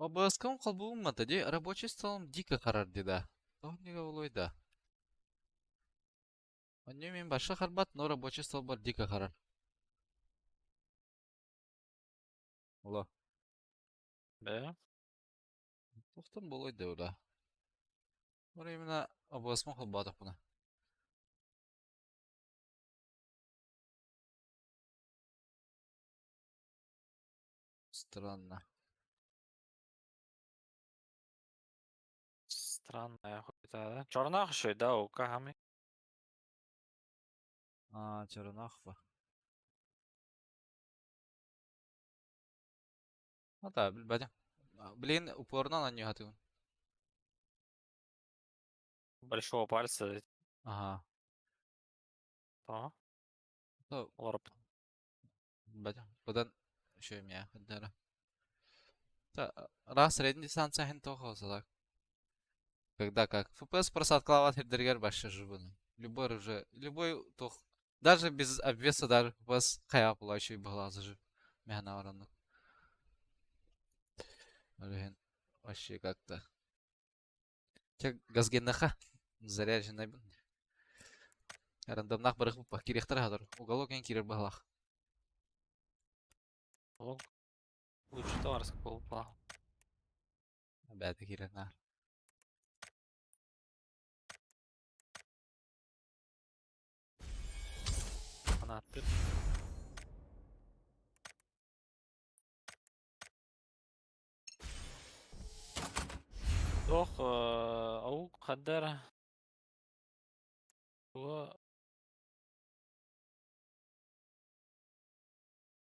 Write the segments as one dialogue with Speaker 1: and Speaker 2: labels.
Speaker 1: ОБС-кам холбууммата дии, рабочий столом дико харар дии да. Тоҕо дигэ буолуой да? Онньу мин баша харбат, но рабочий столбар дико харар. Алло.
Speaker 2: Да?
Speaker 1: Туохтан буолуой да да? Вот именно ОБС-мын холбоотохпуна. Странно.
Speaker 2: Странная хуйта, да? Чернах еще, да, у Кагами.
Speaker 1: А, Чернахва. Ну да, билбэтим. Блин, упорно анньыһатыбын.
Speaker 2: Большого пальца.
Speaker 1: Ага.
Speaker 2: То.
Speaker 1: То,
Speaker 2: Лорп.
Speaker 1: билбэтим. Быдан үчүгэй миэхэ хайдара. Та, раз средний дистанция иһин туох так. Когда как. ФПС просадкалаабат сирдэригэр вообще жыбын. Любой оружие, любой туох даже без обвеса даже ФПС хайа була үчүгэй быһалаах зажив. Мэхэнэ ороннук. Ол иһин вообще как-то. Чэ, газгеннаха заряженнайбын. Рандомнаах барыхпыппа кириэхтэрэ хатар. Уголок эн киирэр быһалаах.
Speaker 2: Лук. Лучше товарского полупла.
Speaker 1: Бэйэтэ киирэр наар.
Speaker 2: Фанаттыр. Туох аук хаддар туга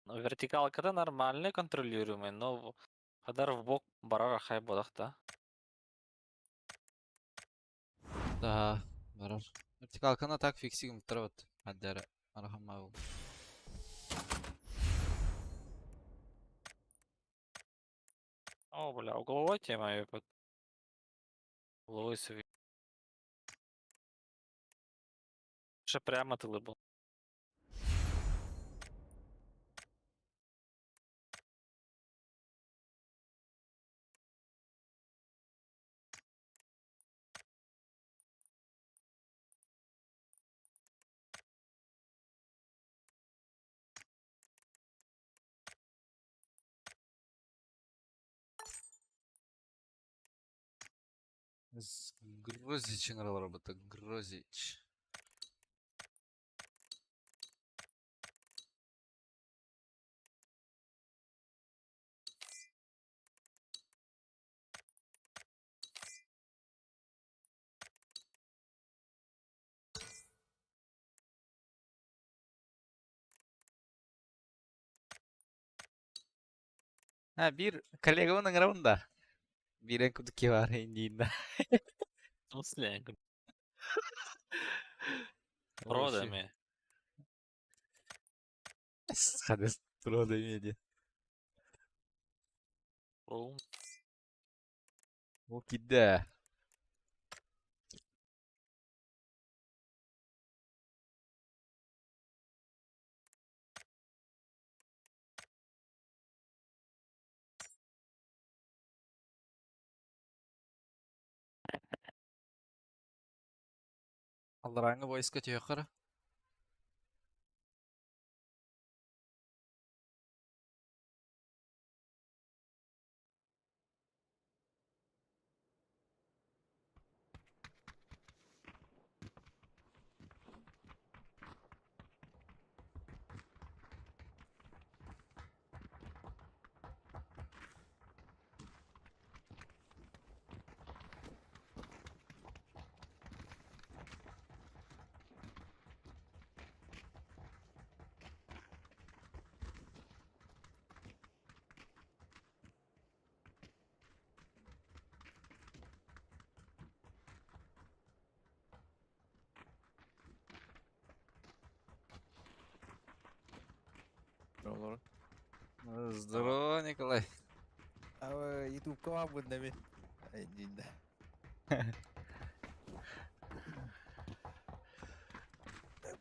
Speaker 2: вертикалката нормальный контролируемый, но хадар в бок барар хай бодах да.
Speaker 1: Да, барар. Вертикалканы так фиксигим вот. Хаддара арахаммаа
Speaker 2: О, бля, угловой тема епот. Угловой сви. Ще прямо тылы был.
Speaker 1: Грозич работа, Грозич. Ha bir коллегабын ыҥырабын да. Биирэн курдук киһи баар индииннэ.
Speaker 2: В смысле? Родами.
Speaker 1: Хадыс родами диэн.
Speaker 2: Рум.
Speaker 1: Ол киирдэ. Алларааҥҥы войска түһүөххэ эрэ.
Speaker 3: Олор.
Speaker 1: Здорово, Николай.
Speaker 3: А ютубка баар ми? Динде.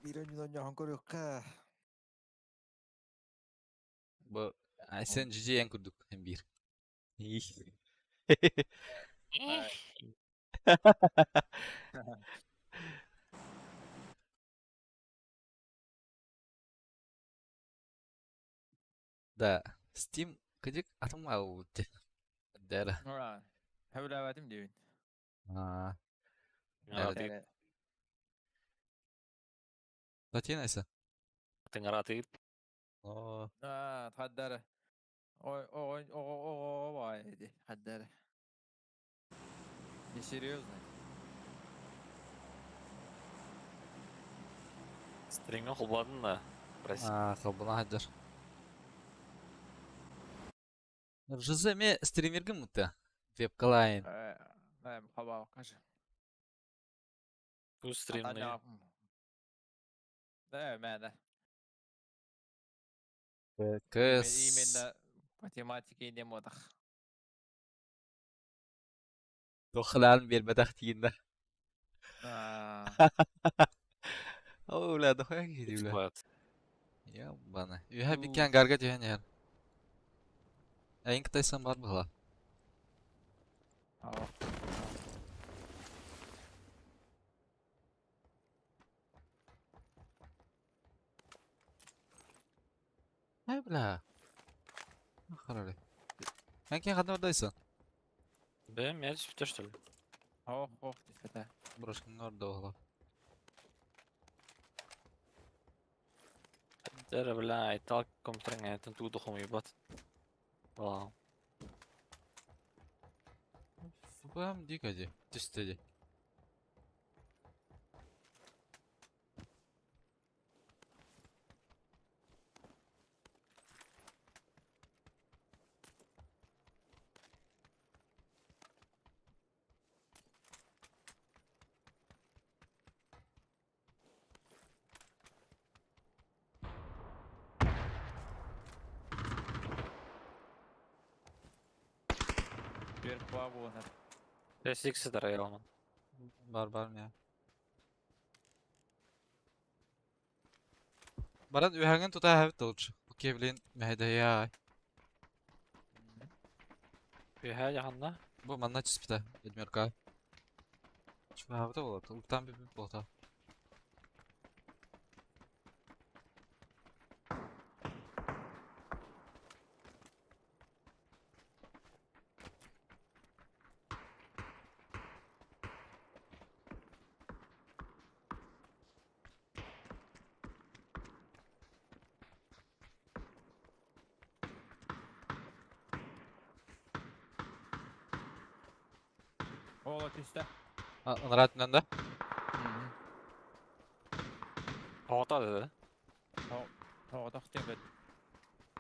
Speaker 3: Биир өнүн көрүөххэ.
Speaker 1: Бу Айсен GG эн курдук биир. Да, Steam кыдьык атын маалбыт Дера.
Speaker 3: Сөбүлээбэтим диибин.
Speaker 1: Аа. Латинайса.
Speaker 2: Тыҥаратыыр.
Speaker 1: Оо.
Speaker 3: Аа, хаддара. Ой, ой, ой, ой, хаддара. Несерьезно.
Speaker 2: Стриҥҥэ холбоотун да? Прости.
Speaker 1: Аа, холбоно сылдьар. РЖЗ эмиэ стримергэ мутта. Вебкалайн.
Speaker 3: Хабааккаш.
Speaker 2: Ту стримный.
Speaker 3: Да, мэнэ.
Speaker 1: КС.
Speaker 3: Именно математика не модах.
Speaker 1: Туохалаан биэрбэтэх тиийиннэ. Оо, бля, дохуя киһи бля.
Speaker 2: Склад.
Speaker 1: Ебаны. Үһэ биккэн гарга түһэн иһэр. Эйин кытайсан бар быһыла. Эй, бля. Харали. Эн ким ханна ордайсың?
Speaker 2: Бэм, я түспүтэ что ли?
Speaker 3: Ох, ох, түспэтэ.
Speaker 1: Брошкаҥҥа ордо буолла.
Speaker 2: Дэрэ, бля, айтал компьютерҥа этин тугу да хомуйбат. Вау.
Speaker 1: Бам дико ди. Түстэ ди.
Speaker 3: Түөрт баа буолан.
Speaker 2: Сикс сытар.
Speaker 1: Бар бар мия. Баран үһэҥин тута эһэбит лучше. Окей, блин, мэһэйдэһиэ.
Speaker 2: Үһээ дьаһанна.
Speaker 1: Бу манна түспүтэ, Эдмерка. Чугаһаабыта буолуо, уктаан бүппүт буолта.
Speaker 3: Ола түстэ.
Speaker 1: А, ыныраа да?
Speaker 2: Тоҕото да.
Speaker 3: Тоҕотох диэн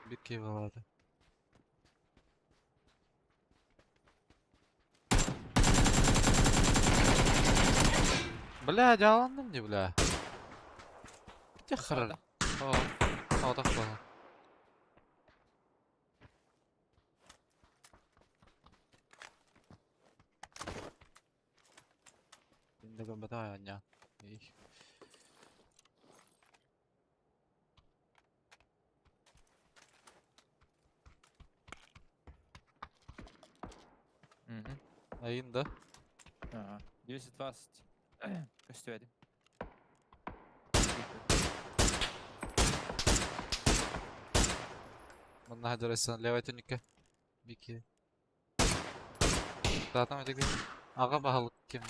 Speaker 1: Бик киһи буолаата. Бля, дьааланным дии, бля. Где харар? О, тоҕотох буолла. Инде көрбөтөх айанньаан. Айын да?
Speaker 3: Ага. 220. Көстүбэтим.
Speaker 1: Манна сылдьар левай түннүккэ. Бики. Таатам этигин. Аҕа баһылык ким?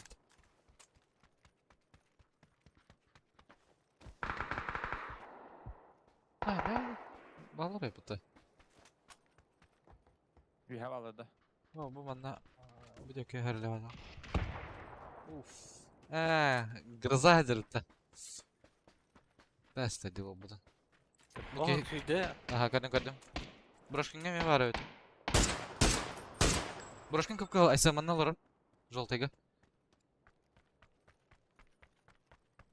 Speaker 1: А, бля. Балар эбит.
Speaker 3: Үһэ балырда.
Speaker 1: О, бу манна бу диэки өһөрлөбөтөх. Уф. Ээ, гроза сылдьарыта. Бэс дии буолбута.
Speaker 2: О, күйдэ.
Speaker 1: Аха, көрдүм, көрдүм. Брошкиҥҥа эмиэ баар эбит. Брошкин кып-кыһыл Айса манна олорор. Желтыйга.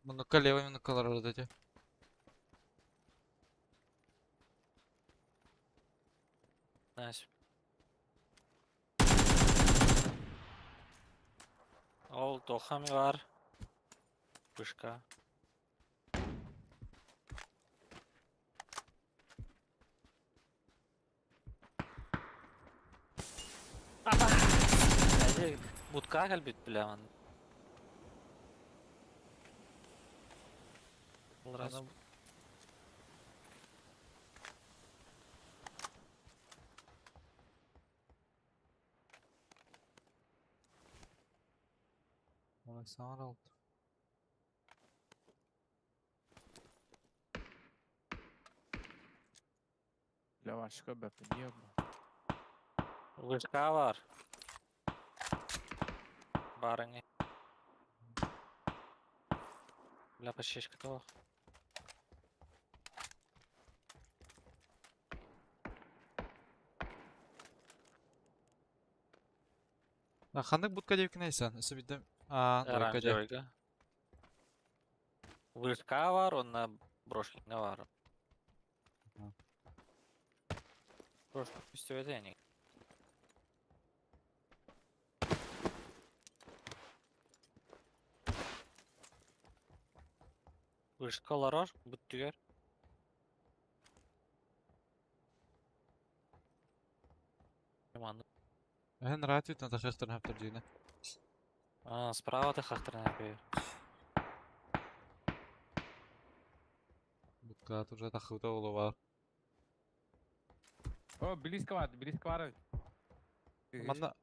Speaker 1: Муннукка левый муннукка олорор эти.
Speaker 2: Nice. Ол туохха эмэ баар. Пышка. Будка кэлбит билэҕин.
Speaker 3: Аны
Speaker 1: Александр алты.
Speaker 3: Левашка бэппин ебу.
Speaker 2: Вышка бар. Барыҥый. Бля, почечка того.
Speaker 1: Ханнык будка диэбиккин айсан? Өссө биирдэ аа двойка дьэ.
Speaker 2: Оранжевыйга. Вышка бар, онно брошкиҥҥа бар. Брошка түстүбэтэ ини. Вышка олорор, бүттүгэр. Маннык.
Speaker 1: Эһэн ратитна тахыахтарын хаптар дьиҥэ.
Speaker 2: А, справа тахахтарын аппыйар.
Speaker 1: Будка уже тахыыта буолуо баар.
Speaker 3: О, близко бар, близко бар.
Speaker 1: Манна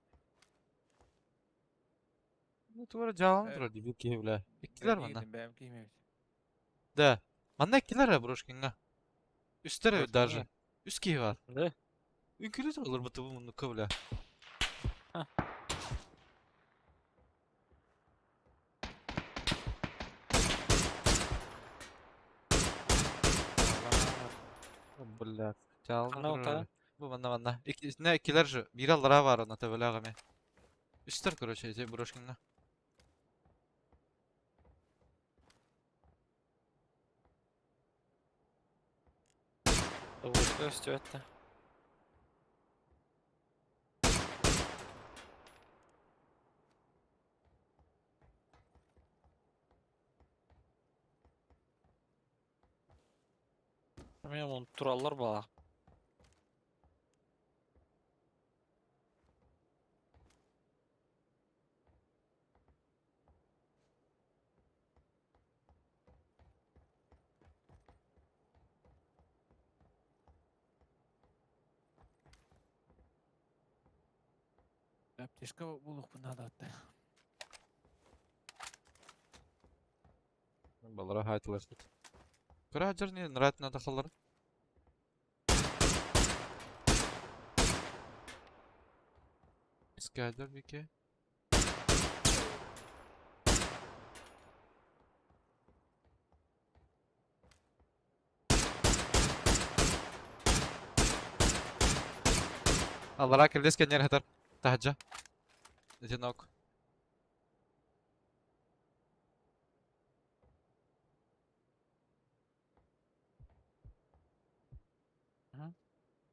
Speaker 1: Ну туора дьаалан
Speaker 3: Э,
Speaker 1: турар дии биир киһи бля. Иккилэр манна.
Speaker 3: Бэйэм киһим эбит.
Speaker 1: Да. Манна иккилэр ээ Брошкиҥҥа. Үстэр эбит
Speaker 2: Брошкиҥҥа?
Speaker 1: даже. Үс киһи баар.
Speaker 2: Да?
Speaker 1: Үҥкүүлүү тураллар будто бу муннукка бля.
Speaker 2: Ха.
Speaker 1: Бля. Дьаалана
Speaker 2: Ханна
Speaker 1: турар.
Speaker 2: утаа?
Speaker 1: Бу манна манна. Икки иккилэр же. Биир аллараа баар онно төбөлөөх эмиэ. Үстэр короче ити Брошкиҥҥа.
Speaker 2: Вышка өстүбэт да. Эмиэ мун тураллар буолаах.
Speaker 3: Аптечка булуохпун наада атта.
Speaker 1: Балара хаайтылар. Кыра дьар не нравится тахаллар. Скайдер бике. Аллара кэллэс кэннэр хатар. Таһдьа. Итинок.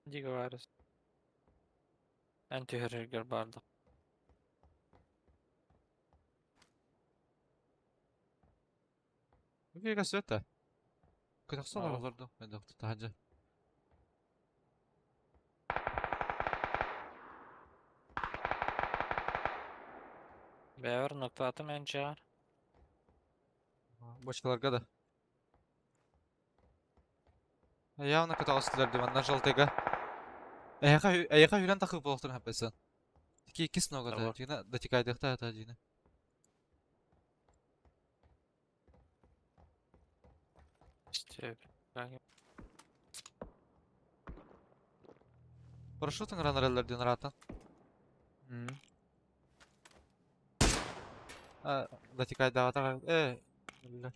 Speaker 2: Диговарис. Эн түһэрэргэр баардах.
Speaker 1: Окей, кассета. Кытахсалар
Speaker 2: Ау.
Speaker 1: олорду. Таһдьа.
Speaker 2: Бэйэбэр ноктаатым эн чаар.
Speaker 1: Бочкаларга да. Явно кытаҕастылар дии манна жалтыга. Эһэхэ эйэхэ үрэн тахып буолуохтарын хаппайсан. Ики иккис ногата
Speaker 2: Того.
Speaker 1: дьиҥэ датикайдыахта ата дьиҥэ.
Speaker 2: Степ.
Speaker 1: Парашют ыҥыран эрэллэр диэн ыраатан. Датикайдаабатах э биллэ.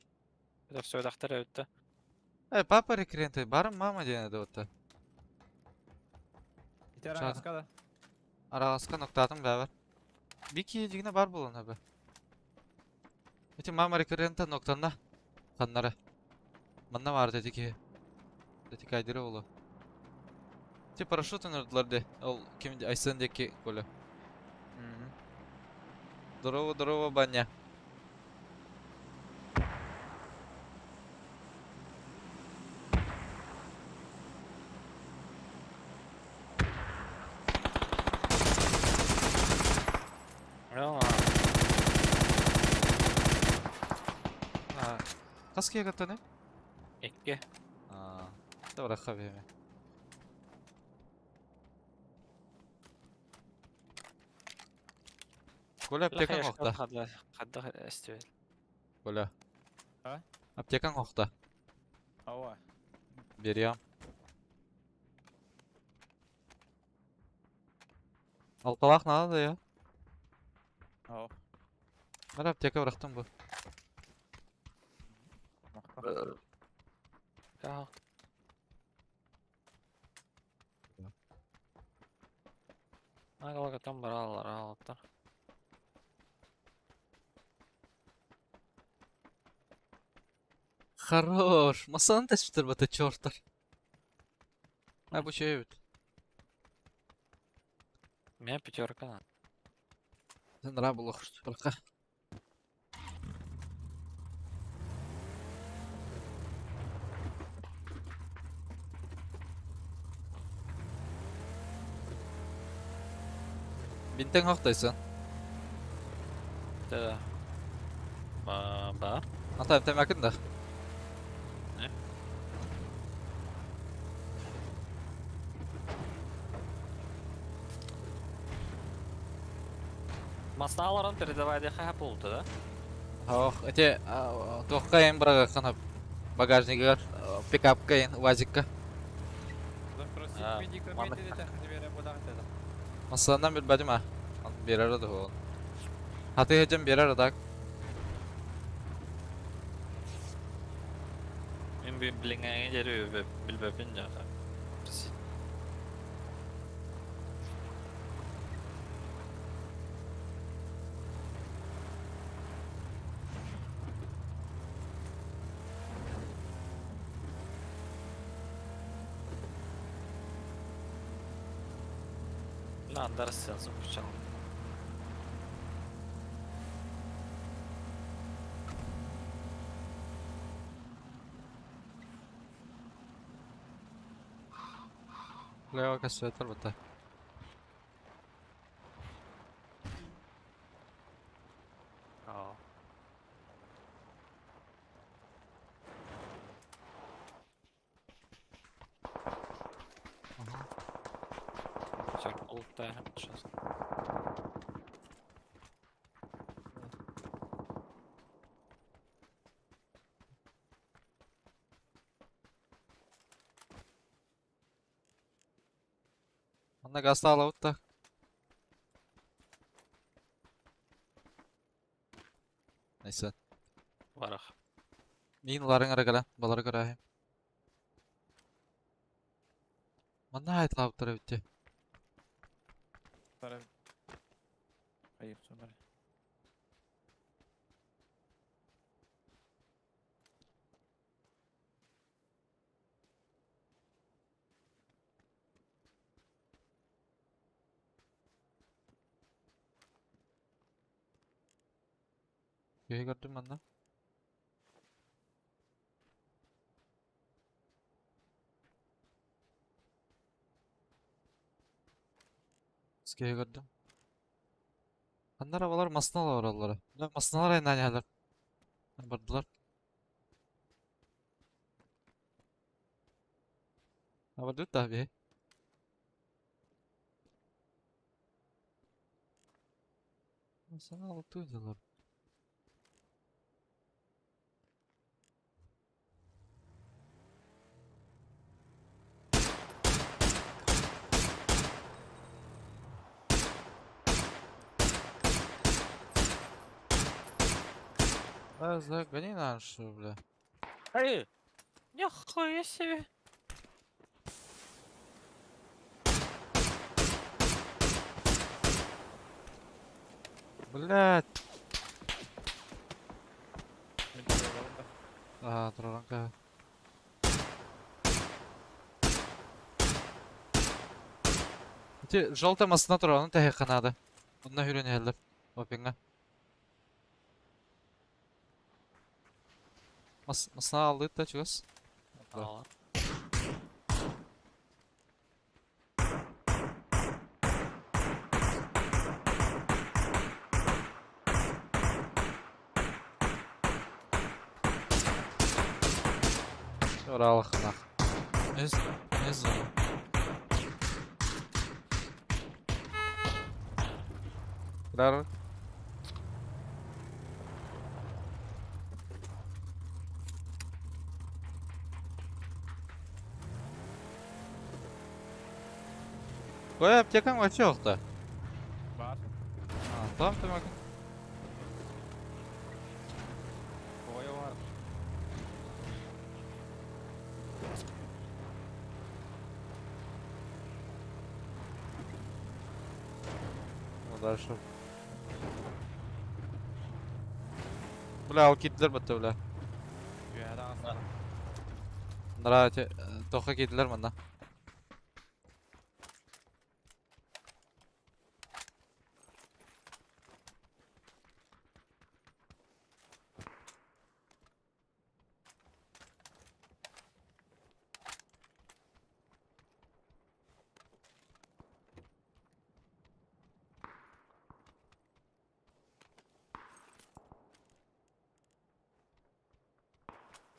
Speaker 2: Это все дахтар эбит
Speaker 1: Э, папа рекренты, барым мама диэн этэ отта.
Speaker 3: Ити араҥаска да.
Speaker 1: Араҕаска ноктаатым бэбэр. Бики дьиҥэ бар буолан эбэ. Ити мама рекрента ноктанна. Ханнара. Манна баар ити киһи. Датикайдыра буолуо. Ити парашют ыҥырдылар дии. Ол ким Айсен диэки Коля. Здорово, здорово, баня.
Speaker 2: да.
Speaker 1: Хас киһи кыттаны?
Speaker 2: Икки.
Speaker 1: Аа, да биһиме. Коля аптекаң охта.
Speaker 2: Хайдах эстибэл.
Speaker 1: Коля.
Speaker 3: А?
Speaker 1: Аптекаң охта.
Speaker 3: Ава.
Speaker 1: Берем. Алталаах надо да я.
Speaker 3: Ау.
Speaker 1: Мен аптека бырахтым бу.
Speaker 3: Махта.
Speaker 2: Каал. Агалакатан баралар аалаттар.
Speaker 1: Хорош. Масаны тэспитер бата чертар. А бу чөйбүт.
Speaker 2: Меня пятерка надо.
Speaker 1: Сен ра булах быракка. Бинтең хохтайсан.
Speaker 2: Да. Ба бар.
Speaker 1: Ата темәкин да.
Speaker 2: Не? Масналарын передавай деха болду да?
Speaker 1: Ох, эти туохка эм бырагаккана багажнигар пикапка эн УАЗикка.
Speaker 3: Запросить
Speaker 2: А,
Speaker 3: медикаменты это бере будан это.
Speaker 1: Масандан билбэтим а. Берер да ол. Хаты хеджем берер так.
Speaker 2: Мен билиңе жери билбепин жата. Андарсын звучал.
Speaker 1: Лево кассетер бата.
Speaker 2: Аа. Пятерка лутаем сейчас.
Speaker 1: Манна гастаала утта. Neyse.
Speaker 2: Барах.
Speaker 1: Мин ларың арагала, балары көрәһим. Манна айтлаабыттар эбитти.
Speaker 3: Тара. Айып сонар.
Speaker 1: Киһи көрдүм манна. Киһи көрдүм. Аннар балар масналар ораллара. Бля масналар айнан яһалар. Бардылар. Бардыт да би. Масана алты дылар. Да, загони нашу, бля.
Speaker 2: Эй! Нихуя себе!
Speaker 1: Блядь.
Speaker 3: Мен тураларында.
Speaker 1: А, тураранка. Ити желтая масына турар, оны тэһи ханады. Онна хүрен иһэллэр. Опинга. Мас масына алды да чугас. Да.
Speaker 2: Ала.
Speaker 1: Ыраалахханах. Үс, үс зона. Дар. Кой аптекаң вообще охта.
Speaker 3: Бар.
Speaker 1: А, там ты мог.
Speaker 3: Кой бар.
Speaker 1: Ну дальше. Бля, ол киирдилэр батта бля.
Speaker 3: Үөһэ таҕыстылар.
Speaker 1: Нравится. Тоха киирдилэр манна.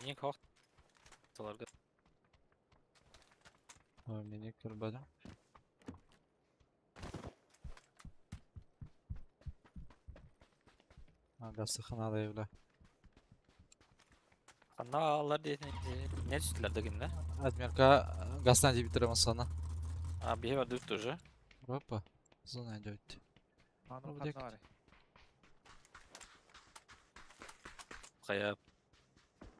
Speaker 2: Ник хох. Тыларга.
Speaker 1: Ой, мени көрбөдүм. Гасыханадай бля.
Speaker 2: Ханна алар диэтин не түстүлэр да гиннэ?
Speaker 1: Адмирка гастан дебитере масана.
Speaker 2: А биһи бардыбыт тоже.
Speaker 1: Опа. Зона идет.
Speaker 3: Аны
Speaker 1: Бу диэки.
Speaker 3: ханна барый?
Speaker 2: Хайа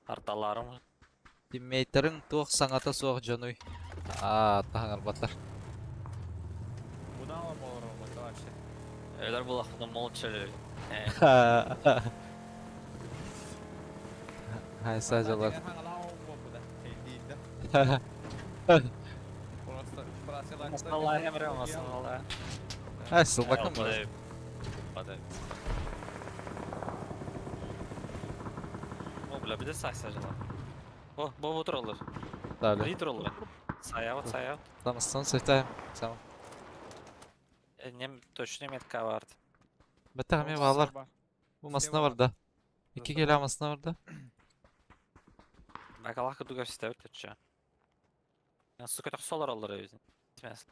Speaker 2: арталарым.
Speaker 1: Тиммейтериҥ туох саҥата суох дьонуй? Аа, таһаҥарбаттар.
Speaker 3: Бунан олорор это вообще.
Speaker 2: Өлөр булахпына молча өлөр.
Speaker 1: Хай сажалар.
Speaker 3: Просто просила.
Speaker 2: Масналар эмре масналар.
Speaker 1: Ай, сылбакын бар.
Speaker 2: Бадай. О, бля, биде сай сажалар. О, бу бу туралар.
Speaker 1: Далее.
Speaker 2: Бри туралар. Саябыт, саябыт.
Speaker 1: Тамыстан сайтайым. Сам.
Speaker 2: Нем точно метка бар.
Speaker 1: Бетте хами балар. Бу масына бар да. Икки келе масына бар да.
Speaker 2: Бакалах кудуга вставить точно. Сука, так солар алар өзүн. Тимес.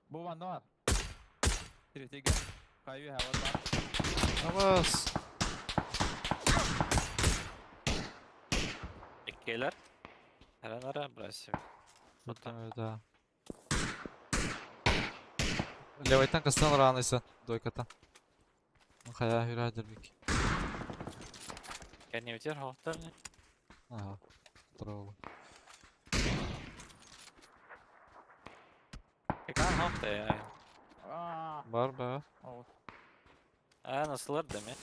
Speaker 3: Бу ванна бар. Третий Кайы хава бар.
Speaker 1: Абас.
Speaker 2: Иккелер. Хәрәнәре брасив.
Speaker 1: Бутам да. Левайтан кастан раныйса. Дойката. Хая хүрәдер бик.
Speaker 2: Кәне өтер хоқтар.
Speaker 1: Ага. Тролл.
Speaker 2: Экран хохта я.
Speaker 3: Аа.
Speaker 1: Бар ба.
Speaker 3: О,
Speaker 2: А, насылар деме.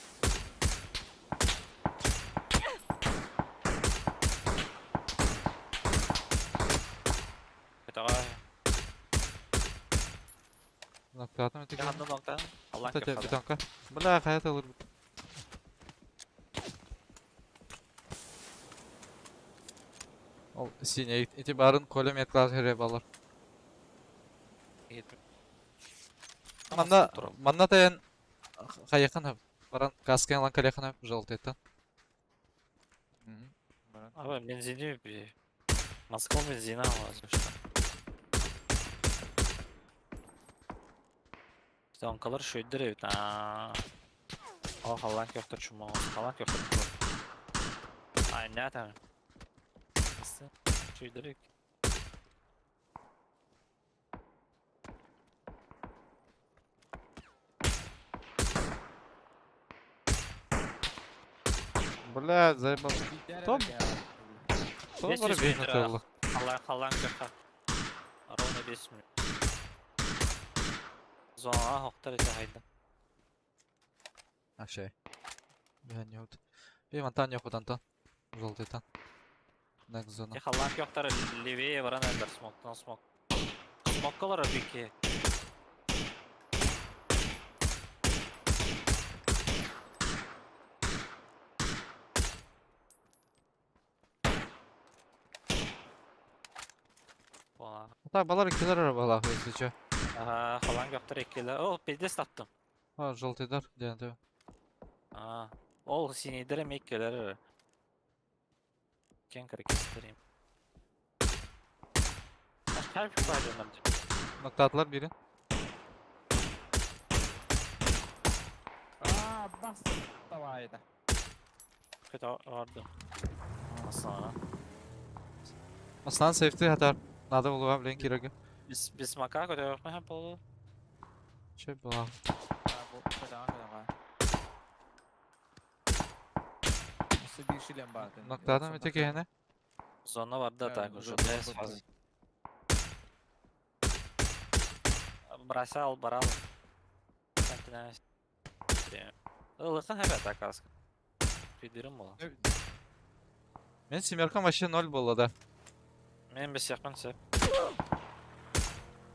Speaker 2: Давай.
Speaker 1: Ноктатым өтеге.
Speaker 2: Янда нокта. Аллах
Speaker 1: Тәте,
Speaker 2: кефала.
Speaker 1: бетонка. Бля, хаят алыр. Ол сине ити барын колем етлар хере балар. Манна манна таян хайыкын хап. Баран каскен лан калекын хап желтый-тан.
Speaker 3: Баран.
Speaker 2: Аба бензини би. Москва бензина аласың что. Тонкалар шөйдер бит. Аа. О, халан кёхтер чума. Халан кёхтер. Ай, не там. Шөйдер.
Speaker 1: Бля, заебал.
Speaker 3: Том.
Speaker 1: Том. Том
Speaker 2: Здесь
Speaker 1: бар
Speaker 2: есть
Speaker 1: бейін
Speaker 2: метро.
Speaker 1: атылы.
Speaker 2: Халан халан кёхтер. Ровно 10 минут. Зона хоқтар ете хайда.
Speaker 1: Акшай. Бля, не вот. Бей мантан yok одан Желтый тан. Next зона.
Speaker 2: Я халан кёхтер левее баран элдер смоктан смок. Смоккалар бики. Ола.
Speaker 1: Та балар икилер арабалар, если чё.
Speaker 2: Ага, халан кёхтер эккелер. О, пиздец таптым.
Speaker 1: А, желтый дар, диэн
Speaker 2: А, ол синейдер эмеккелер. Иккиэн кыргызтар.
Speaker 1: Ноктаатылар биирин.
Speaker 3: Аа, бас давай это.
Speaker 2: Kötü vardı. Aslında.
Speaker 1: Аслан сейфти хатар. Надо булуга билен кирерге.
Speaker 2: Biz biz maka kötü yok mu oldu?
Speaker 1: Че была.
Speaker 3: Аа, бу кадаан кадаан. Өссө биир шлем баар.
Speaker 1: Ноктаатым ити киһини.
Speaker 2: Зона vardı da
Speaker 3: Evet,
Speaker 2: так уже
Speaker 3: zona
Speaker 2: без
Speaker 3: vardı.
Speaker 2: fazla. Бросал, брал. Ылыхан хәбәт акаска. Пидерим була.
Speaker 1: Мен семеркам вообще ноль было, да.
Speaker 2: Мен бес якын сеп.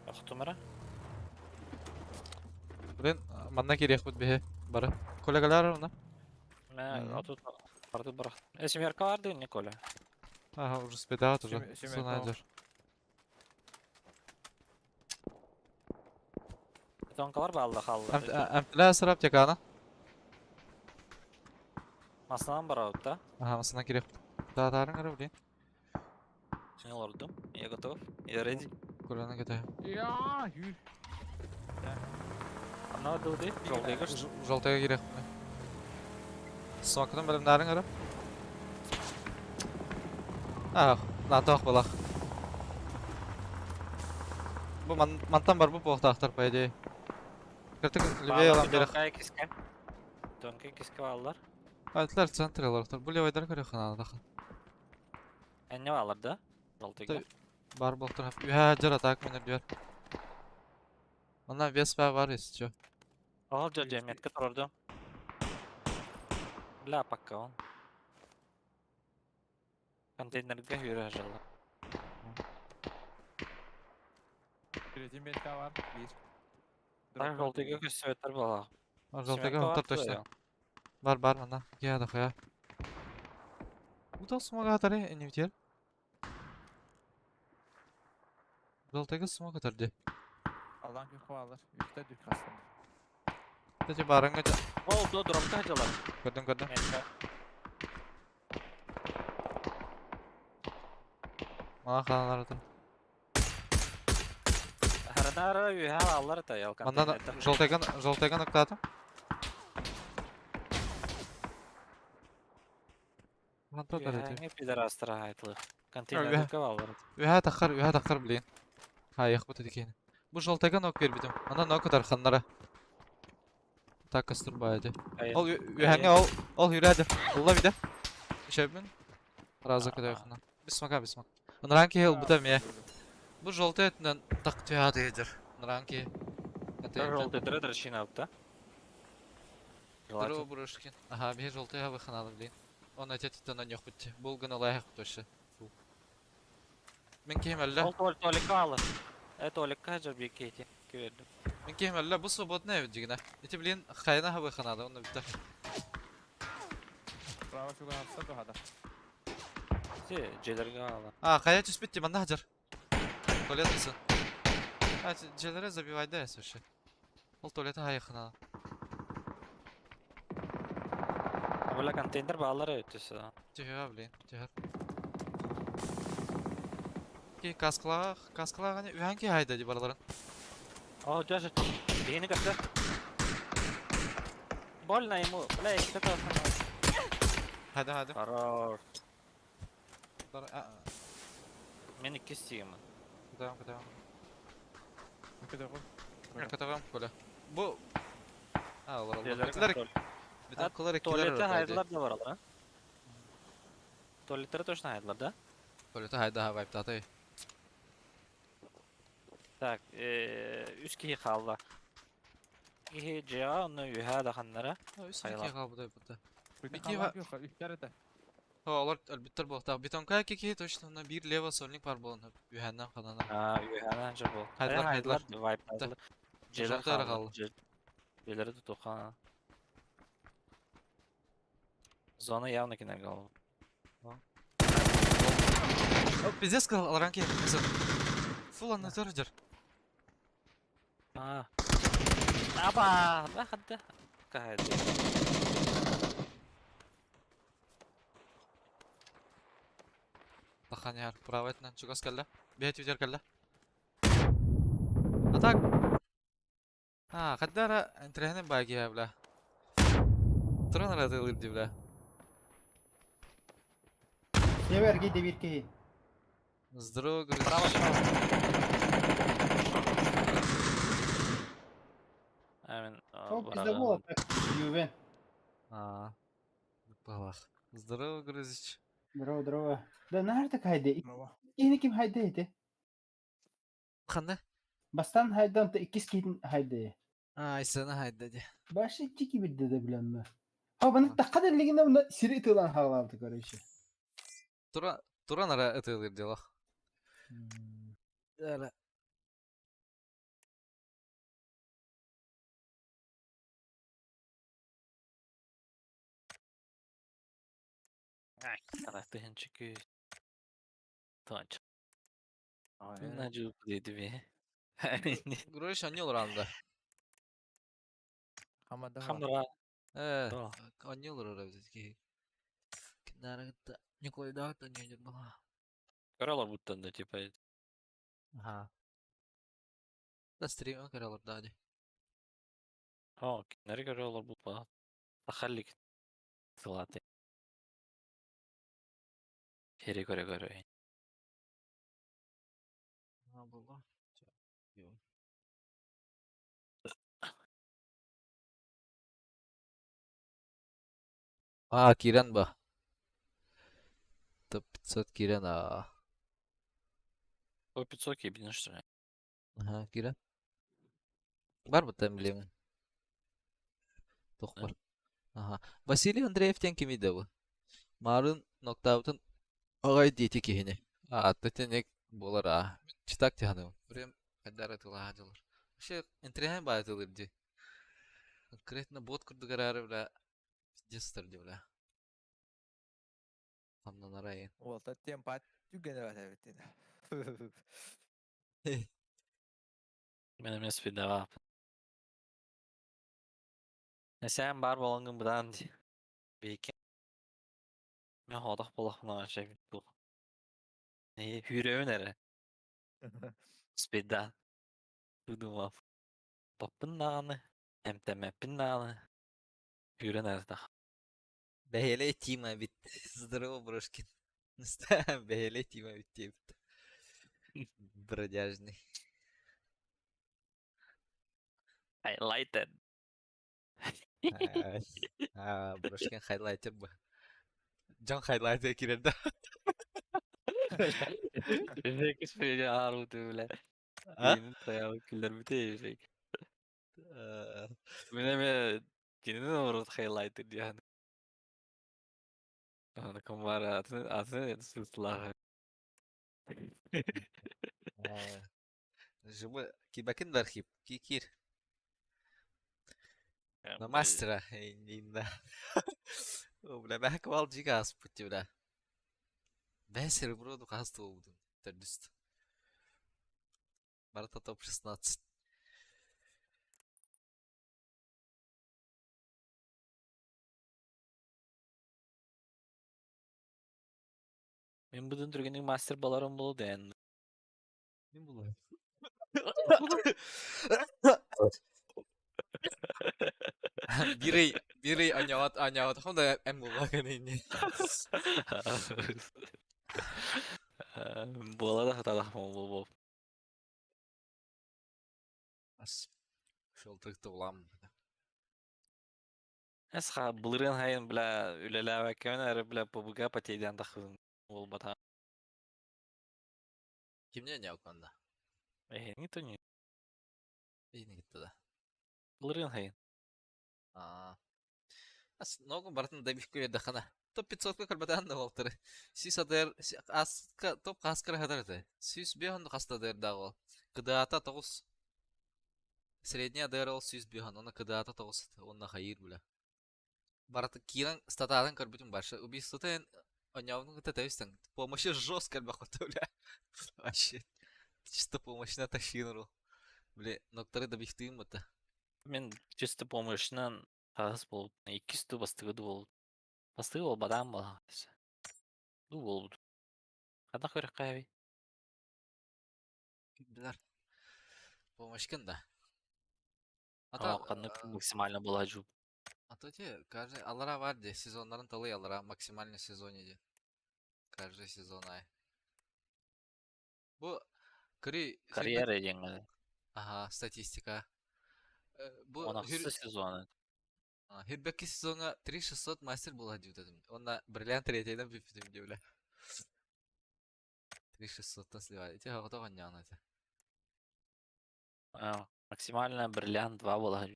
Speaker 2: Охтумара.
Speaker 1: Блин, манна кириэх бут биһи. Бары. Коллегалар уна.
Speaker 2: Мен
Speaker 1: Мгм.
Speaker 2: отут барды бирок. Э, семерка барды, Николя.
Speaker 1: Ага, уже спидат уже.
Speaker 3: Семерка.
Speaker 1: Снайдер.
Speaker 2: Тонкалар балды халды.
Speaker 1: Әмтілә сырап текана.
Speaker 2: Масынан барабыт да.
Speaker 1: Ага, масына кирек. Да, дарың ыры, блин.
Speaker 2: Сен олордум. Я готов. Я ready.
Speaker 1: Коллеганы кете.
Speaker 3: Я, ю.
Speaker 2: Ана дылды. Жолдайгыш.
Speaker 1: Жолтайга кирек. Смокынан билим дарың ыры. Ах, натох булах. Бу мантан бар бу буохтаахтар, по идее. Кыртык левее алам берех.
Speaker 2: Тонкая киске. Тонкая киске балдар.
Speaker 1: Айтылар центр алар. Бу левайдар көрө ханада.
Speaker 2: Энне балдар да. Жолдайга.
Speaker 1: Бар буохтар. Үһә жар атак менер дияр. Онан вес бар если чё.
Speaker 2: Ол жол метка турду. Бля, пока он. Контейнерге yürü жылы.
Speaker 3: Третий метка бар. Бир.
Speaker 2: Так жолдайга көстөбөттөр бала.
Speaker 1: Жолтайга оттар точно. Бар бар мана. Я да хая. Удал смога атары инвитер. Жолтайга смога атар
Speaker 3: Алдан күх балар. Үстә дүк хастан.
Speaker 1: Кстати, барыңга
Speaker 2: Ол дропта жылы.
Speaker 1: көрдүм көрдүм.
Speaker 2: Метка.
Speaker 1: Мана ханалар атар.
Speaker 2: Харанара үйә алар та ял
Speaker 1: Мандан
Speaker 2: контейнерден.
Speaker 1: жолтайга жолтайга ноктатым. Мантан да дети.
Speaker 2: Үйә пидорастыра айтылы. Контейнерге алар.
Speaker 1: Үһә тахар блин. Ха, яхбыт дикени. Бу жолтайга нок бербитим. Анда нок атар ханнара. Так кастыр байды. Ол үһәңе ол ол хүрәде. Улла биде. Шәбин. Разы көдә хана. Бисмака бисмак. Нранки хел бутам я. Бу жолтай этнен так түйәде едер. Нранки.
Speaker 2: Жолтайдыр дрочина да.
Speaker 1: Здорово, Бурушкин. Ага, бир жолтай хабы ханалы, блин. Он отец на нёх бутти. Бул гына лайық точно. Фу. Мен кем әллә?
Speaker 2: Ол туалетка алар. Э, туалетка жар бекете. Көрдүм.
Speaker 1: Мен кем әллә бу свободная бит дигенә. Эти, блин, хайна хабы ханады, оны битте.
Speaker 3: Право чуган атса тухада.
Speaker 2: Те, желерге алар.
Speaker 1: А, хая түс битти, манда хажар. Туалет мисен. А, желере забивай да, вообще. Ол туалеты хая ханады.
Speaker 2: Була контейнер балар өтөсө.
Speaker 1: Тихо, блин, тихо. Ки каскалага, каскалага не үһән ки хайда ди бараларын.
Speaker 2: О, жаша. Бейни капта. Больно ему. Бля, кто-то.
Speaker 1: Хайда, хайда.
Speaker 2: Хорош.
Speaker 1: Дар, а,
Speaker 2: Мен икки стигемин.
Speaker 1: Кытаам, кытаам.
Speaker 3: Көтө кой.
Speaker 1: Кытаам, Коля. Бу А, олар олар.
Speaker 2: Желер
Speaker 1: Битилер,
Speaker 2: контроль.
Speaker 1: битен кылар иккилер
Speaker 2: Туалетте
Speaker 1: ыры, по идее.
Speaker 2: хайдылар да бар алар, а? Туалеттер точно хайдылар, да?
Speaker 1: Туалетте хайда вайп таты.
Speaker 2: Так, үс кихи қалды. Кихи жиға, оны үйә даханнара.
Speaker 1: Үс
Speaker 2: Хайла.
Speaker 1: кихи калбы да
Speaker 3: Бити
Speaker 1: Бики
Speaker 3: үстәр это.
Speaker 1: Олар әлбиттер болта. Битонка кихи точно на бир лево сольник бар болон. Үһәннән ханана.
Speaker 2: А, үйәнен анча бол.
Speaker 1: Хайдылар, хайдылар.
Speaker 2: Вайп хайдылар. Желер
Speaker 1: Жолтайра
Speaker 2: қалды.
Speaker 1: қалды.
Speaker 2: Желері тұтуқа. Зона явно кинер қалды.
Speaker 1: О, пиздец сказал, алранки. Фул анна төрдер.
Speaker 2: А. Аба, бахадды. Кахайды.
Speaker 1: Таханяр правайтынан чугас кэллэ. Биһэ түтер кэллэ. А так А, хаддара интирэһинэн баа киһи бля. Туран эрэ атыылыыр дии бля.
Speaker 4: Север эргийдэ биир киһи.
Speaker 1: Здорово, говорит.
Speaker 2: Право, справа. Амин.
Speaker 4: Сол пизда так, Ювен.
Speaker 1: А, Балах. Здорово, Грузич.
Speaker 4: Здорово, здорово. Да наар хайде.
Speaker 3: Здорово.
Speaker 4: Киһини ким хайде ити?
Speaker 1: Ханна?
Speaker 4: Бастан хайдан та иккис киһитин хайде.
Speaker 1: А, Айсена хайда ди.
Speaker 4: Башы чики бирде да билэнмэ. Ha bana dakika delliginde bunda siri ытыылаан хаалаабыта короче.
Speaker 1: Тура туран эрэ ытыылыыр дьолох. Эрэ.
Speaker 2: Тыһынчык Тонч. Диэби.
Speaker 1: Грузич онньуу олорон
Speaker 3: Хамада.
Speaker 2: Хамдара.
Speaker 1: Э,
Speaker 2: Да.
Speaker 1: онньуу олорор эбит киһи. Кинаарыгытта Николайдаах да онньуу була.
Speaker 2: Көрөлөр буттан да типа.
Speaker 1: Аха. Да стрим көрөлөр да ди.
Speaker 2: О, кинери көрөлөр бут ба. Тахаллик. Сылаты. Хери көрө көрө.
Speaker 1: А, була. А, киирэн ба. Топ 500 киирэн а.
Speaker 2: О 500 кибин что ли?
Speaker 1: Аха, киирэн. Бар бутта эмблема. Туох бар. Аха. Василий Андреев диэн кимий да бу? Маарын ноктаабытын аҕай диэти киһини. А, тэтиник буолар аа. Читак тиһаным. Прям хайдары тылаһа дьолор. Вообще, интриһэн баайы тылыр дии. Конкретно бот курдук эрээри, бля, пиздец дии, бля. Хамнанара иин.
Speaker 3: Уолта темпат түгэнэ бат эбит.
Speaker 2: Мен эмес видава. Сен бар болонгун будан ди. Бейкен. Мен ходох болохуна шай бу. Не хүрөөн эре. Спида. Тудума. Баппын нааны. Эмтемеппин нааны. Хүрен эре да.
Speaker 1: Бэйэлэй Тима бит. Здорово, Брошкин. Бэйэлэй Тима бит диэбит. Бродяжный.
Speaker 2: Highlighted.
Speaker 1: А, Брошкин хайлайтер бу. Дьон хайлайтер кирэр да.
Speaker 2: Жекис фея ару бля.
Speaker 1: А?
Speaker 2: Кинин таябы күллер бите жек. Мен эме кинин орут хайлайтер диэн. Аны кым бар атын атын сылтылаах.
Speaker 1: Жыбы кибакин да архип. Кикир. На мастера. Инна. О, бля, бэк вал жига аспыт бля. Бэс серебро хас туолбутун. Төрдүст. Барыта топ 16.
Speaker 2: Мен будун түргенник мастер баларым болду эн.
Speaker 1: Ким булар? Бирей, бирей аняват, аняват. Хонда эм була кэнини.
Speaker 2: Буола да хаталах бу.
Speaker 1: Ас. Шолтыкты улам.
Speaker 2: Эс ха былырын хайын бля үлелээбэккэбин эрэ бля ПБГ потейден тахын болбата.
Speaker 1: Кимне не оконда?
Speaker 2: Эһини тони.
Speaker 1: Ини гитта да.
Speaker 2: Былырын хайын.
Speaker 1: А. Ас ногу бартын добивку вердахана. Топ 500 көлбөтөөн да болтыры. Сүүс адыр аска топ каскара хатар это. Сүүс бихон хаста дыр да ол. КДАта 9. Средний адыр ол сүүс бихон, оны КДАта 9. Онна хайыр бля. Бараты киран статарын көрбүтүн барша. Убийствотын онявын гыта тэвстен. Помощи жестко бахота бля. Вообще. Чисто помощь на тащинру. Бля, ноктары добивтыым это.
Speaker 2: Мен чисто помощынан хас болуп, иккис ту бастыгы ду болуп. Бастыгы бол бадан бала. Ду болбут. Ханна көрөххө эбий?
Speaker 1: Билэр. Помощькын да. А то,
Speaker 2: О, ханнык максимально буолаа дьуу.
Speaker 1: А то те, каждый алара бар де, сезоннарын талый алара максимальный сезоне де. Каждый сезон ай. Бу кыри
Speaker 2: Карьера диэҥҥэ.
Speaker 1: Ага, статистика. Бу
Speaker 2: Он ахсыс сезона.
Speaker 1: Хирбекки сезоҥҥа 3600 мастер буола дьиэбитим. Уонна бриллиант третьейден бүппүтүм диэбилэ. 3600-тан сливали. Ити оҕото оҕонньоон этэ.
Speaker 2: Максимально бриллиант 2 буола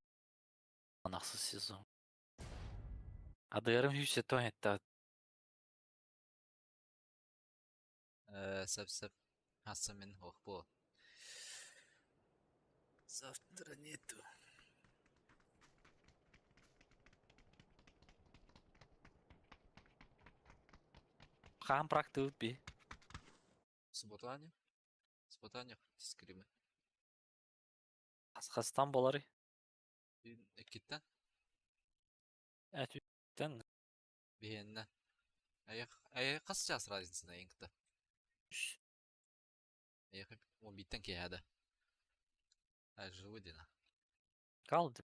Speaker 2: он ахсыс сезон. Адыарым 170 этте.
Speaker 1: Сөп-сөп. Хасса мин ох буол. Завтра нету.
Speaker 2: Хаан практыбыт би.
Speaker 1: Суббота Суббота скримы.
Speaker 2: Хастан болары.
Speaker 1: Иккиттен.
Speaker 2: Этүттен.
Speaker 1: Биһиэннэ. Айах хас час разницаны эйиҥ кытта? Айах 11-тен киэһэ да. Живу дина.
Speaker 2: Калды.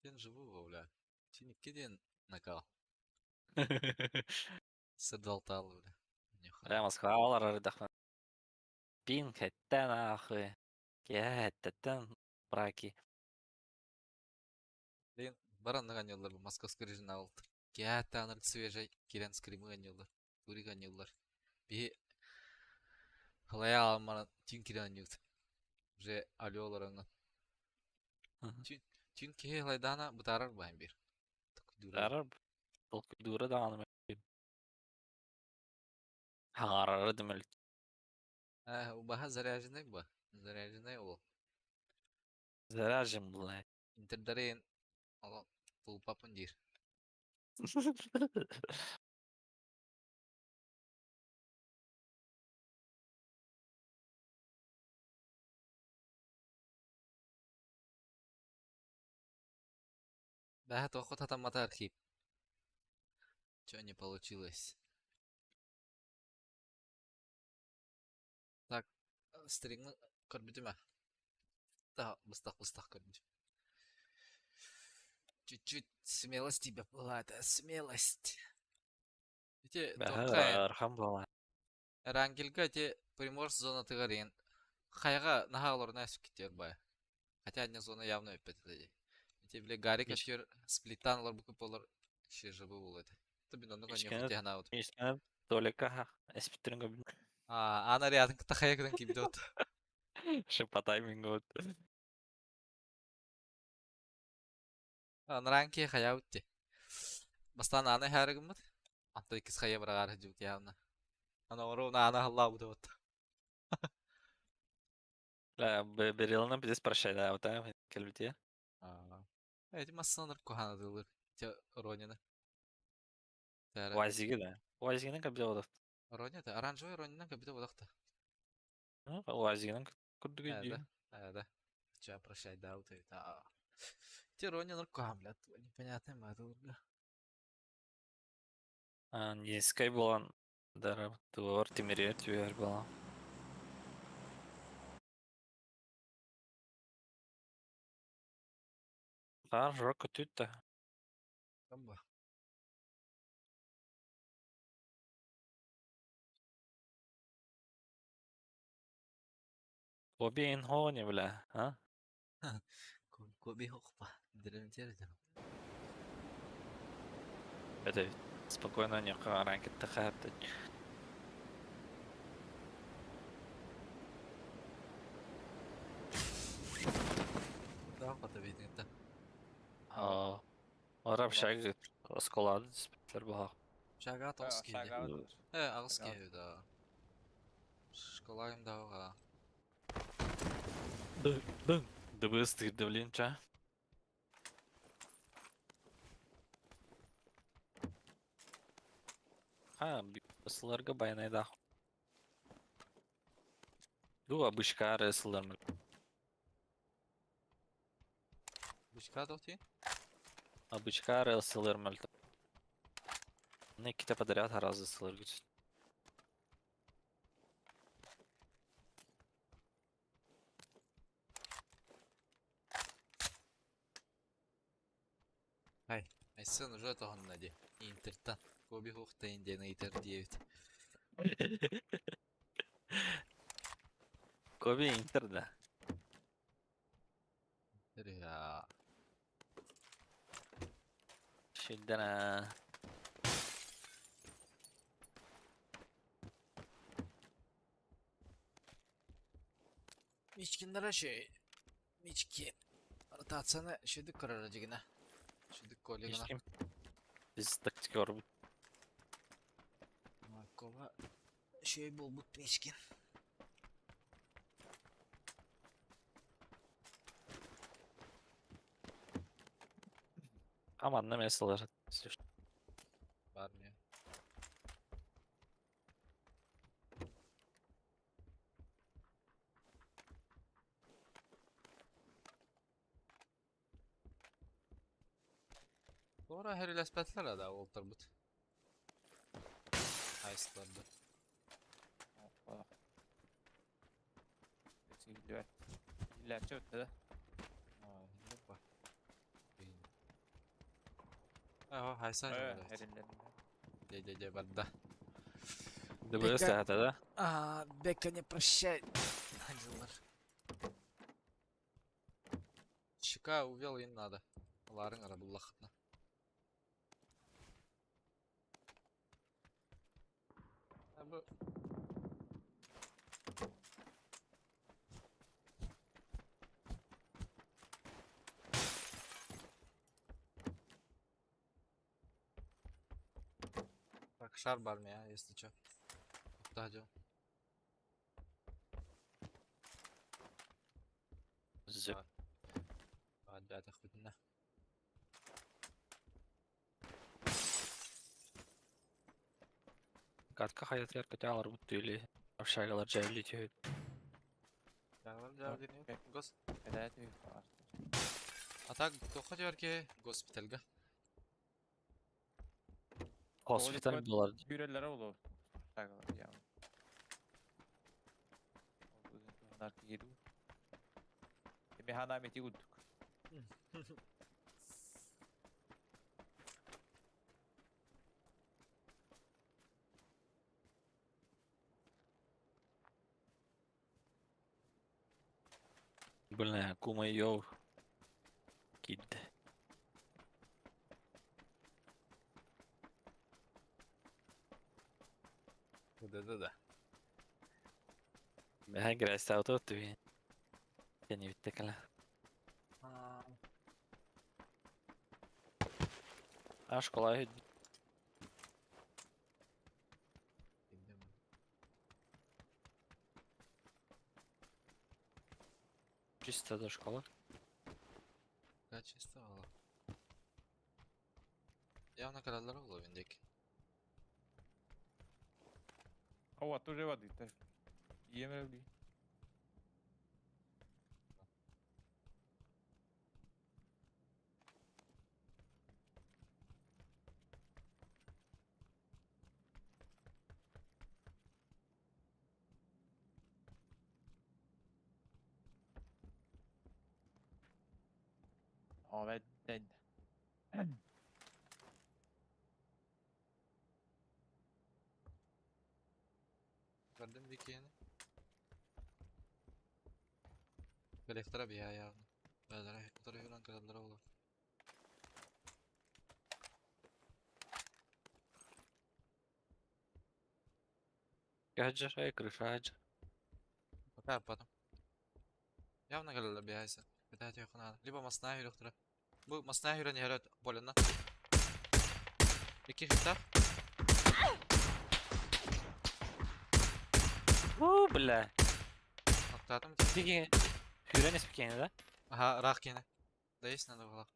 Speaker 1: Ден живу, бля. Тиникки ден накал. Садалтал, бля.
Speaker 2: Бля, Москва олар арыдахман. Пин хэттэн ахы. Киэһэ браки.
Speaker 1: Блин, баран ганялар бу московский режим алды. Киэһэ аныр свежий кирен скримы ганялар. Тури ганялар. Би халая алман тин кирен нют. Уже алёларыңы. Тин киһи халайдана бутарар баһын бир.
Speaker 2: Бутарар. Толкуйдуура даҕаны хаҥарары дымэл.
Speaker 1: Убаһа заряженный ба. Заряженный ол.
Speaker 2: Заряжен була.
Speaker 1: Интердарен ол тулпапын дир. Бэһэ туоххут хатаммата архив. Чё не получилось? Так, стрингны көрбүтүм ээ. Да, быстах-быстах көрбүтүм. Чуть-чуть смелость тебе была, это смелость. Ити
Speaker 2: Бэһэ
Speaker 1: туохха
Speaker 2: ыарахан буолаа.
Speaker 1: Рангельга ити Приморск зонатыгар иһин хайаҕа наһаа олорно сүккүтүөр баа. Хотя одна зона явно өппөт этэ дии. Ити били Гарик өттүгэр сплиттаан олорбуккут буоллар вообще живы буолуо этэ. Бин оннук
Speaker 2: Ичкэнэ
Speaker 1: онньуохпут ханаабыт.
Speaker 2: ичкэнэ Толика эспиттерин көбүн.
Speaker 1: Аа, аан ариатын кытта хайа гынан киирбит от.
Speaker 2: По таймингу.
Speaker 1: Анараан киһи хайаабыт дии. Бастаан ааны иһээри гыммыт. Онтон иккис хайа быраҕаары сылдьыбыт явно. Аны оҥоруу ааны аһыллаабыт вот.
Speaker 2: Берилана здесь прощай, да, вот кэлбитиэ.
Speaker 1: Эти массалар куһаанатылыр. Те Ронина.
Speaker 2: УАЗиги да. УАЗигинен кэбдэ бодох.
Speaker 1: Роня да, оранжевый Ронина кэбдэ бодохто.
Speaker 2: УАЗигинен курдук
Speaker 1: Да, да. Ча, прощай, да, вот это. Те Ронина куһаан, блядь, непонятно, матылга.
Speaker 2: Нескай буолан дара туор тимириэр түһэр буолан. Хаар жок көтүт да.
Speaker 1: Камба.
Speaker 2: Коби ин хони бля, а?
Speaker 1: Коби хохпа. Дерем.
Speaker 2: Это спокойно не ранкет тахапта.
Speaker 1: Да, хата битин.
Speaker 2: Аа. Араб шаг осколады спитлер баха.
Speaker 1: Шага тоғыз кейде.
Speaker 3: Шага.
Speaker 1: Э, ағыз кейде да. Школагым дауға.
Speaker 2: Дың. Дыбыс тырды ча. А, сыларга байнайда. Ду обычка сылар.
Speaker 1: Бычка тоқти?
Speaker 2: Обычка сылар мөлт. Иккитэ подряд аразы сылыргыт.
Speaker 1: Айсын уже тоһунна дии. Интертан. Коби хуохтайын диэн ыйытар диэбит.
Speaker 2: Коби Интер да.
Speaker 1: Интер
Speaker 2: Шиддана.
Speaker 1: Мичкиннere şey. Мички. Ротацияны шүдүк көрөр дигинэ. Шүдүк коллегана.
Speaker 2: Ишким. Biz taktik орбут.
Speaker 1: Маркова şey буолбут Мичкин.
Speaker 2: Аманна месалар.
Speaker 1: Бар mı? Doğru her ilaspetler да олтырбыт. Хайсыларды.
Speaker 3: Ләпче өтті да.
Speaker 1: Ага, хайса
Speaker 3: Эринлерин.
Speaker 1: Де-де-де барда.
Speaker 2: ДБС да да.
Speaker 1: А, Бека не прощай. Дилар. Щека увел и надо. Ларын ара буллахытна. Бу Так, шар бар меня, если чё. Куда идём?
Speaker 2: Зөп.
Speaker 1: Баадьбаатахпытына.
Speaker 2: Катка хаятыгар көтө бут түйли. Общагалар жайли түйөт.
Speaker 1: Гос.
Speaker 3: Эдәт үй бар.
Speaker 1: А так, тоха дьөрге госпитальга.
Speaker 2: Хоспиталь булар.
Speaker 3: Бюрелер oldu. Тагылар я. Нарки гиду. Механа мети удук.
Speaker 2: Блин, кума йоу. Кид.
Speaker 1: Да-да-да.
Speaker 2: Меха грәстә тү. Сени биттекеле. А школа һүт. Чисто до школа.
Speaker 1: Качество ала. Явно караллар оло бендек.
Speaker 3: Ова тоже воды. Емерли. О, den.
Speaker 1: Көрдüm бикени. Коллектора бия явно. Бәләр, утыры юран караллар оло.
Speaker 2: Гаджа, ай крыша гаджа.
Speaker 1: Пока потом. Явно караллар бияйса. Бетәт якына. Либо масная юрыктыра. Бу масная юран ярат болена. Ики хита.
Speaker 2: У, бля.
Speaker 1: Аттадым.
Speaker 2: Диге. Хүрен эспикени да?
Speaker 1: Ага, рах кене. Да есть надо было.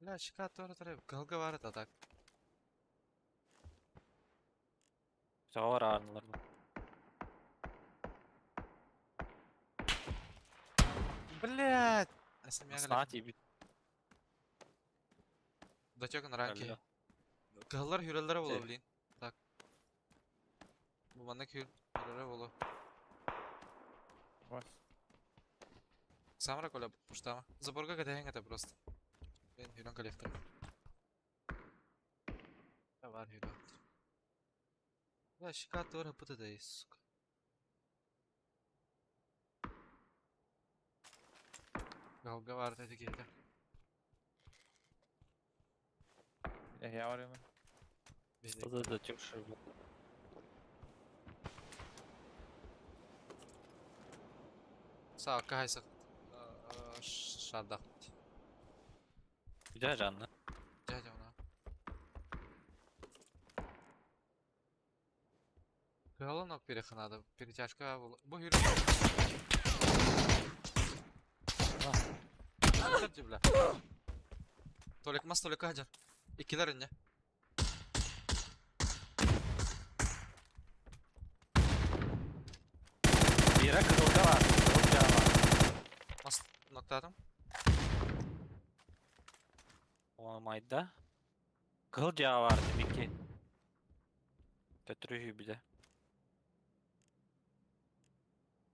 Speaker 1: Бля, щека тоже треба. Галга бар это так.
Speaker 2: Савар арнылар.
Speaker 1: Блять!
Speaker 2: Снати бит.
Speaker 1: Дотек на ранке. Кыһыллар хүрэллэрэ буолуо блин. Так. Бу манна хүрэрэ буолуо.
Speaker 3: Бас.
Speaker 1: Самара Коля пуштама. Заборга кэтэһэҥ этэ просто. Блин, хүрэн кэлиэхтэрэ. Бар хүрэ. Бля, щека тоже пытается, сука. Галга бар dedi geldi.
Speaker 3: Я var mı?
Speaker 2: Что за затекший?
Speaker 1: Sağ kaysak şardak.
Speaker 2: Güzel canlı.
Speaker 1: Gel ona. Кыһалын ок переханады. Перетяжка бу. Бу хүрэ. Бля. Толик мас толик хаджар. Иккилэр инне.
Speaker 2: Bire kırılga var. Kırılga var.
Speaker 1: Мас ноктадым.
Speaker 2: Onamayda. Kılca var demek ki. Tötürühü bir de.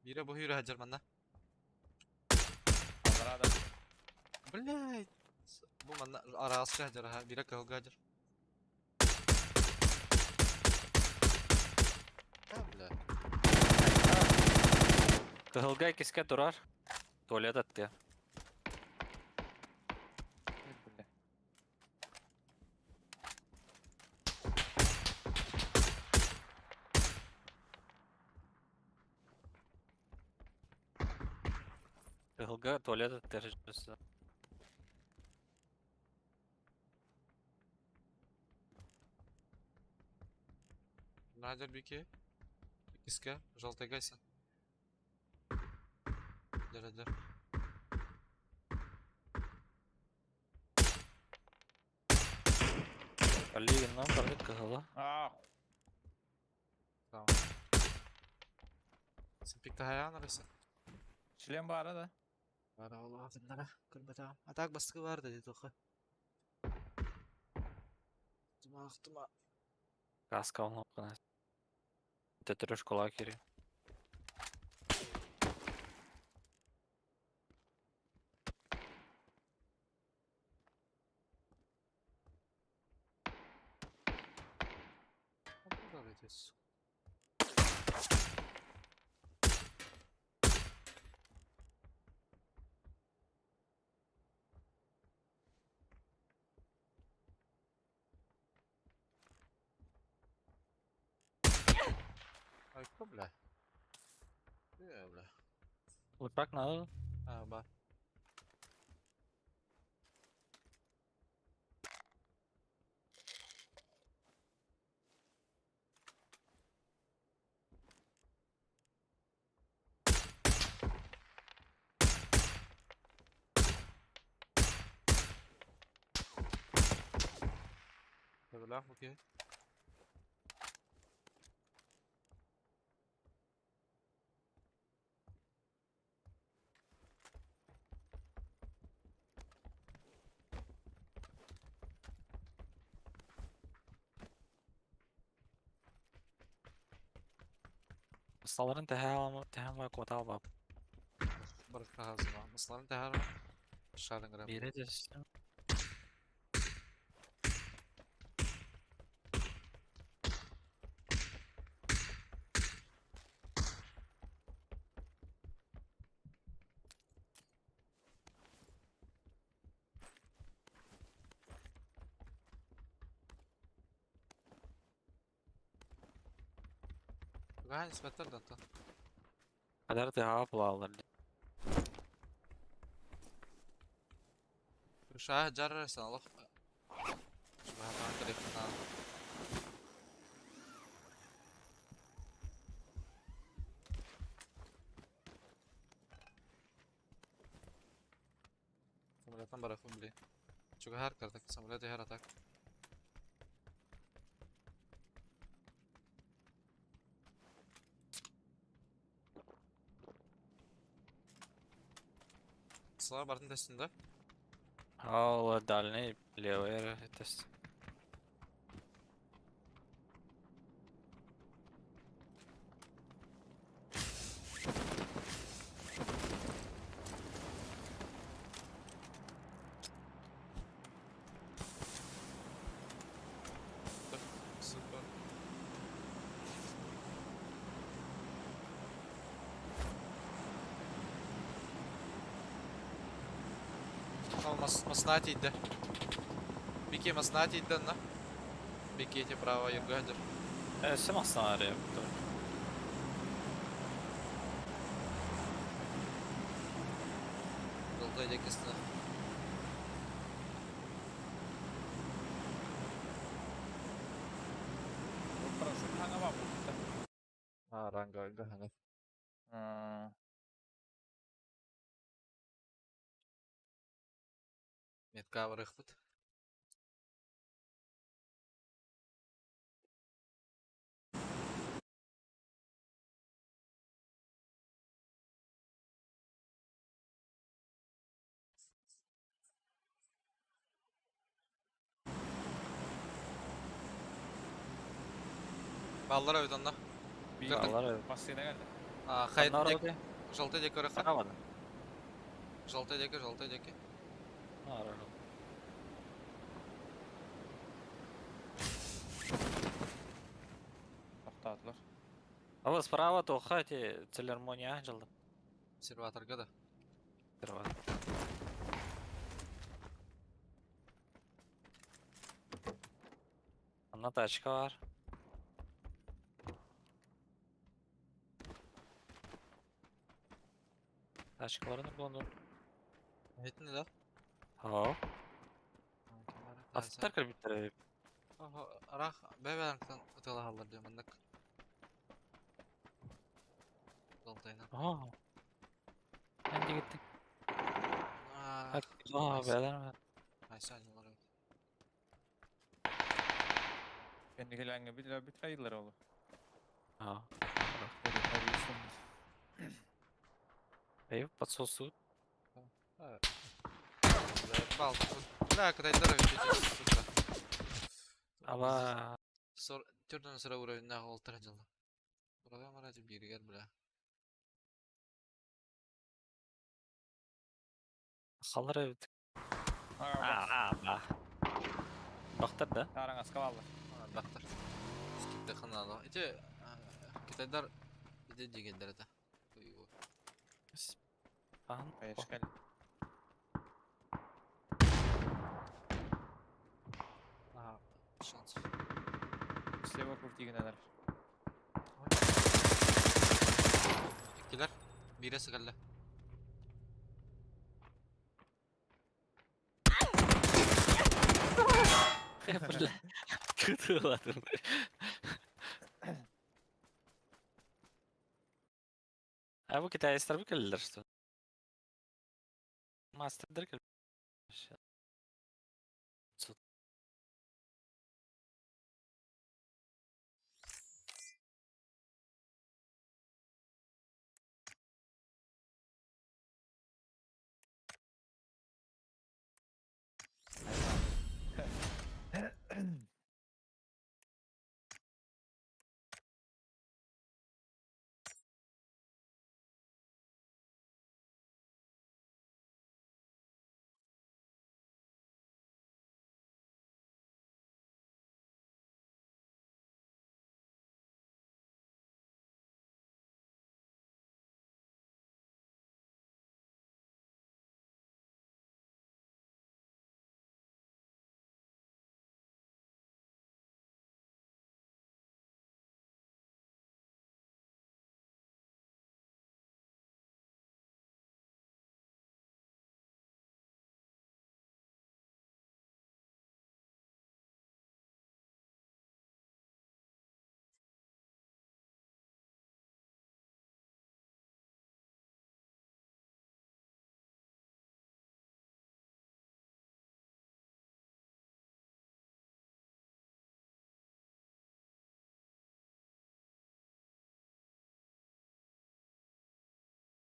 Speaker 1: Бире бу хүрэ хаджар манна.
Speaker 3: Аллара да.
Speaker 1: Блядь. Бу манна араска хаджар ха. Бире кыһылга хаджар. Ha бля.
Speaker 2: Kırılga ikisi durar. Tuvalet attı.
Speaker 3: Бля.
Speaker 2: Kırılga tuvalet attı.
Speaker 1: Хаджар бике. Иккиске желтый гайса. Дер дер.
Speaker 2: Алигин нам барбит kırıla.
Speaker 3: Ah.
Speaker 1: Tamam. Sen pikte hayran arası.
Speaker 3: Член бар да.
Speaker 1: Var Allah bunlara kırmızı. Atak baskı var dedi toka. Tuma tuma.
Speaker 2: Kaska onu okuna. Tötürü şkola kiri.
Speaker 1: Burada ediyorsun. Ay бля. Бля.
Speaker 2: Uçak надо.
Speaker 1: Ha bak. Бля, окей.
Speaker 2: Мысталарын тэһэ кватал бап.
Speaker 1: Барыкка хазыма. Мысларын тэһэр Шарын грам.
Speaker 2: Бире де.
Speaker 1: Гань спеттер да.
Speaker 2: Kadar тэһэ булалар.
Speaker 1: Шаа жарар сан алох. Шуба телефона. Самолеттан бараху били. Чугахар картак, самолет яхар атак. Слава бардын тестінде.
Speaker 2: Ал дальний левый тест.
Speaker 1: Масна тиийдэ. Бики масна тиийдэ онно. Бики эти право юрга сылдьар.
Speaker 2: Өссө махсана арыйа.
Speaker 1: Желтый диэки ыстана.
Speaker 3: Парашют хаҥа баар буолбута.
Speaker 1: А, ранга гаһана. Метка барыахпыт. Баллар эбит онно.
Speaker 2: Баллар эбит.
Speaker 3: Массыына кэллэ.
Speaker 1: Хайа диэки? Желтый диэки көрөххө.
Speaker 2: Саҥа
Speaker 1: Желтый диэки, желтый диэки.
Speaker 3: Тохтоотулар.
Speaker 2: А справа туохха эти целермония дьылда.
Speaker 1: Серваторга да.
Speaker 2: Серватор. Анна тачка бар. Тачкаларын буланыр.
Speaker 1: Этини да?
Speaker 2: Һоо. Астар кэлбиттэр
Speaker 1: Арах бэбэлэртэн ытыалаһаллар диye маннык. Жалтайынан.
Speaker 2: Оо. Эн дигиттик. Аа, бэлэр.
Speaker 1: Айсан олар.
Speaker 3: Кэнникилээҥҥэ бит хайыллар ол.
Speaker 2: Аа. Эй, подсосу.
Speaker 1: Бал. Бля, кытайдар эбит сука.
Speaker 2: Ала.
Speaker 1: Сор түрдөн сыра уровеньнаах олтара дьылла. Урага мара биригер бля.
Speaker 2: Халар эбит. Аа, ба. Бахтар да?
Speaker 3: Тараҥаска бааллар.
Speaker 1: Бахтар. Скипте ханала. Ити кытайдар ити дигендер это.
Speaker 2: Ахан.
Speaker 3: Кайышкал.
Speaker 1: Ага, шанс.
Speaker 3: Слева крутигенелер.
Speaker 1: Иккилер. Бире сыгалла.
Speaker 2: Бля. Кытыладым. А бу китайецтар бу кэллилэр что? Мастердер кэл.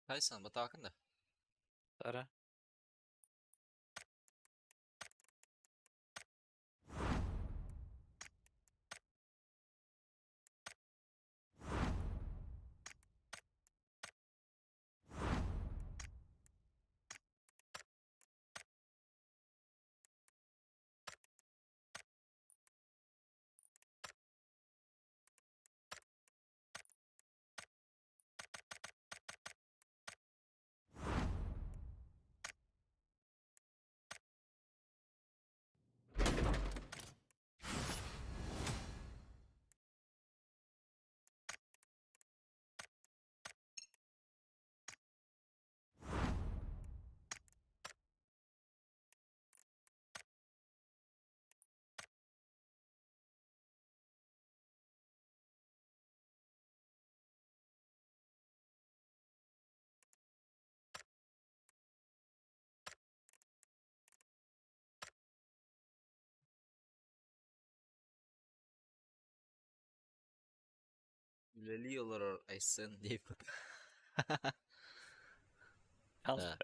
Speaker 1: Тайсон, батаакын да?
Speaker 2: Ара.
Speaker 1: Үлэлии олорор Айсен диэбит. Да.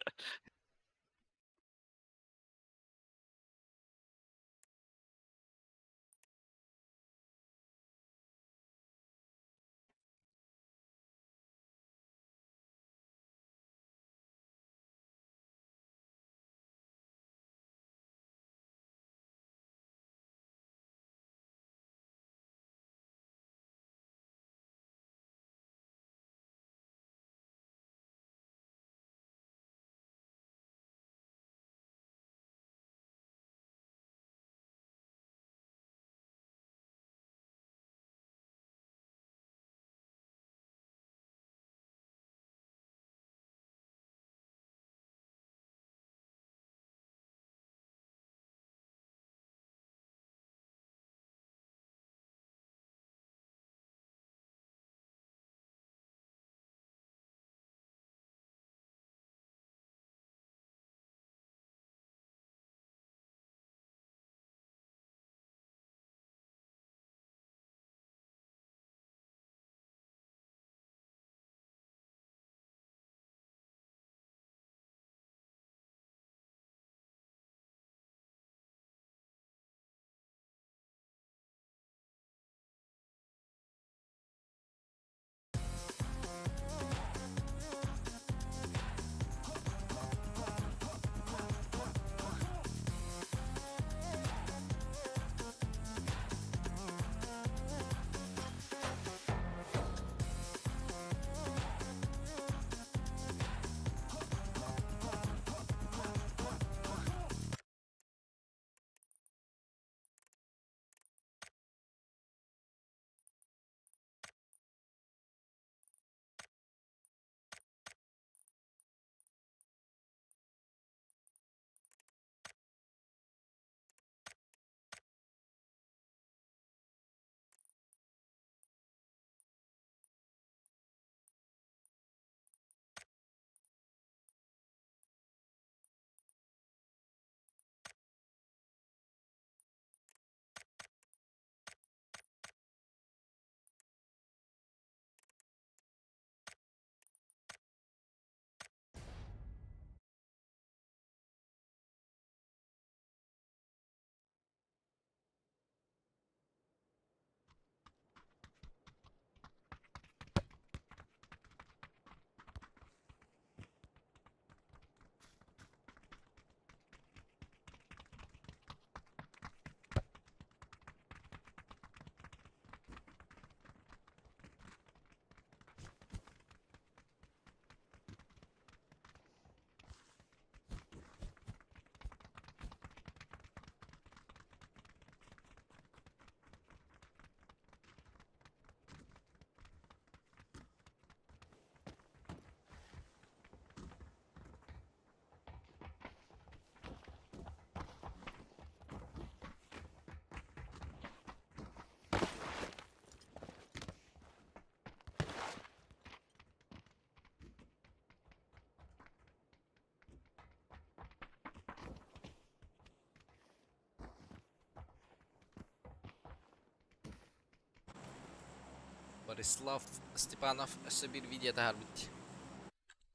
Speaker 1: Борислав Степанов өссө биир видео таһаарбыт.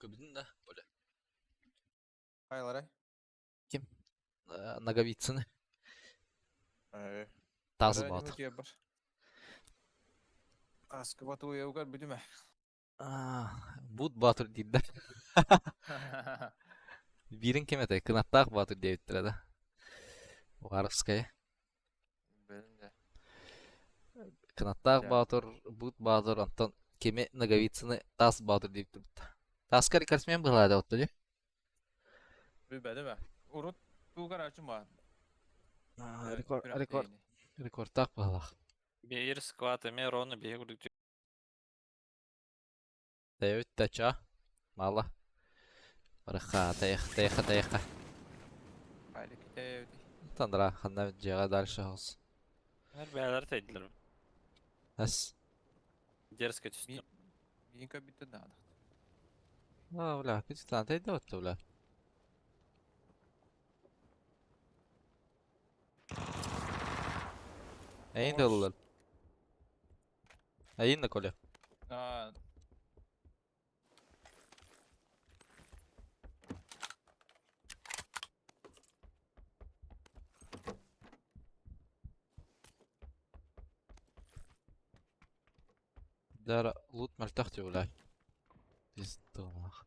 Speaker 1: Көбүтүн да, Оля.
Speaker 3: Хайлары.
Speaker 1: Ким? Наговицыны. Таз баат.
Speaker 3: Аскыба туйугар бүтүмэ.
Speaker 1: Бут Баатыр дииллэр. Биирин ким этэй? Кынаттаах Баатыр диэбиттэрэ да. Уваровская.
Speaker 3: Билинде.
Speaker 1: Кынаттаах Баатыр, Бут Баатыр, онтон кими Ноговицыны Таас Баатыр диэбит турбута. Тааска рекордсмен быһалаата отто дии.
Speaker 3: Билбэтим ээ. Урут тугар ачым баар.
Speaker 1: Рекорд, рекорд, рекордтаах быһалаах.
Speaker 2: Биир склад эмиэ ровно биһи курдук
Speaker 1: Тэйэбит да ча. Мало. Барыха, тэйэх, тэйэхэ, тэйэхэ. Тандра, ханна дьиэҕэ дальше house.
Speaker 2: Бээлэр тэйдилэр.
Speaker 1: Эс.
Speaker 2: Дерзко түстүм.
Speaker 3: Миин көрбүттэн наада.
Speaker 1: А, бля, күтүтан тэйдэ отто, бля. Эйин да ыллар. Эйин да Коля. Дара лут мөлтөх диулай. Пиздылах.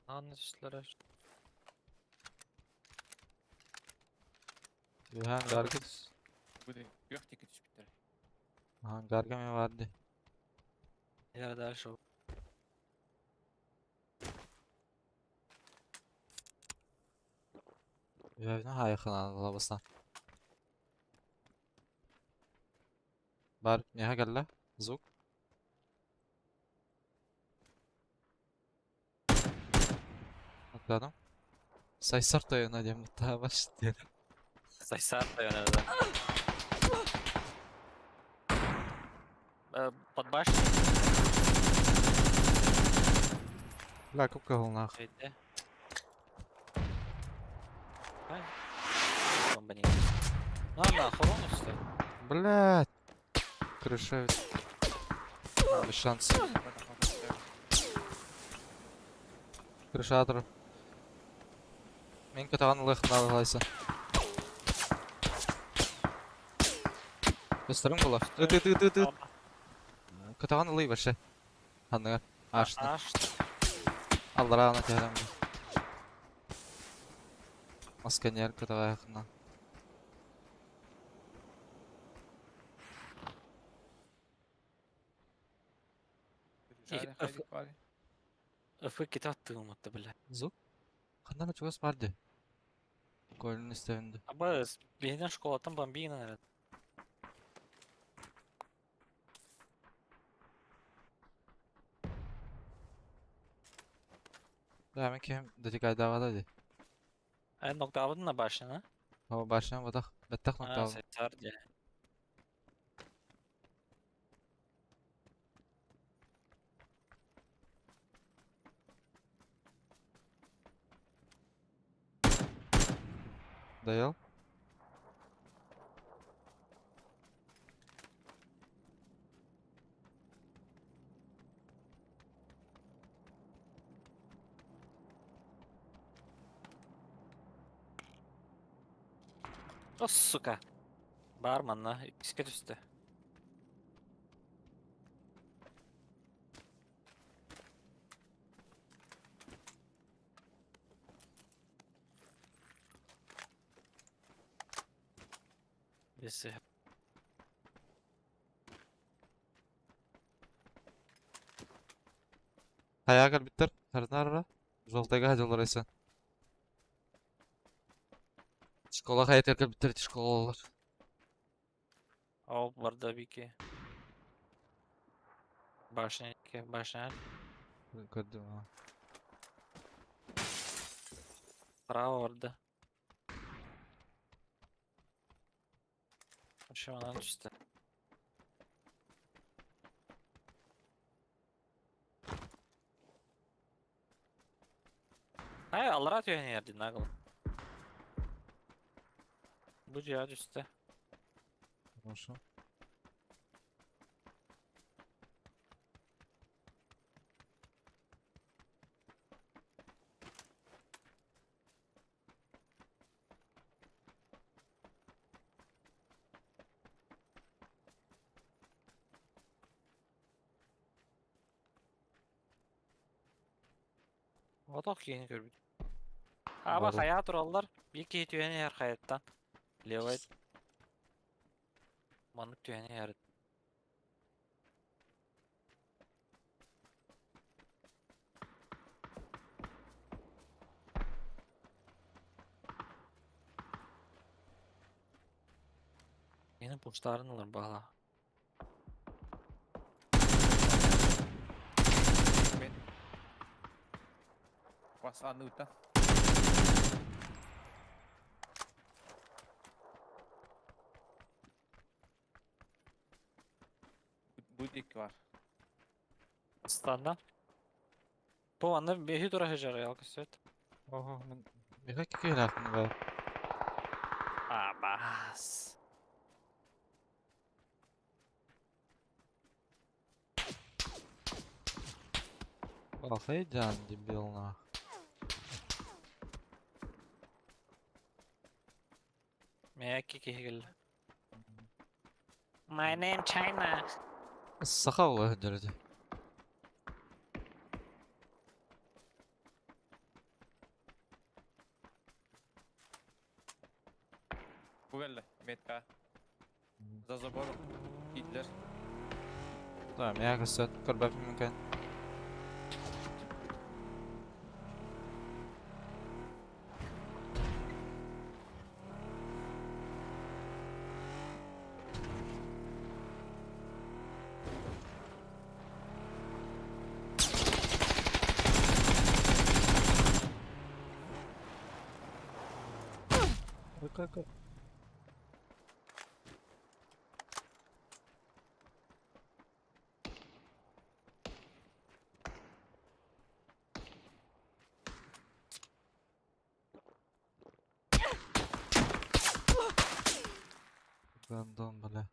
Speaker 2: Аны түстүлэр.
Speaker 1: Юхан гаргыс.
Speaker 3: Бу күөх диэки түспүттэр.
Speaker 1: Ахан гарга мен vardı.
Speaker 2: Я дальше.
Speaker 1: Үһүнэ хайахынан лабасан. Бар миэхэ кэллэ. Звук. Atladım. Сайсар тойоно диэн баттаабаш диэн.
Speaker 2: Сайсар тойоно, да. Под башней.
Speaker 1: Бля, купка голнах.
Speaker 2: Өйдө. Ай. Бомба не. На, охорону стой.
Speaker 1: Блядь. Крыша. Без шанс. Крышатор. Мен кытаҕан ылыахтаах ылайса. Көстөрүҥ буолар. Ыт ыт ыт ыт ыт. Кытаҕан ылый вообще. Ханныгар. Аашны.
Speaker 2: Аш.
Speaker 1: Аллараана түһэрэн бу. Масканьяр кытаҕайахына.
Speaker 2: Ыфы кити аттыгым отта, бля.
Speaker 1: Звук? Ханна чугас бар ди. Көлүн истэбинди.
Speaker 2: Аба, биһинен школаттан бомбигин эрэ.
Speaker 1: Да, мен кем датикайдаҕа ди.
Speaker 2: Эн ноктаабытын на башняна?
Speaker 1: Хава башня батах. Баттах
Speaker 2: А,
Speaker 1: ноктаабын.
Speaker 2: сайсар дии.
Speaker 1: Даял.
Speaker 2: О, сука. Бар манна, иске түстэ. Бесі.
Speaker 1: Хайагар биттер. Сарнарра. Жолтайга жолларайсан. Школа хайатар биттер школалар.
Speaker 2: Ол барда бики. Башня, башня.
Speaker 1: Көрдүм. А.
Speaker 2: Право барда. Вообще онан түстэ. Ай, аллара түйен ерді нагыл. Бу жия түстэ.
Speaker 1: Хорошо.
Speaker 2: Отох киһини көрбүт. Аба
Speaker 1: Бары.
Speaker 2: хайа тураллар. Bir киһи түһэн иһэр хайаттан. Левай. Маннык түһэн иһэр. Yine пуштарын ылар бала.
Speaker 3: Мен. Бас анныта. Бу диэки бар.
Speaker 2: Станда. Бу манна бэһи тура хыжар ялкы сөт.
Speaker 1: Ого, мен Миэхэ киһилээхпин баар.
Speaker 2: Абаас.
Speaker 1: Охай дьаан дебил нах.
Speaker 2: Мээкки киһи кэллэ. My name China.
Speaker 1: Саха оҕо сылдьар ити.
Speaker 3: Бу кэллэ, метка. За забором. Киирдилэр.
Speaker 1: Да, миэхэ көстөөт көрбөппүн мөкөн. Ой, как. Гандон, бля.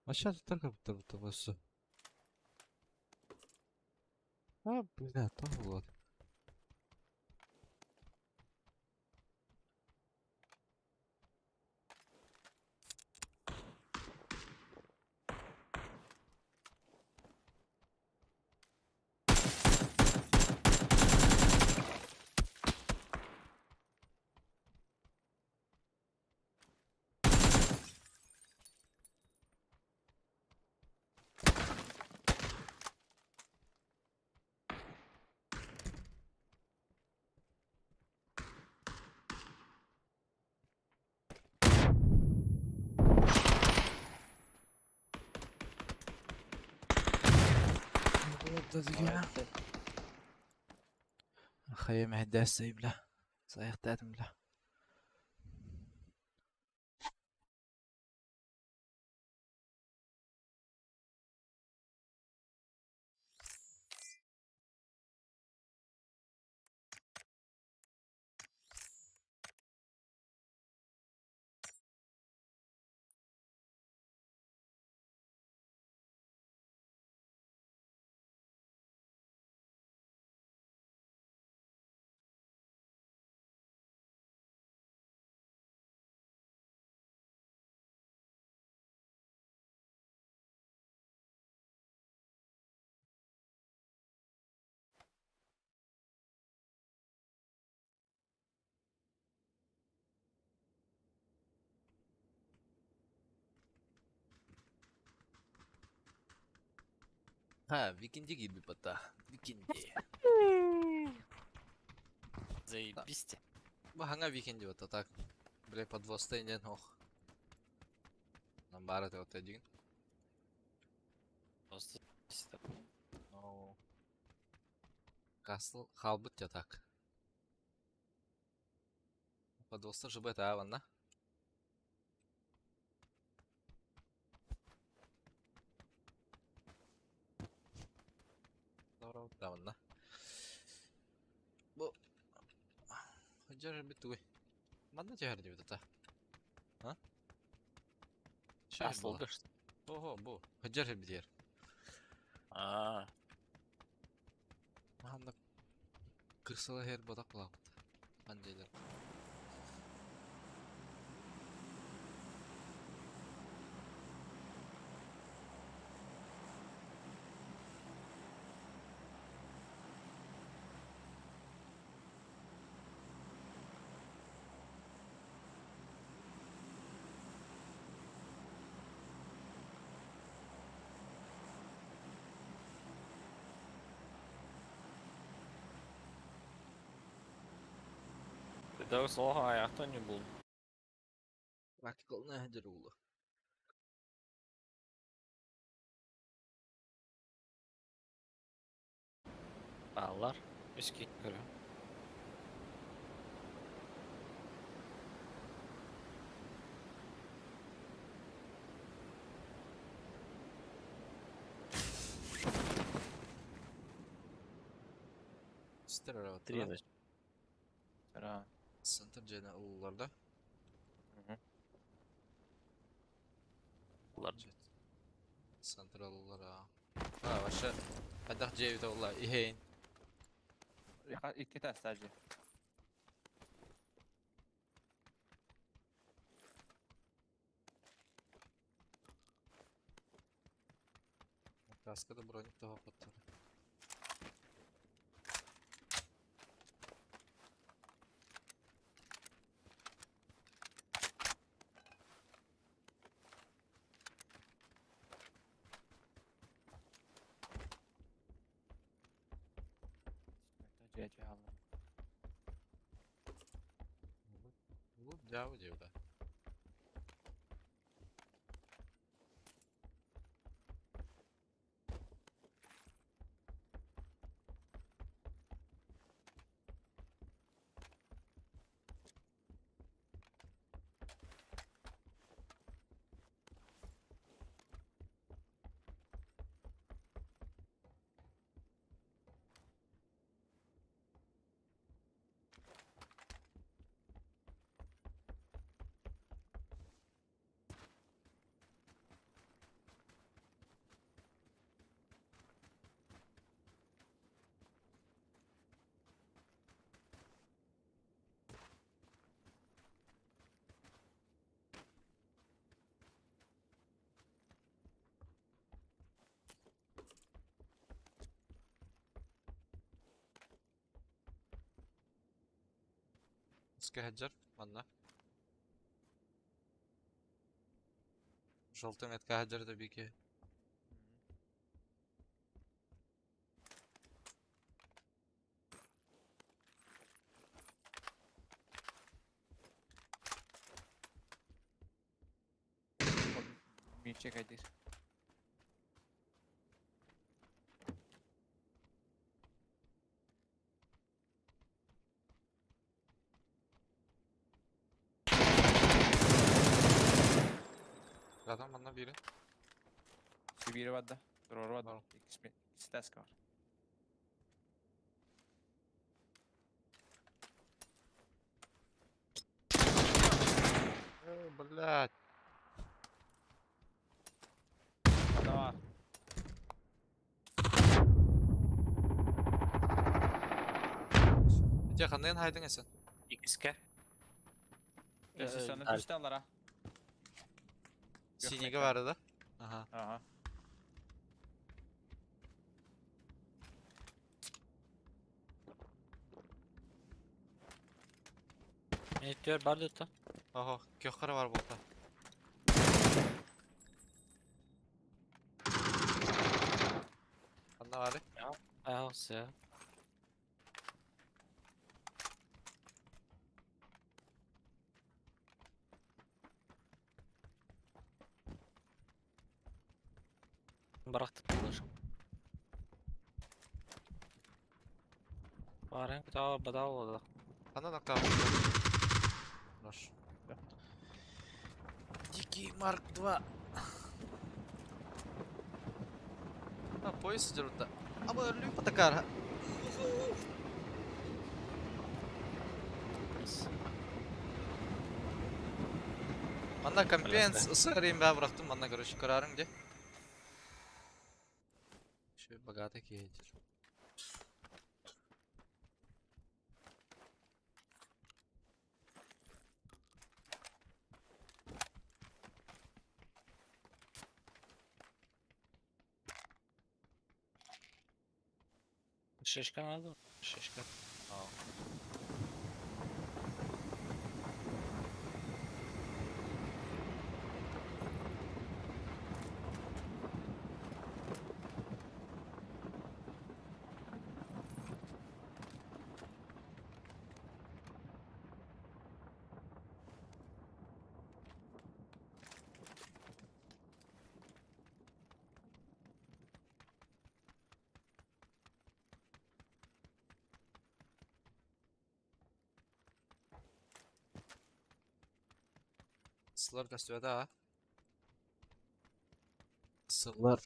Speaker 1: А сейчас только будто бы всё. А, бля, там вот. Хайа мэһэйдээс бля. Сайахтаатым бля. Ха, викинди киирбит батта. Викинди.
Speaker 2: Заебись.
Speaker 1: Бу хаҥа викинди батта так. Бля, подвоста инен ох. Нам баар этэ вот один.
Speaker 2: Просто
Speaker 1: Ну. Касл хаалбыт я так. Подвоста жыбыт аа манна. Да манна. Бу Хадьар бит тугуй. Манна түһэр диэбит ата. А? Шер буолла.
Speaker 2: Каслга что?
Speaker 1: Ого, бу. Хадьар битиэр.
Speaker 2: А,
Speaker 1: Манна кырсала һэр бодак булабыт. Панжелер.
Speaker 2: Ты даже слова аяхта не был.
Speaker 1: Practical нәһәдер улы.
Speaker 2: Аллар. Үски көрө.
Speaker 1: Стер
Speaker 2: Три, значит.
Speaker 3: Ра.
Speaker 1: Центр дьиэни ыллылар да?
Speaker 3: Мгм.
Speaker 2: Улар.
Speaker 1: Центр ыллылар аа. А, вообще, хайдах дьиэ эбитэ буолла, иһэйин.
Speaker 3: Икки этээстээх дьиэ.
Speaker 1: Каска да броник тоһоппуттар.
Speaker 3: Дьиэ дьиэ хаалла.
Speaker 1: Улуу дьаабы дьиэ Скэһэдьэр манна. Желтый метка хаджар да бики.
Speaker 3: Мииччэ кэйдиир.
Speaker 1: Zaten манна бири.
Speaker 3: Сибири барда. Туруору барда.
Speaker 1: Бар.
Speaker 3: Иккис иккис этээскэ бар.
Speaker 1: Э, блядь.
Speaker 3: Манна бар.
Speaker 1: Ити ханныгын хайдың эсен?
Speaker 2: Иккискэ.
Speaker 3: Өссө
Speaker 2: Э,
Speaker 3: түстэ аллара.
Speaker 1: Синиге бары да? Ага.
Speaker 3: Ага.
Speaker 2: Meteor бар да
Speaker 1: Ого, көхкара бар болта. Ханна бары?
Speaker 2: Аҕыс. Бырахтык булар. Барын кутаа бадаа буолла.
Speaker 1: Ханна накта болта. Наш.
Speaker 3: Да.
Speaker 1: Дикий Марк 2. А, пояс дерут-то. А мы люпа такая. Манна компенс ысырым бә бырахтым, манна, короче, карарым где? Еще богатый кейтер.
Speaker 2: Шишка надо? Шишка.
Speaker 1: Сылар көстүбэтэ а? Сылар.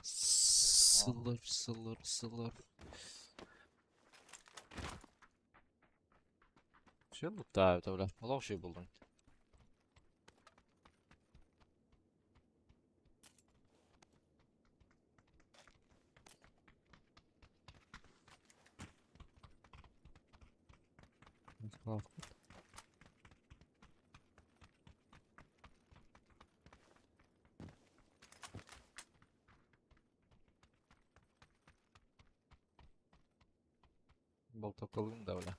Speaker 1: Сылар, сылар, сылар. Все лутают, бля. Олох булдум. Болтокалым да, бля.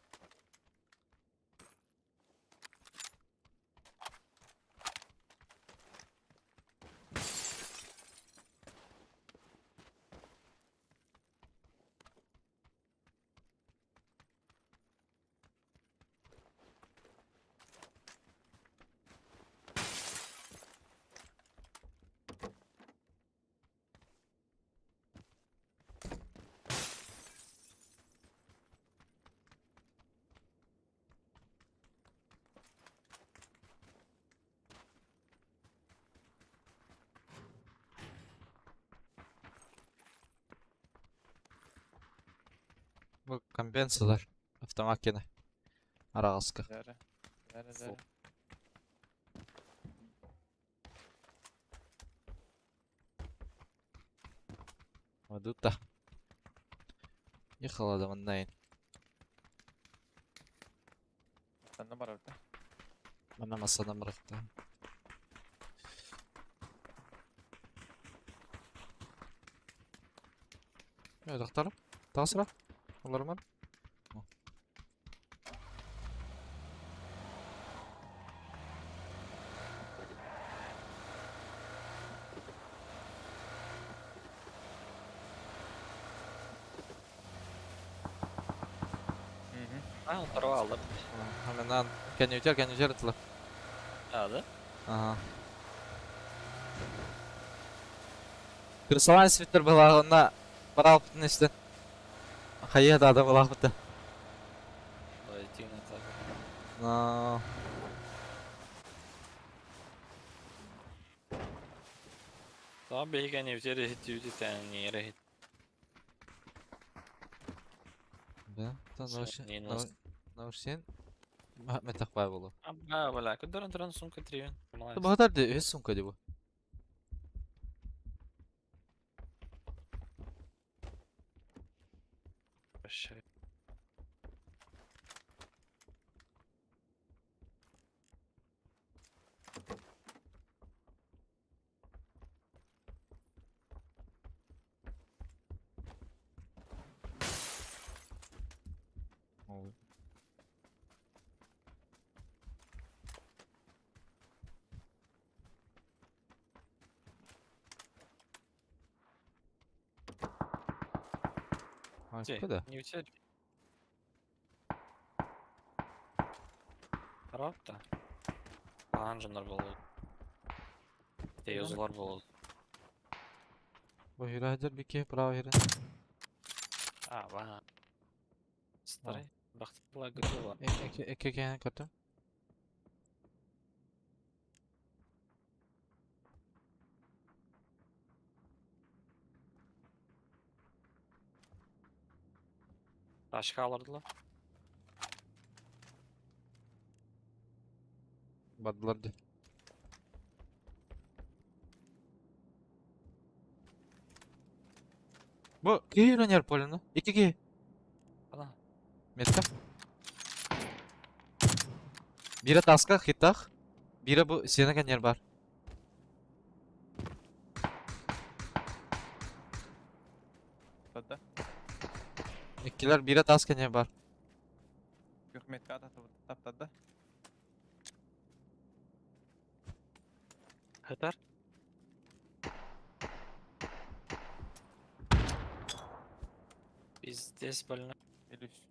Speaker 1: Бу компенсалар. Автомат кene. Араҕаска.
Speaker 3: Дәрі. Дәрі, дәрі.
Speaker 1: Мадута. Ехала да маннайын.
Speaker 3: Санна барар да.
Speaker 1: Манна масадан бырахта. Э, доктор. Тасыра. Олар
Speaker 2: А, второго алды.
Speaker 1: Хаменан. Кәнүтер, кәнүтер тылы.
Speaker 2: Алды.
Speaker 1: Ага. Кырсалан свитер была, барал бүтін Хайа да да была быта. Но...
Speaker 2: Tamam биһиги нефтер иһиттибит тәнниere
Speaker 1: Да, та
Speaker 2: Сен
Speaker 1: наушен. Метак бай болу.
Speaker 2: Аба, бля, кудерен туран сумка тривен.
Speaker 1: Багатар де өз сумка ди бу.
Speaker 2: Вообще.
Speaker 1: Куда?
Speaker 2: Не у тебя. Рапта. Анжандар болот. Тейозлар болот.
Speaker 1: Бу хирәдер бике право хирә.
Speaker 2: А, ва. Старый. Бахтыла готова.
Speaker 1: Эке эке кен каты.
Speaker 2: Ташка алардылар.
Speaker 1: Бардылар ди. Бу киһи полено. Ики ки.
Speaker 2: Ана.
Speaker 1: Метка. Бире таска хитах. Бире бу сена канер бар.
Speaker 3: Тада.
Speaker 1: Иккилер бире таска не бар.
Speaker 3: Hükümet таптады.
Speaker 2: Хытар. Пиздец больно.
Speaker 3: Елүс.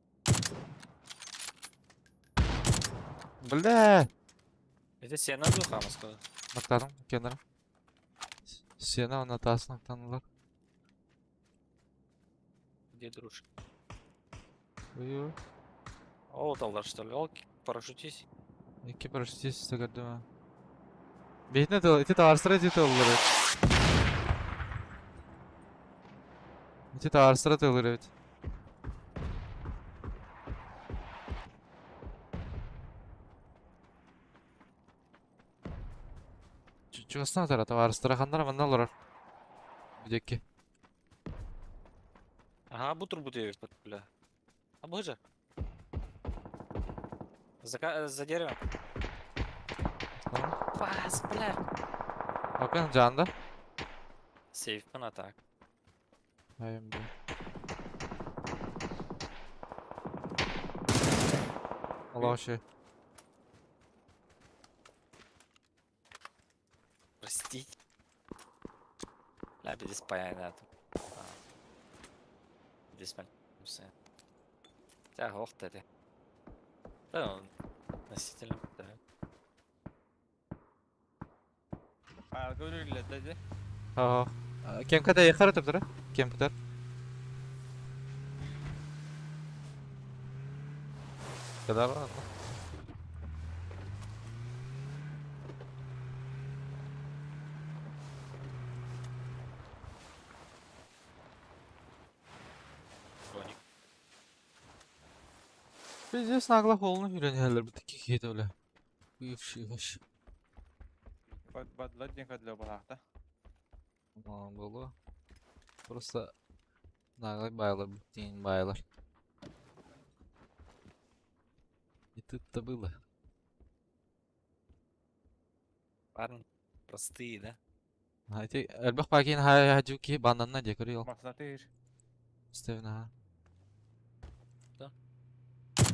Speaker 1: Бля.
Speaker 2: Это сена духа Москва.
Speaker 1: Нактадым кенара. Сена она тас нактанылар.
Speaker 2: Где дружка?
Speaker 1: Ой-ой.
Speaker 2: О, талдар что ли? Ол парашютист.
Speaker 1: Икки парашютист көрдүм. Бейтне тыл, ити таарсыра ити тыллар. Ити таарсыра тыллар бит. Чугастан атара табаарыстара ханна эрэ манна олорор. Бу диэки.
Speaker 2: Ага, бу турбут диэбиппит, бля. А бу же. За деревом. Пас, бля.
Speaker 1: Окей, жаанда.
Speaker 2: Сейфпын атак.
Speaker 1: Айым бу. Аллах
Speaker 2: Простите. Бля, без понятно. Без понятия. Да, ох ты. Да, он носителем, да.
Speaker 3: Арга үлэллэр дии.
Speaker 1: Аа. Кем ката яхара таптара? Кем катар? Кадар ладно.
Speaker 2: Броник.
Speaker 1: Пиздец нагло холну үйренелер бу таки хейт бля. Бывший вообще.
Speaker 3: Бадлар диэн көдлө балаахта.
Speaker 1: Было. Просто наглый байлар, день байлар. И тут-то было.
Speaker 2: Парни простые, да?
Speaker 1: А эти элбэх пакин хажуки бананна де көрüyor.
Speaker 3: Масна тыыр.
Speaker 1: Стивен ха.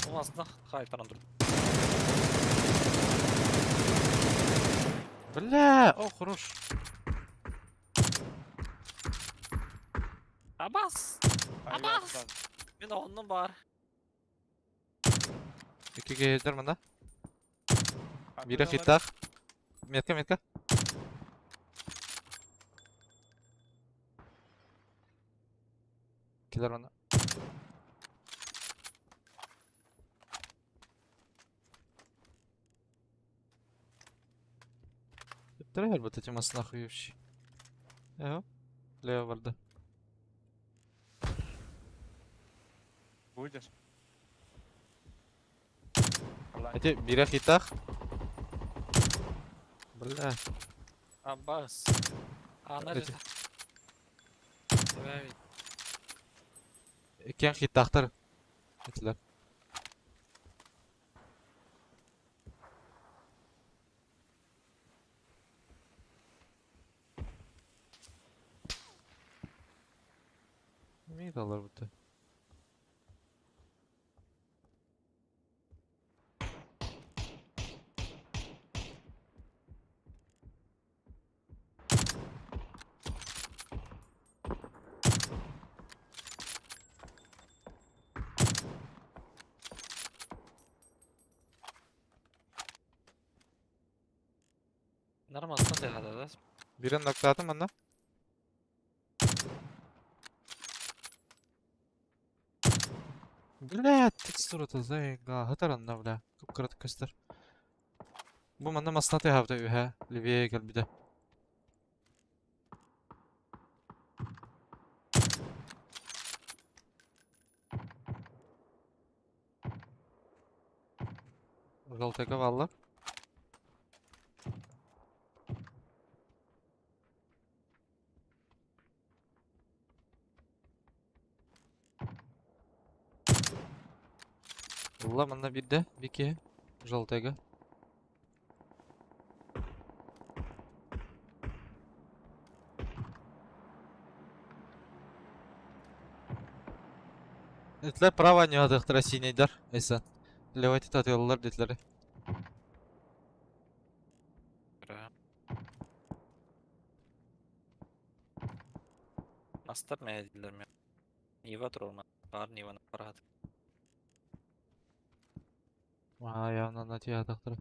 Speaker 2: У нас на хайтаран тур.
Speaker 1: Бля, о, хорош.
Speaker 2: Абас! Абас! Мен оннун бар.
Speaker 1: Икиге еждер мында. Бире хиттах. Метка, метка. Килер мында. Трехер вот эти нахуй вообще. Эго. Лево барда.
Speaker 3: Будешь?
Speaker 1: Эти бире хиттах. Бля.
Speaker 2: Абас. Ана
Speaker 1: Эти-
Speaker 2: же. Давай.
Speaker 1: Кен хиттахтар. Этилер. Мидалар бутты.
Speaker 2: Нормально да, да?
Speaker 1: Бирин ноктаатым манна. Бля, текстура заега. Хатаранна, бля. Кып-кырат көстөр. Бу манна маснаты хавта үһә. Левее кэлбитэ. Жолтека валла. Улла манна бирде, бики. Жолтега. Этлер право не адыктыра синейдар. Эйсан. Левый татыялар детлери.
Speaker 2: Мастер мәдилер мен. Нива турма. Бар Ниваны барат.
Speaker 1: А, явно на тебя адыктыра.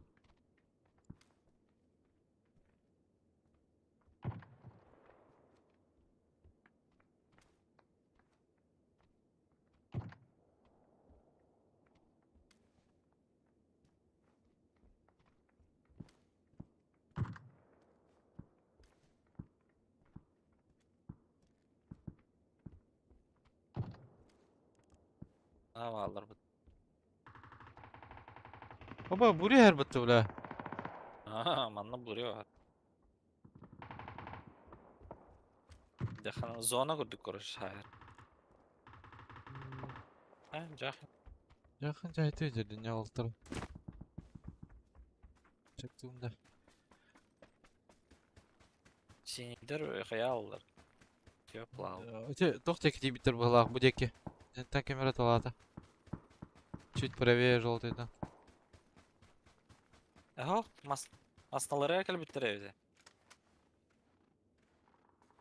Speaker 2: А, валлар бу.
Speaker 1: Оба, бури һәр битте, бля.
Speaker 2: А, манна бури бар. Дьахан зона курдук короче саайар. А, дьахан.
Speaker 1: Жақын жайты жерде не олтыр. Чектуумда.
Speaker 2: Синидер хаяллар. Теплал.
Speaker 1: Өте тоқ теки дейбиттер бұлақ бұ деки. Тен камера талата. Чуть правее желтый да.
Speaker 2: Ага, мас масналары кэлбиттер эбите.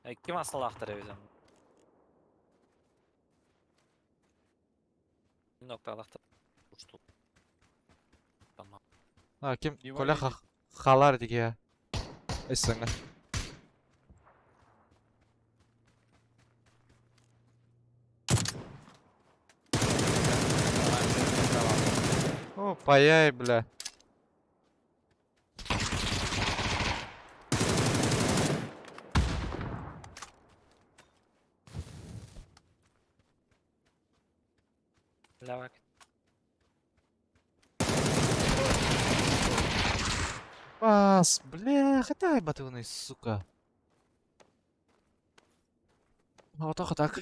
Speaker 2: Икки масналаахтар эбите. Нокталахтар. Ушту. Tamam.
Speaker 1: А, кем
Speaker 3: Диван
Speaker 1: Коля
Speaker 3: едет.
Speaker 1: халар диге. Эссеңе. О, паяй, бля.
Speaker 2: Лавак.
Speaker 1: Бас, бля, хатай батыгны, сука. Вот так.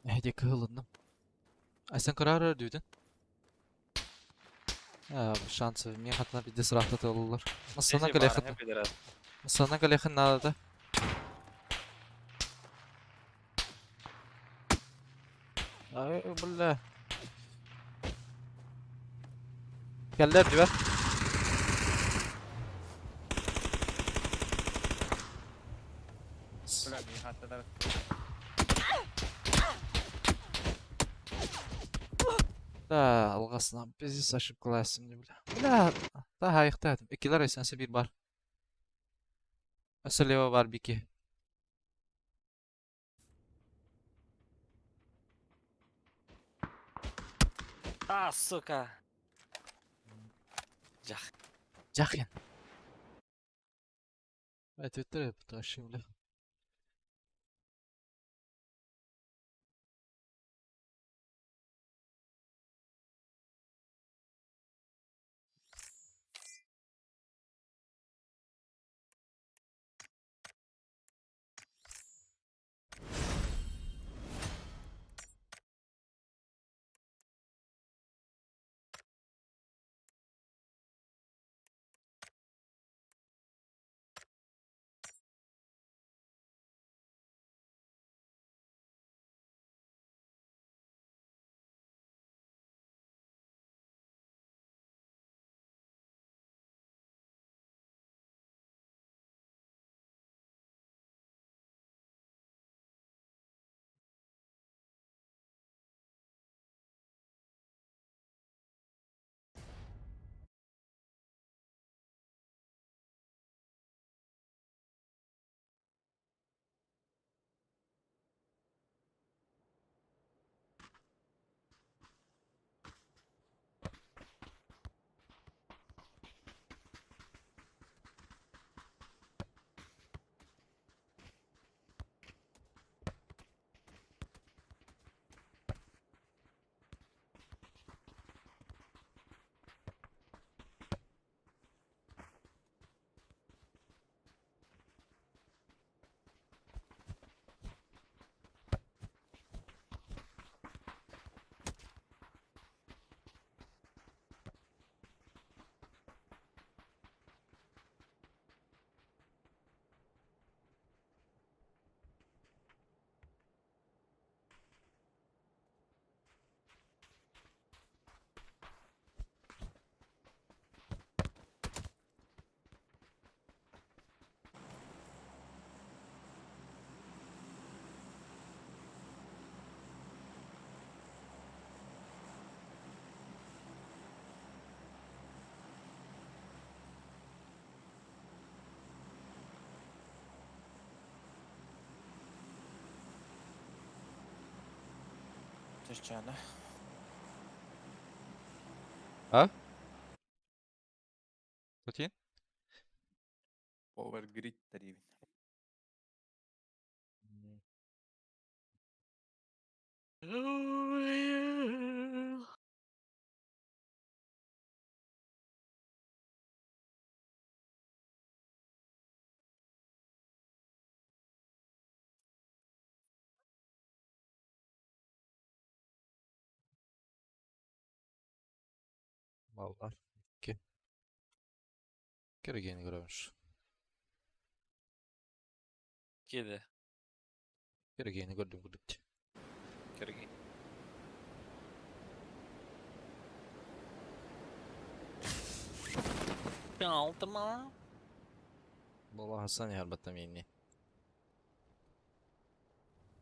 Speaker 1: Эди кылынным. А сен карар дүйдін. А, шансы мен хатына бидде сұрақта тылылар. Масана галехын. Масана галехын надо да. Ай, бля. Келдер дибер.
Speaker 3: Бля, мин хатталар.
Speaker 1: Да, алғасынан пиздец ошибкалайсың не бля. Бля, да хайықта едім. Икилер эсенсе bir бар. Өсө лево бар бики.
Speaker 2: А, сука. Жах.
Speaker 1: Жахин. Айтып өттір бля.
Speaker 3: Түшчәне.
Speaker 1: Тутин?
Speaker 3: Power Grid тариф.
Speaker 1: Баллар. 2. Кэргени көрөбүн.
Speaker 2: Киде.
Speaker 1: Кэргени көрдүм курдук.
Speaker 2: Кэргени. Алтыма.
Speaker 1: Була Хасан ярбаттам ини.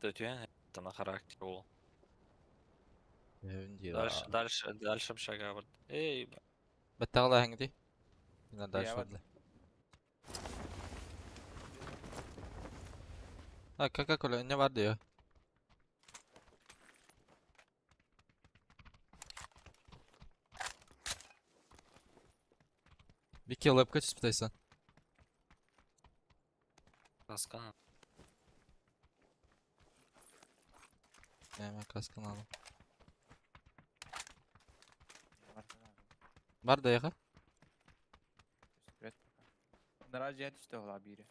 Speaker 2: Төтүөн на характер ол.
Speaker 1: Дальше.
Speaker 2: Дальше, дальше, дальше шага бар. Эй,
Speaker 1: Баттагла хаңди. Ина дальше
Speaker 3: Я
Speaker 1: барды. А, Кока-кола не бар diyor. Bir kill up kaç ispitaysan?
Speaker 2: Kaskana.
Speaker 1: Hemen kaskını aldım. Бар да яха.
Speaker 3: Наража түстэ ола бири.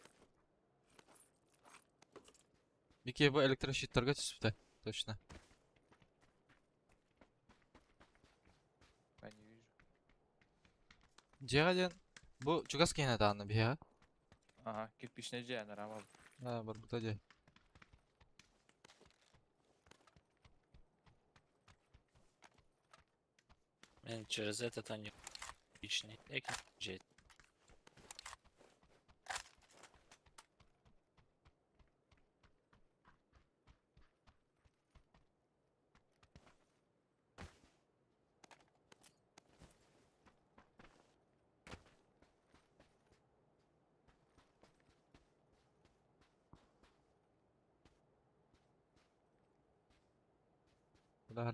Speaker 1: Bir kere bu elektroşitlerге түспүтэ. Точно.
Speaker 3: Я не вижу.
Speaker 1: Жега ден бу чугас кейне тааны бия.
Speaker 3: Ага, кирпичне же нарама.
Speaker 1: Ha, бар бу же.
Speaker 2: Мен через этот они личный. Эки же.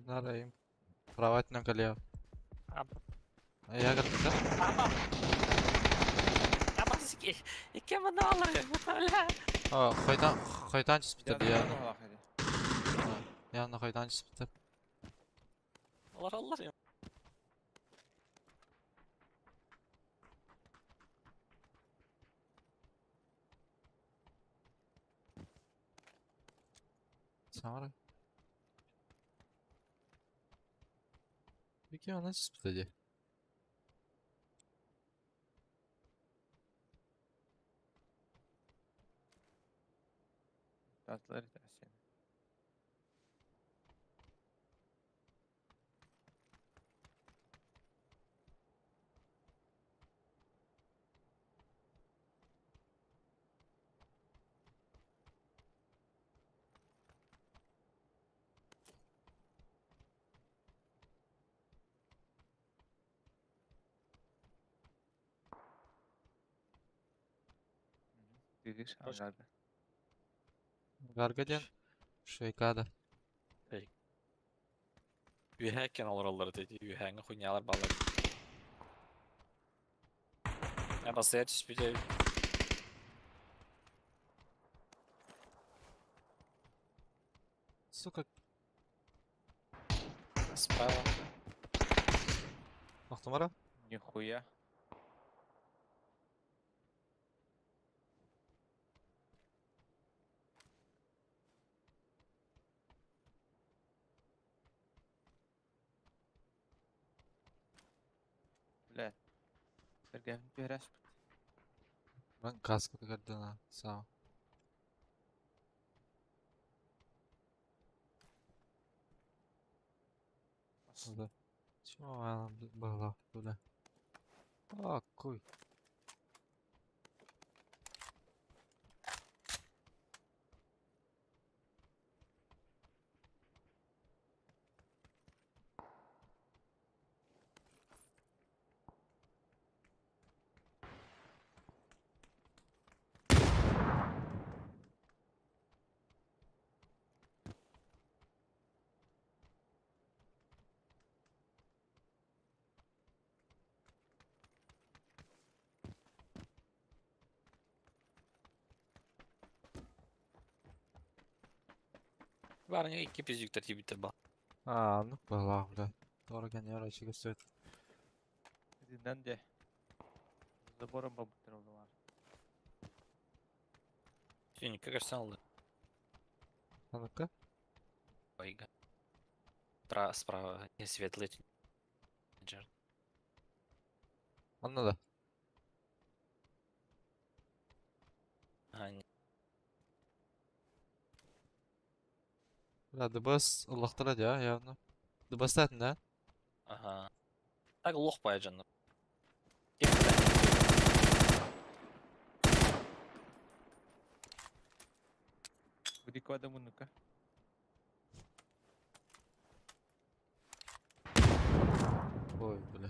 Speaker 1: Нарайым. Кровать на колея.
Speaker 2: Ап.
Speaker 1: Я готов.
Speaker 2: Абасики. Икки мана алар.
Speaker 1: А, хайтан хайтан түспүтэ бия.
Speaker 3: Я
Speaker 1: Яна хайтан түспүтэ.
Speaker 2: Алар алар.
Speaker 1: Самара. Бики ана түспүтэ же.
Speaker 3: Татлар сен. Дигиш
Speaker 2: Hoş-
Speaker 3: angarda.
Speaker 1: Гаргаден. Шейкада.
Speaker 2: Ühәкен алар алар dedi. Ühәңе хуйнялар балар. Я басая түспүтэ.
Speaker 1: Сука,
Speaker 2: Справа.
Speaker 1: Ахтамара.
Speaker 3: Нихуя. Бля. Сергей, берешь.
Speaker 1: Мен каска көрдүн Сау. Да. Чего была, бля. А, куй.
Speaker 2: Барня икки пиздюктер тибитер ба.
Speaker 1: А, ну была, бля. Дорого не рачи стоит.
Speaker 3: Диндан де. Забором бабуттар олар.
Speaker 2: Сен как алды.
Speaker 1: А ну-ка.
Speaker 2: Ойга. Справа, справа, не светлый. Джер.
Speaker 1: Онно да.
Speaker 2: Аня.
Speaker 1: Бля, ДБС ыллахтара дии, явно. ДБС-таатын да?
Speaker 2: Аха. Так лох баайа дьоннор.
Speaker 3: Бутикова муннукка.
Speaker 1: Ой, бля.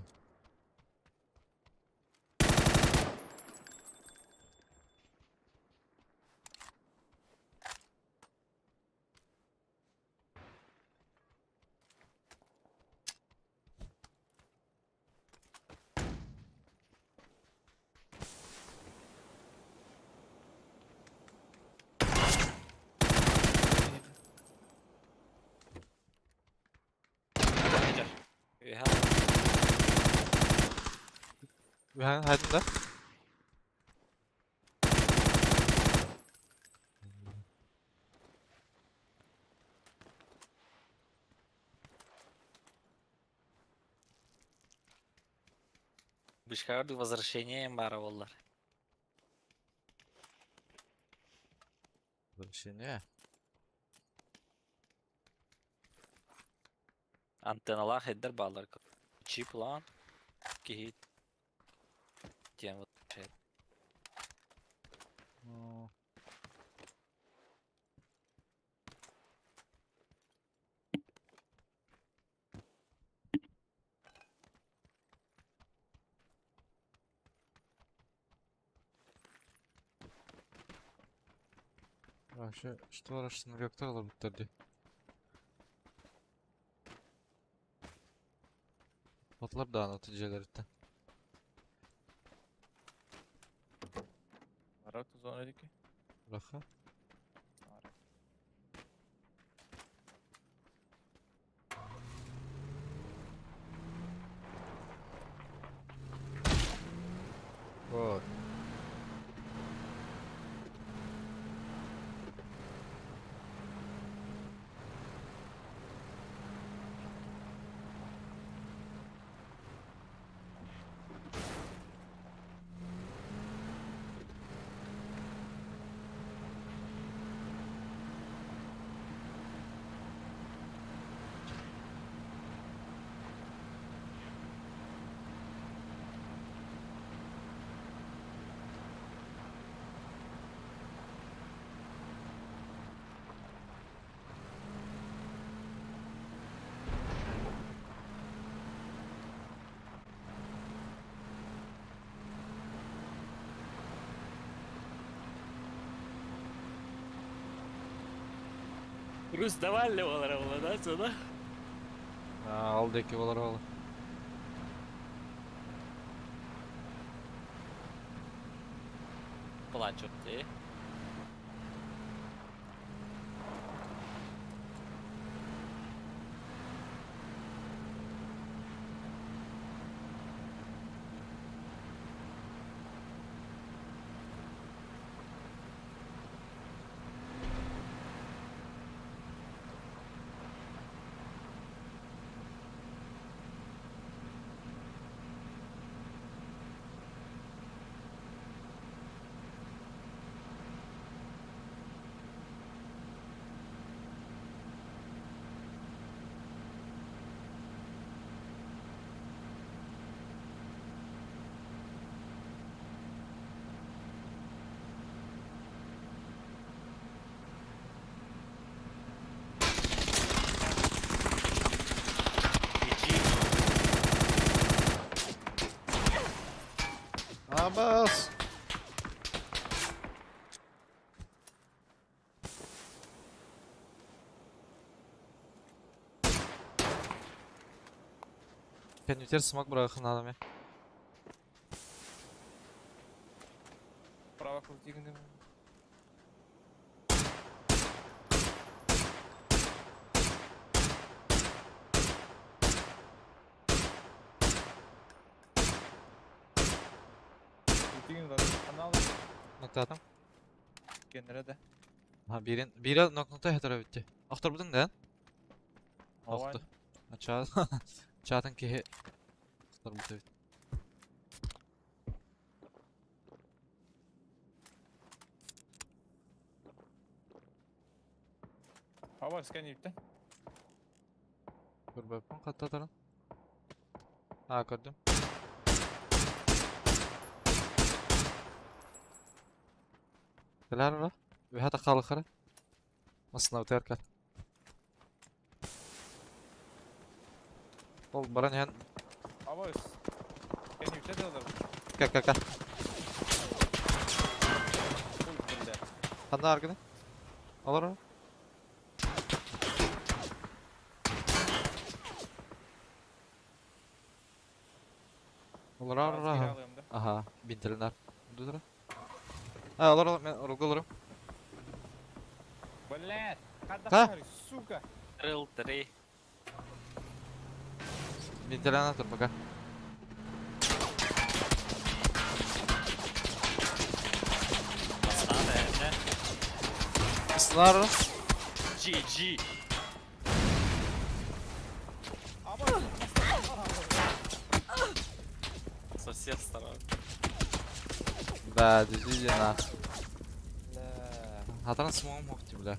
Speaker 1: Үһэн хайдын да?
Speaker 2: Бишкарды возвращением бара боллар.
Speaker 1: Возвращение.
Speaker 2: Антенналаах эдэр бааллар. Чип лаан. Киһи диэн возвращает.
Speaker 1: Ну, Вообще, что раз ылбыттар дии. Отлар даҕаны аты дьиэлэриттэн.
Speaker 3: Барар зона диэки.
Speaker 1: Браха. Вот.
Speaker 2: Рус давали олар була да сюда?
Speaker 1: Ал диэки буолар буолла.
Speaker 2: Плачут ти.
Speaker 1: Абас! Кэннитер смог бырахын
Speaker 3: Право крутигнем. Крутигнем канал.
Speaker 1: Ноктатым.
Speaker 3: Кеннере де.
Speaker 1: Ha birin biri nokta hetero bitti. Охторбутун да? Охту. Чаатын киһи охторбут эбит.
Speaker 3: Аба сканипте.
Speaker 1: Көрбөппүн хаттатарын. А, көрдүм. Кэлээр ора. Үһэ тахалыхара. Массыынабытыгар кэл. Ол баран иһэн
Speaker 3: Аба сканипте дылыр.
Speaker 1: Кэл кэл кэл.
Speaker 3: Ой, бля.
Speaker 1: Ханна аргыны? Олор ора. Олор ора. Аха, бинтелинар. Дудра. А, олор олор, мен орулга олорум.
Speaker 3: Блядь,
Speaker 1: Ха?
Speaker 3: сука.
Speaker 2: Крыл 3.
Speaker 1: Бинтелена тур пока. Снар.
Speaker 2: GG. Со всех сторон.
Speaker 1: Да, действительно. Хатан смогу мог бля.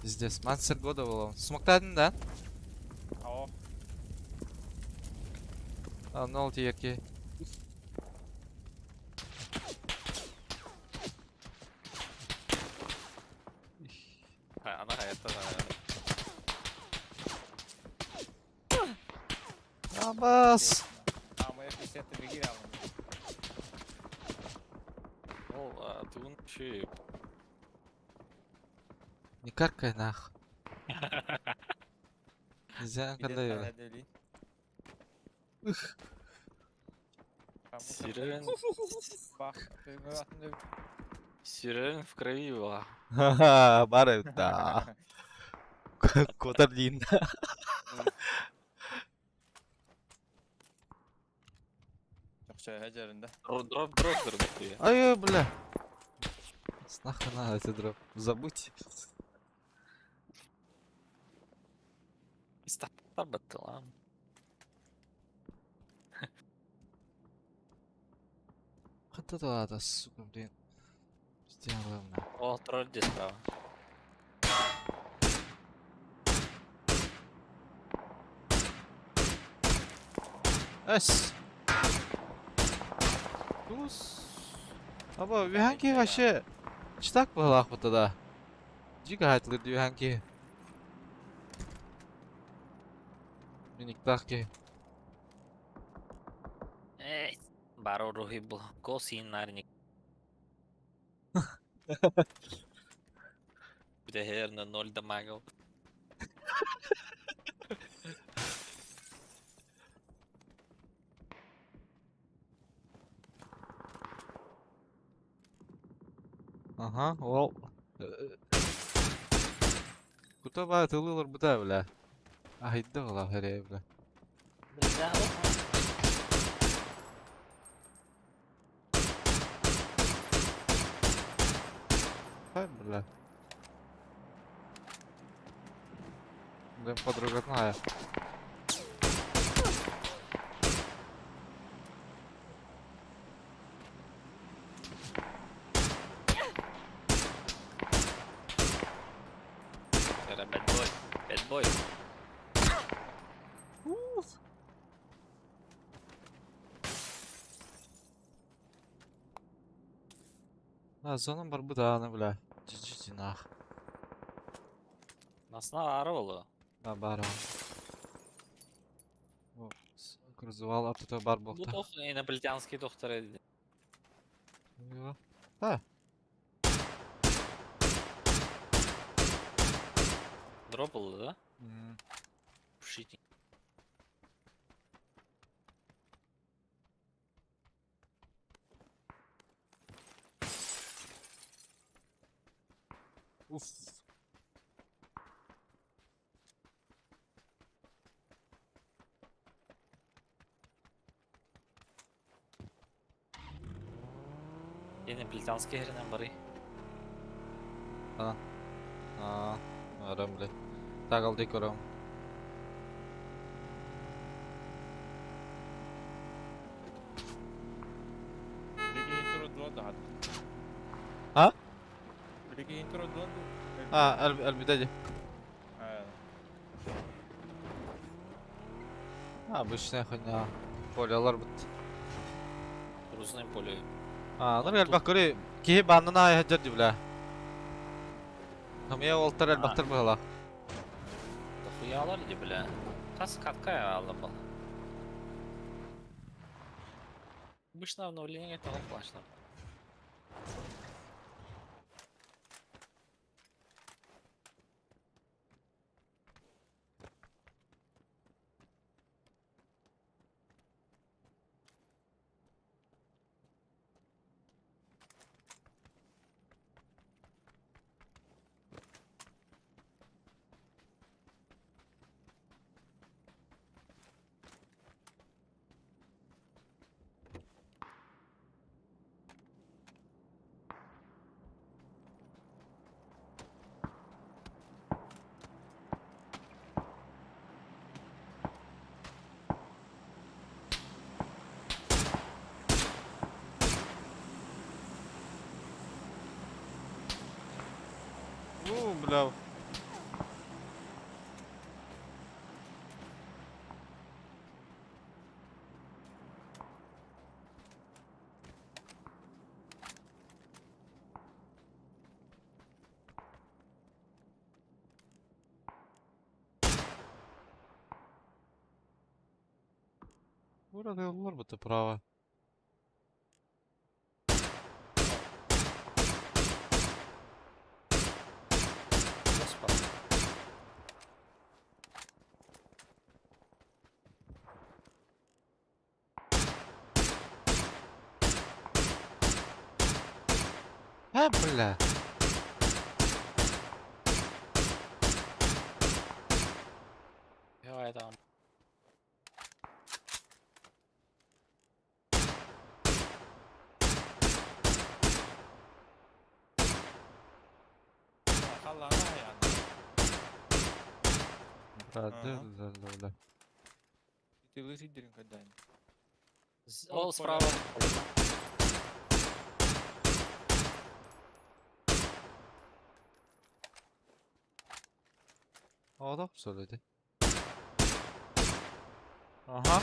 Speaker 1: Пиздец, мансер года было. Смоктадын, да?
Speaker 3: О.
Speaker 1: А, нол тиерки.
Speaker 2: Она это,
Speaker 1: Абас!
Speaker 3: А, моя 50 бегирала.
Speaker 2: Ол, тугун чүй.
Speaker 1: Не каркай нах. Нельзя, когда я.
Speaker 2: Сирен. Сирен в крови была.
Speaker 1: Ха-ха, бары, да. Котарлин.
Speaker 2: Дроп, дроп, дроп.
Speaker 1: Ай, бля. Нахрена это дроп. Забудь.
Speaker 2: Баттылам.
Speaker 1: Хата да, сука, блин. Сделаем на.
Speaker 2: О, тролль здесь справа.
Speaker 1: Эс. Тус. Аба, үһәнки вообще читак буолаах да. Жига хайтлыр үһәнки. Миниктах ки.
Speaker 2: Эй, баро рухи был. Косинарник. Где на ноль дамагов.
Speaker 1: Ага, ол. Кута ба тылылар буда бля. Ахидда ола хере бля.
Speaker 2: Бля,
Speaker 1: Хай бля. Блин, подруга знаю.
Speaker 2: Bad boy. Bad boy.
Speaker 1: А, зона барбудана, бля. GG нах.
Speaker 2: Насна арылы.
Speaker 1: Да, бара. Крузувал, а тут бар
Speaker 2: Бу
Speaker 1: болта.
Speaker 2: тох инопланетянский доктор edi.
Speaker 1: Да.
Speaker 2: Дроп oldu да? Пушите.
Speaker 1: Уф.
Speaker 2: Инопланетянский херенен бары.
Speaker 1: А, арам, бля. Так, алды көрөм. А? А, өлбүтэ дии. Обычная хуйня. Полялар бут.
Speaker 2: Грузное поле.
Speaker 1: А, ну элбэх көрүй. Киһи бааннан аайы сылдьар дии бля. Хамыйа уолтар элбэхтэр быһыылаах.
Speaker 2: Дохуялар дии, бля. Хас катка алла был. Обычно обновление того плачно.
Speaker 1: Ну, бля. Ура, ты право.
Speaker 2: Господи.
Speaker 1: А, бля.
Speaker 2: Давай там.
Speaker 3: Халлаана айаан.
Speaker 1: Бля,
Speaker 3: Ага.
Speaker 1: да, да, да, да.
Speaker 3: Итилы сидерин кайдан.
Speaker 2: Ол справа.
Speaker 1: Adam söyledi. Aha.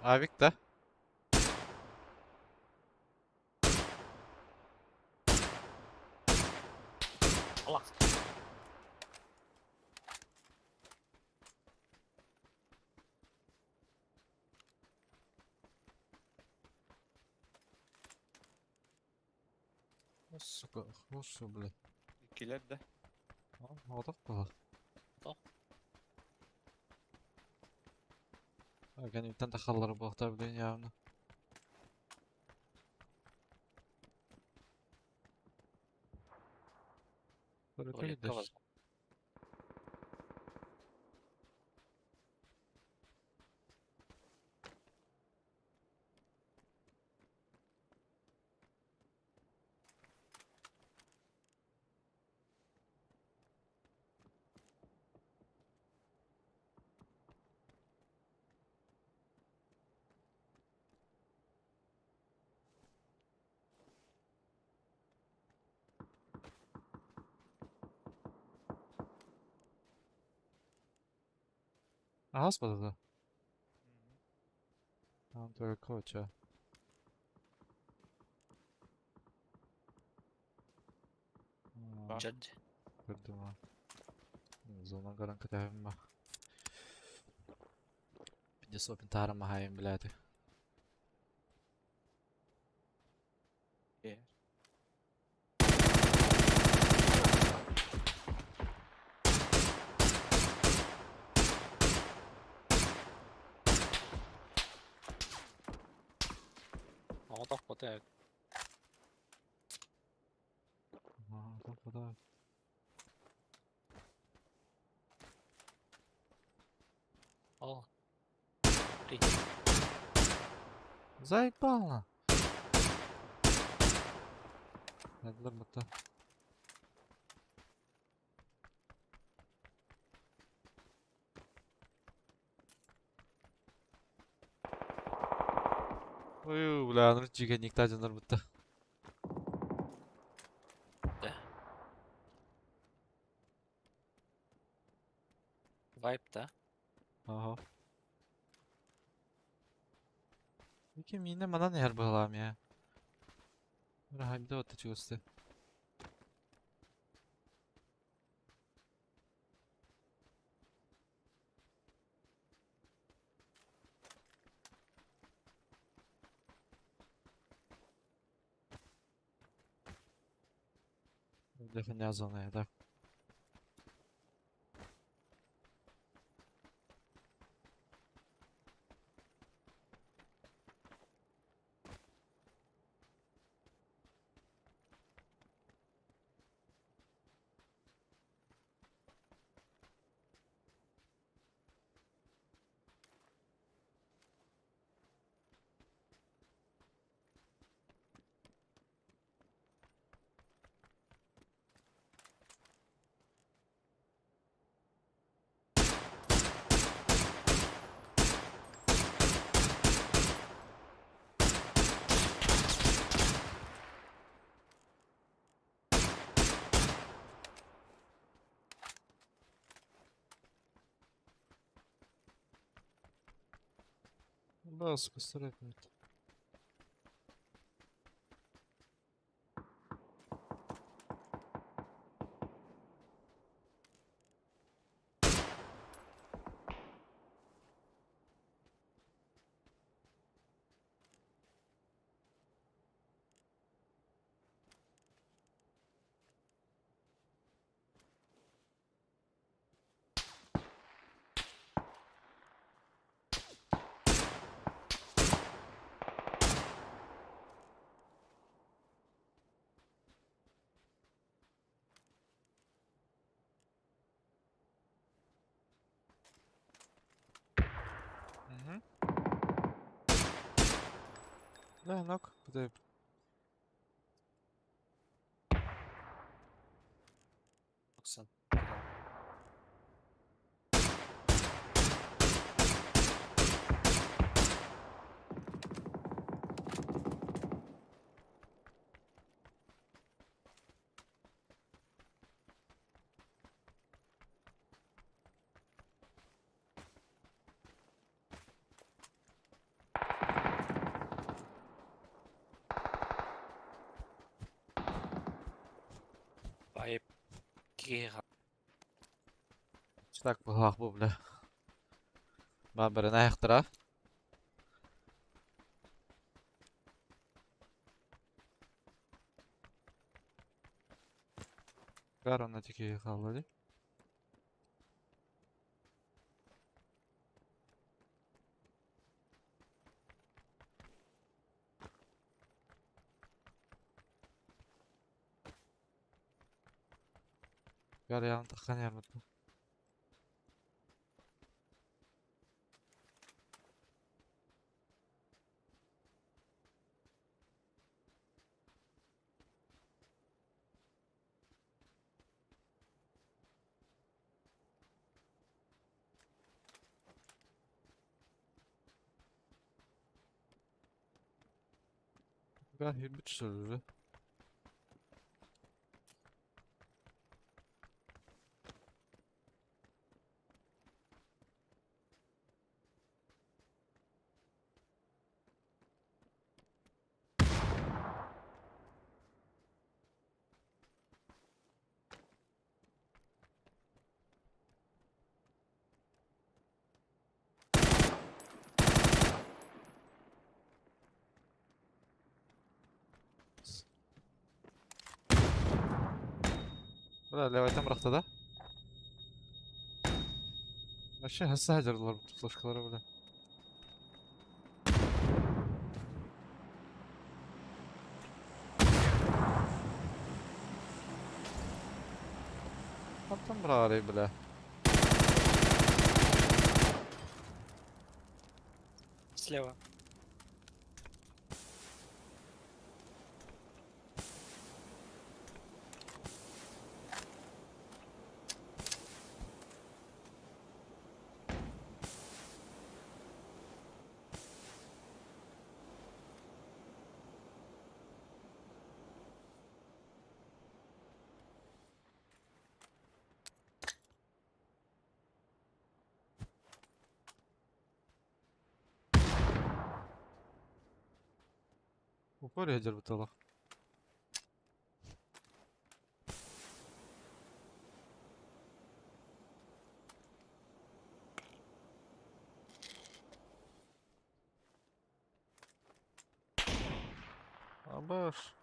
Speaker 1: Avik da.
Speaker 2: Allah.
Speaker 1: Сука, хорошо, бля.
Speaker 3: Иккилэр да.
Speaker 1: Adam da.
Speaker 2: Тоқ.
Speaker 1: Органиктан тахаллары буохтар билин явно.
Speaker 2: Туалетка возьму.
Speaker 1: А, господи, да. Там твоя коча.
Speaker 2: Джадж.
Speaker 1: Көрдүм. Зона гаран катаһым ба. Пидесопин тарым махайым биләти.
Speaker 3: Э.
Speaker 2: Молотов хватает.
Speaker 1: Да.
Speaker 2: О. Три.
Speaker 1: Заебало. Надо. Ой, бля, ну чига никта жанар бутта.
Speaker 2: Вайп да?
Speaker 1: Ага. Iki mine манан иһэр быһалаам я. Рахайбда отта чугасты. Дефня зона, да. Да, скостырать. Угу. Да, нок, куда
Speaker 2: 90. Байып киһи
Speaker 1: Так, бұлақ бұл, бля. Ба бірін аяқтыра. Гар онна теке қалды де. Гар яғын таққан ярмытты. Гар хирбит сөйлі. Бля, левайтан бырақта да. Вообще хасса хажардылар бұл флешкалары, бля. Хаттан бырағары, бля.
Speaker 2: Слева.
Speaker 1: Упор ядер бутылок. Абаш.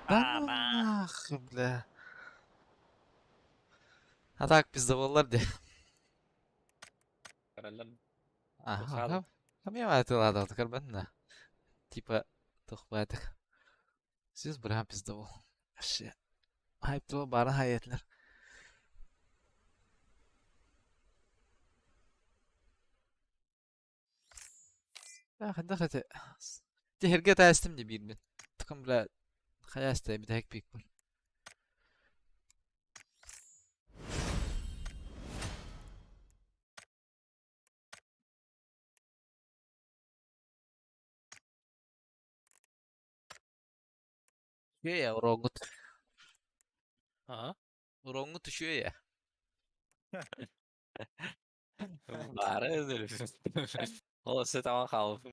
Speaker 1: Да ну нахуй, бля. А так пиздоволлар де.
Speaker 2: Көрөллөр.
Speaker 1: Ага. Кам я это карбанна. Типа тохпатык. Сиз бра пиздовол. Вообще. Хайп то бара хайетлер. Хайдах эти. Тихерге тәстим де бирбин. Тыкым бля хаясты битәк пик бар. Düşüyor ya Urongut.
Speaker 2: Aha.
Speaker 1: Urongut düşüyor ya.
Speaker 2: Бары өзү. Ол өссө таҥа хаалбыт.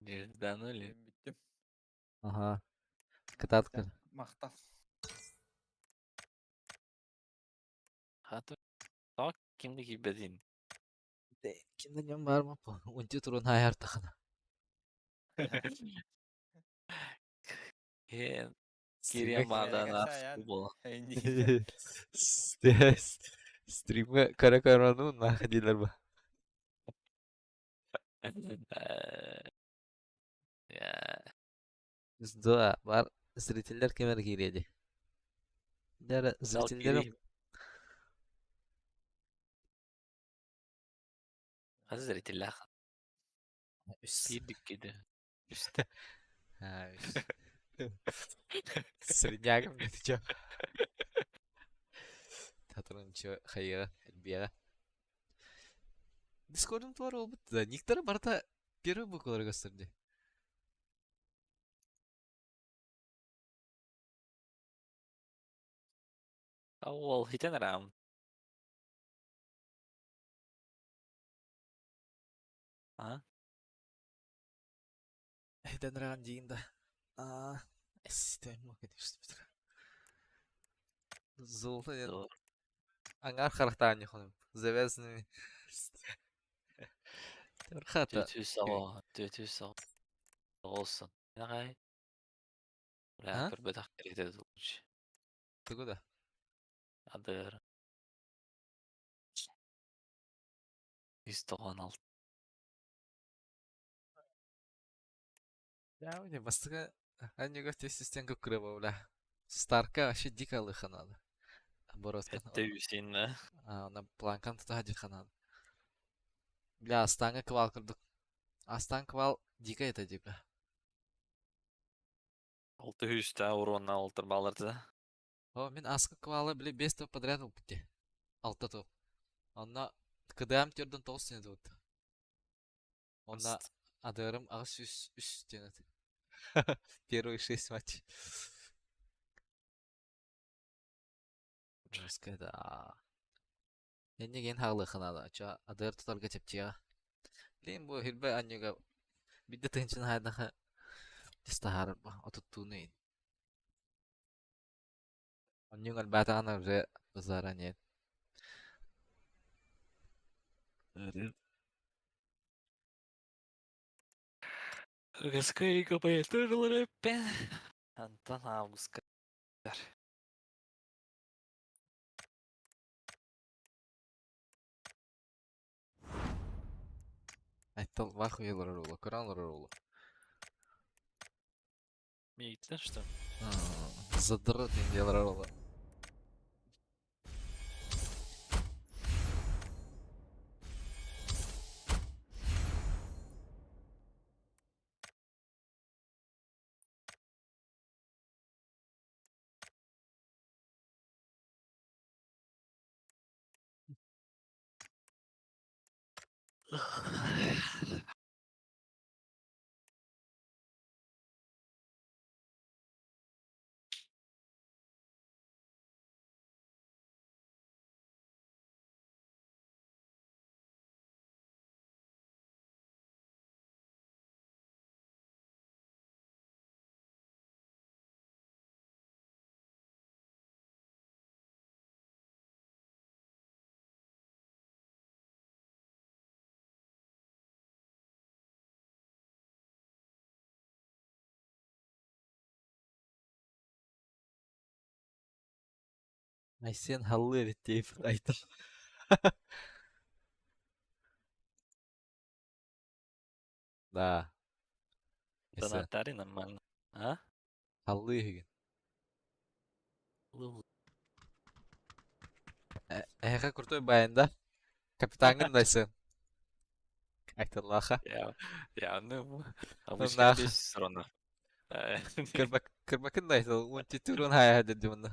Speaker 2: Нежданули.
Speaker 3: Мен бүттүм.
Speaker 1: Ага. Кытаткын.
Speaker 3: Махтал.
Speaker 2: Хата. Так кимди кийбэтин?
Speaker 1: Kimden yan var mı? Унти турун хайар тахана.
Speaker 2: Э, кириэн баада футбол.
Speaker 3: Эйни.
Speaker 1: Стримге кара карану находилер ба.
Speaker 2: Я.
Speaker 1: Сдуа бар зрительдер кемер киреди. Дәрі зрительдер
Speaker 2: Хас зрительлэх. Биир дүккеде. Үстэ.
Speaker 1: А, Среднягом ты чё? Татрон чё хайра элбиэҕэ. Дискордум туар олбут да. Никтары барта первый буквалары gösterdi.
Speaker 2: Ол хитен арам. А?
Speaker 1: Хитен раган диин да. А, эстен конечно. Золото нет. Ангар харахтаани хонум. Завязанными. Хата.
Speaker 2: Түтү саҕа, түтү саҕа. Олсон. Нагай. Бля,
Speaker 1: А?
Speaker 2: көрбөтөх кэритэ дулуч.
Speaker 1: Ты куда?
Speaker 2: Адыр. 196.
Speaker 1: Я у не бастыга аннюга системка крыва, бля. Старка вообще дико лыха надо. Оборотка.
Speaker 2: Этте үсиннэ.
Speaker 1: А, на планкан туда дико надо. Бля, Астанга квал кырдык. Астан квал дико это бля.
Speaker 2: Алты үстэ уруонна олтыр балырды.
Speaker 1: О, мин аска квалы, бля, бес топ подряд упти. Алта топ. Онна КДМ терден толстый тут. Онна АДРм ағыс үс үс тенет. Первые шесть матчей. Жестко, да. Энни ген хағлы ханада. Ча АДР тутарга чепчига. Блин, бу хилбе аннюга бидде тынчын хайдаха. Тестахар отуттуны. Аннюга альбатана уже заранее.
Speaker 2: Ыгыскай капайтырлар Антон августка.
Speaker 1: Айттал вахуелар ролу, Коран ролу.
Speaker 2: Мииттен что?
Speaker 1: Задрот инделар ролу. Айсен һаллыы эбит диэбит Айтал. Да.
Speaker 2: Да
Speaker 1: Айсен
Speaker 2: Наталья нормально. А?
Speaker 1: һаллыы үһүгүн. Эһэхэ крутой баян да? Капитаҥҥын да Айсен. Айталлааха.
Speaker 2: Я, ну, обычно
Speaker 1: Нах.
Speaker 2: здесь все равно.
Speaker 1: Кырбакын да Айтал. Уон титурун хайа дедди мунна.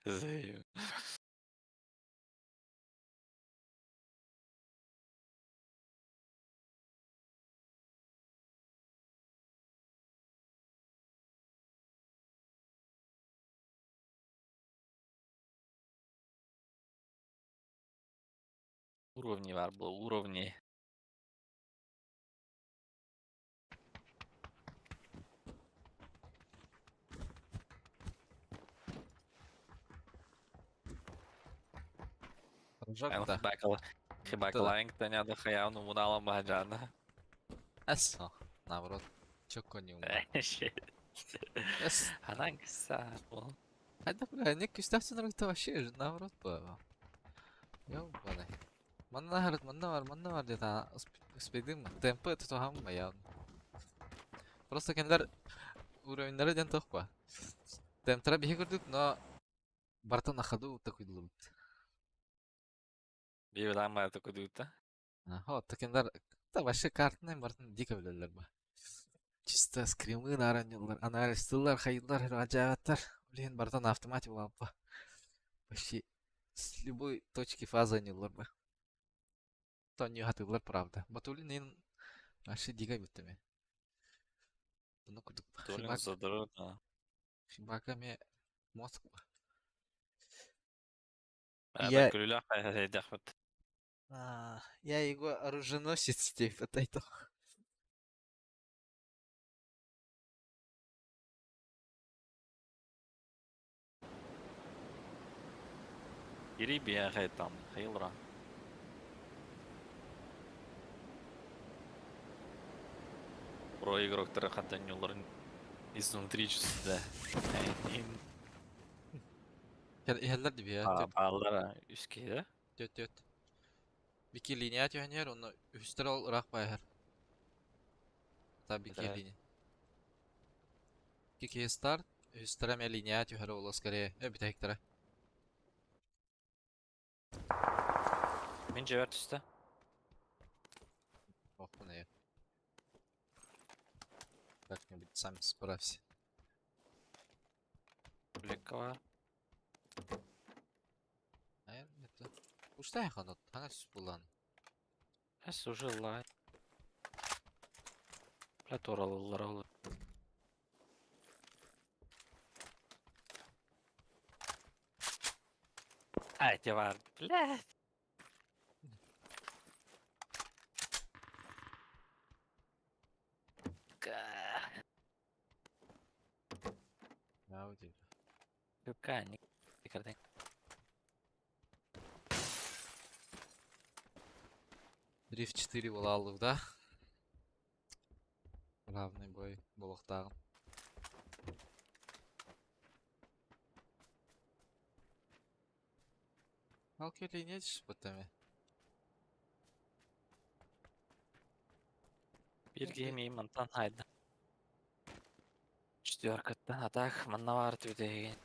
Speaker 2: Заю. Уровни бар было, уровни.
Speaker 1: Рожок да.
Speaker 2: Хибакаланг таня хаяуну мудала баджана.
Speaker 1: Эс. Наоборот. Чокко не умер. Эс.
Speaker 2: Ананг са.
Speaker 1: Хайда бля, не күстәхсен рогта вообще же наоборот было. Ёбаный. Манна харат, манна бар дед, успейдим. Темпы тутуһам я. Просто кинилэр уровеннары диэн туох ба. Темптара биһи көрдүк, но барта на ходу такой дылыбыт.
Speaker 2: Биир такой дута.
Speaker 1: Ага, такиндар да вообще картаны бартын дико билэллэр ба. Чисто скримы нараннылар, анализтылар, хайылар, ажааттар. Блин, бартан автомате буолаппа. Почти с любой точки фазы анньыллар ба. То хатылар правда. Батулин ин вообще дико бүттеме. Бұны курдук.
Speaker 2: Толин задрот.
Speaker 1: Хибаками мозг.
Speaker 2: Я...
Speaker 1: Я его оруженосец, типа, тайтл.
Speaker 2: Ири там, хейлра. Про игроктары хатанюларын изнутри чувствует.
Speaker 1: Иһэллэр дибиэ.
Speaker 2: Бааллара үскейде.
Speaker 1: Төт төт. Бики линия түһэнер, онно үстер ол ырах байар. Та бики линия. Кики старт, үстер эме линия түһэр ол скорее. Э бүтәктәре.
Speaker 2: Мен жебер түсті.
Speaker 1: Ох, я. Как-нибудь сам справься.
Speaker 2: Блекка бар.
Speaker 1: Наверное, это... Уштай ханат, ханат булан.
Speaker 2: Эс уже лай. Бля, туралылар ол. Ай, те бар. Блядь. Какая не
Speaker 1: 3 в 4 буолаллык да? Равный бой буолуохтааҕын. Ал линия түспүт эми.
Speaker 2: Bir гейми мантан хайда. Четверкаттан атак манна бар түдеген.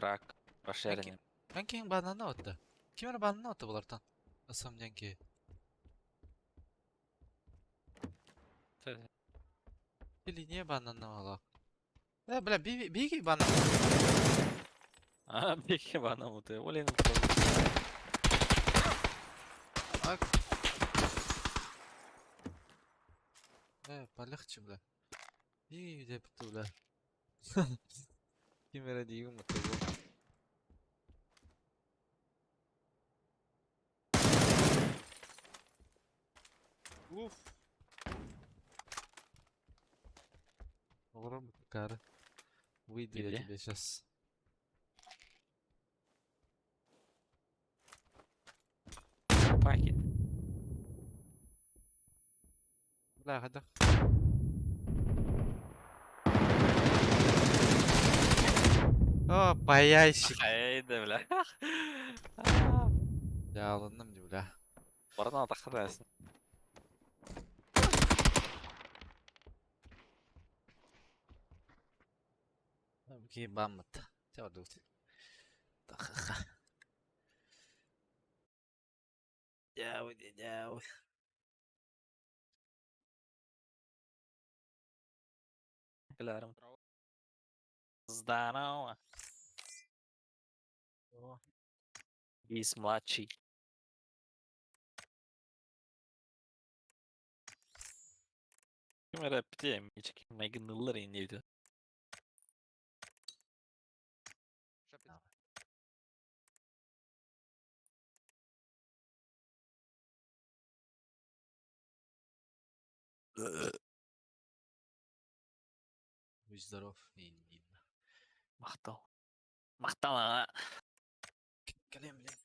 Speaker 2: Рак расширенный.
Speaker 1: Мен кең бананы отты. Ким эрэ бананы отты булартан? Ысым диэн ки. Линия бананы олох. Э, бля, биги банан.
Speaker 2: А, биги банан ты, блин.
Speaker 1: Так. Э, полегче, бля. Биги деп бля. Ким эрэ диигин бу. Уф. Олорон букары. Выйду я
Speaker 2: Где?
Speaker 1: тебе сейчас.
Speaker 2: Пакет.
Speaker 1: Бля, хайдах. О, паяйщик.
Speaker 2: Хайда, бля.
Speaker 1: Я алынным дии, бля.
Speaker 2: Баран атахха бәсін.
Speaker 1: Окей, баммыт. Чэ, бардыбыт. Ха-ха. Дяу, дяу.
Speaker 2: Клярым. Здорово. Гис младший. Ким эрэ эппитэ мичик майгынныллар иннибит.
Speaker 1: Будь здоров и не видно.
Speaker 2: Махтал. Махтал а.
Speaker 1: Кэлэн, блин.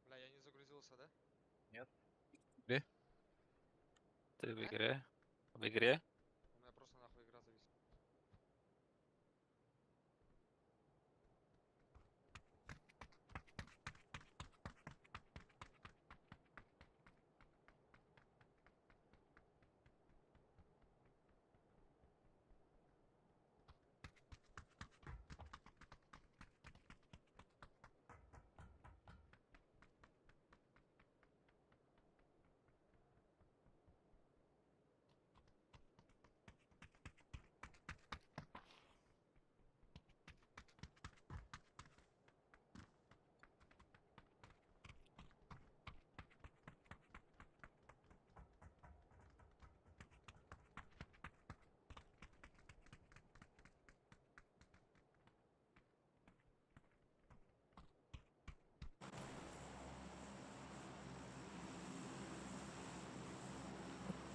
Speaker 5: Бля, я не загрузился, да?
Speaker 1: Где?
Speaker 2: Ты в игре? В игре?
Speaker 5: У меня просто нахуй игра зависла.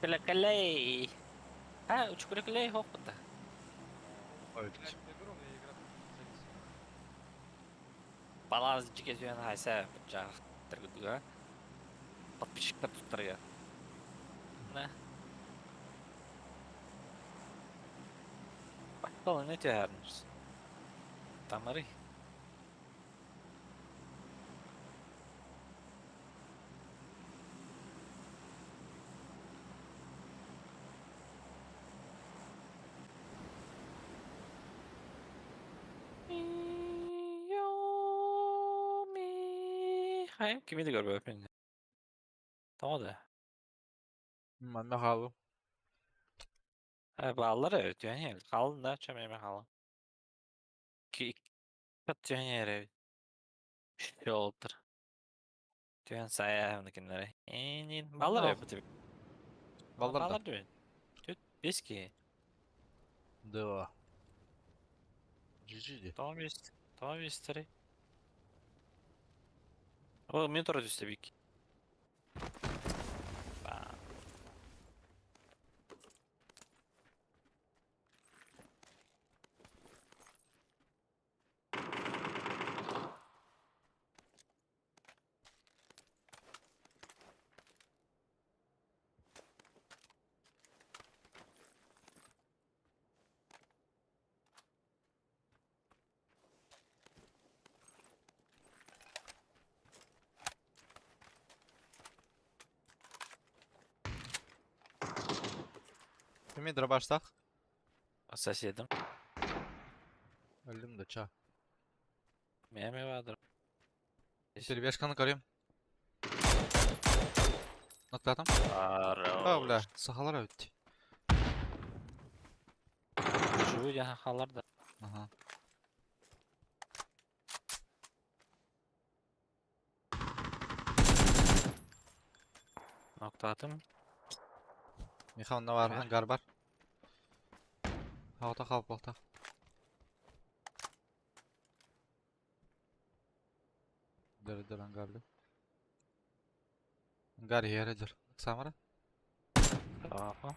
Speaker 2: Кэлэ-кэлэй. А, учкулэ-кэлэй хоқпыта.
Speaker 1: Ой,
Speaker 5: Блядь, ты дура, у меня игра зависла.
Speaker 2: Балаз жике сүйен хайса жақ тұргыдыға. Подписчиктар туттарга. На. Баттал не түйәрніз. Тамары. Хайм кими де көрбөпүн. Tamam da.
Speaker 1: Манна хаалу.
Speaker 2: Баллар өтүөн Қалын да чөмеме қалын. Ки түөн ере. Шолтыр. Түөн сая мынакиннere. Энин баллар
Speaker 1: Онно.
Speaker 2: өтү.
Speaker 1: Баллар да.
Speaker 2: Баллар түөн. Түт бески.
Speaker 1: Да. GG ди.
Speaker 2: Tamam бес. Tamam бестери. О, мен тура түсті бик.
Speaker 1: Кими дробаштах?
Speaker 2: Соседім.
Speaker 1: Өлдүм да ча.
Speaker 2: Меме бадыр.
Speaker 1: Перебежканы көрем. Ноктатым. О, бля, сахалар өтті.
Speaker 2: Живу яха халар да.
Speaker 1: Ага.
Speaker 2: Ноктатым.
Speaker 1: Миха, онда бар,
Speaker 2: Ага.
Speaker 1: ангар бар. Хаута қалып болта. Дыр дыр ангарды. Ангар yere дыр. Самара?
Speaker 2: Аха.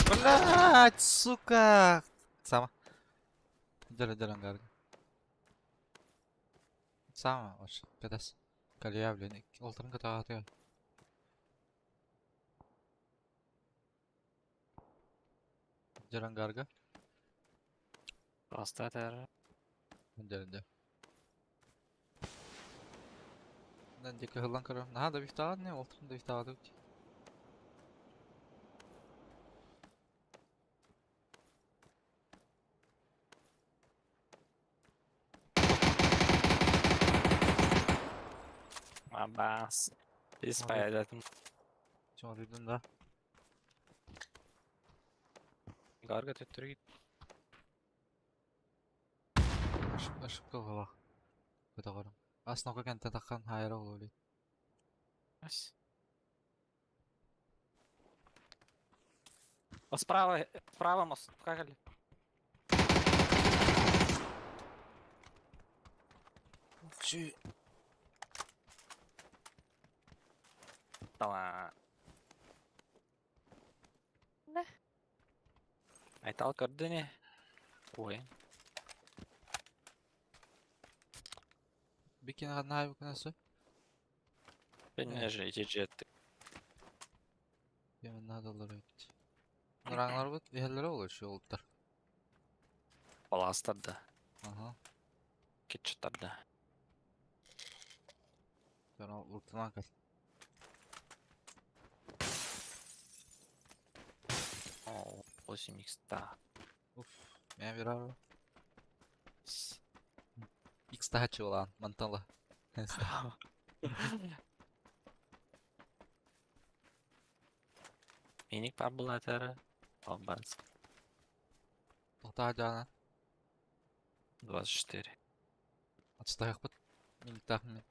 Speaker 1: Блять, сука! Сама. Дыр дыр ангар. Сама, ош, кадас. Калия, блин, олтырын катаға Дыр ангарга.
Speaker 2: Баста тәрі.
Speaker 1: Дыр дыр. Нан дикі хыллан көрөм. Наһаа да бифтаҕат не, олтырын да бифтаҕат эбит.
Speaker 2: Абас. Biz
Speaker 1: Abi.
Speaker 2: paylaştım.
Speaker 1: Чоңруйдун да.
Speaker 2: Гарга төттөрү гит.
Speaker 1: Ошибка голах. Көтөҕөрүм. Аснока кэнтэ таххан хайра олули.
Speaker 2: Ас. О, справа, справа мост. Как ли? Тала. Не. Айтал көрдү Ой.
Speaker 1: Бикин ханна хайбы күнәсү.
Speaker 2: Бен же жетти.
Speaker 1: Yemin надалар өт. Нураңлар бут биһэллere olur şu олуттар.
Speaker 2: Баластарды.
Speaker 1: Аха.
Speaker 2: Кетчеттарды.
Speaker 1: Жана уртунан кал.
Speaker 2: О, 8 х да.
Speaker 1: Уф. Мен бир ар. X daha чулан мантала.
Speaker 2: Миник паблатары. Албанс.
Speaker 1: Тоқтаа жана.
Speaker 2: 24.
Speaker 1: Ачтайық бут. Миник тахын мен.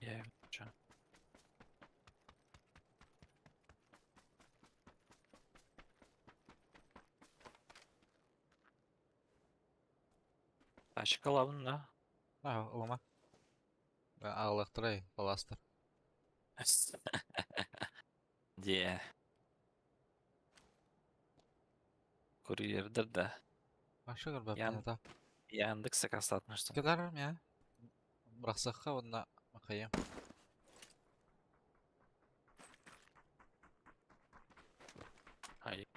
Speaker 2: Я чё. Тачка лабын да.
Speaker 1: А, ылыма. Аҕалыахтарай, балаастар.
Speaker 2: Дьиэ. Курьердар да.
Speaker 1: Вообще көрбөппүн это.
Speaker 2: Яндекс сакаастаатым что.
Speaker 1: Кэлэрим я. Бырахсахха уонна макайым.
Speaker 2: Ай.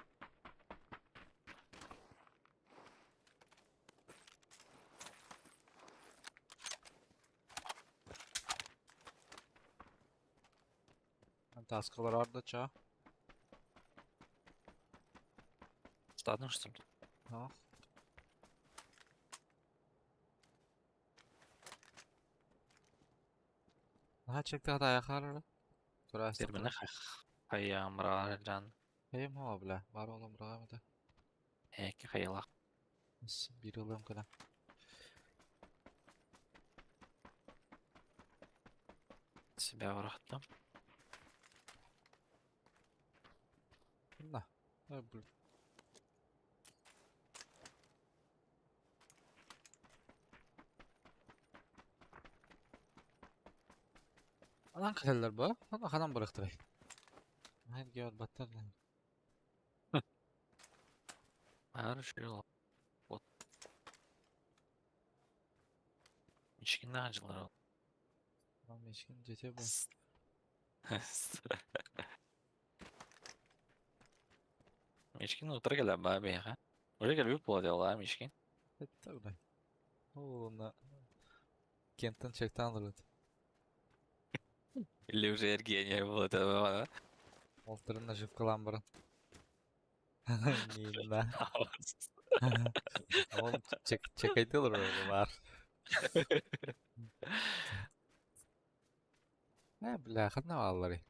Speaker 1: Таскалар ордо ча.
Speaker 2: Стадың что ли?
Speaker 1: Ну. Наһаа чекте таяхар.
Speaker 2: Термини хайамраран.
Speaker 1: Хайым хоо бля. Бар олом браамата.
Speaker 2: Эки хайылах.
Speaker 1: Биир ылыам кына.
Speaker 2: Себя вырахтым.
Speaker 1: На. Ой, блин. Анан кэлэллэр бу. Аны ханан бырахтарай. Хайд геор баттар.
Speaker 2: Аар Вот. Мичкин acılar ol.
Speaker 1: Мешкин жете бу.
Speaker 2: Мичкин утыр кэлэр баа биһиэхэ. Уже кэлбит буолуо дьоллоох Мичкин.
Speaker 1: Это бля. Ол на Кентен чектан алыр.
Speaker 2: Или уже эргиэньэ буолуо
Speaker 1: Олтырын наживкалаан баран. Нина. Он чек чекайтылыр бар. Э, бля, ханна баалларый?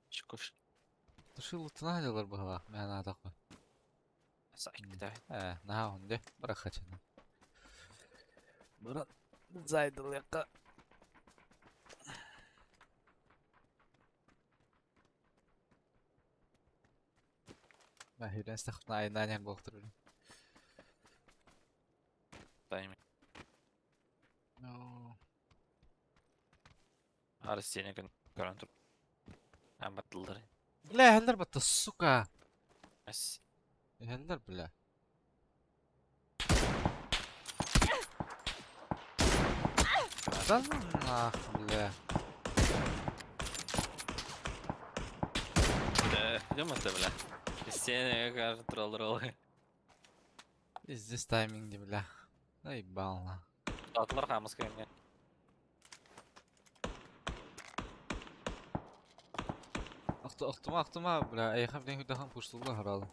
Speaker 2: Чукуш.
Speaker 1: Туши лутуна дьалар быһалаах, мээн аатахпын.
Speaker 2: Сайкта.
Speaker 1: Э, наһаа онде, бырахачына. Быран зайдылыакка. Мә, стахна айнан буолтур.
Speaker 2: Тайм.
Speaker 1: No.
Speaker 2: Арыстене күн көрөн тур. Ан баттылдар.
Speaker 1: Бля, хеллер батта, сука.
Speaker 2: Эс.
Speaker 1: Хеллер, бля. Да ну нах, бля.
Speaker 2: Да, идем это, бля. Стене кажется тролл ролл.
Speaker 1: Здесь тайминг, бля. Заебал, на.
Speaker 2: Атлар хамыс кемге.
Speaker 1: Ахтыма, ахтыма, бля, эйха, блин, худахан пуштулла харалы.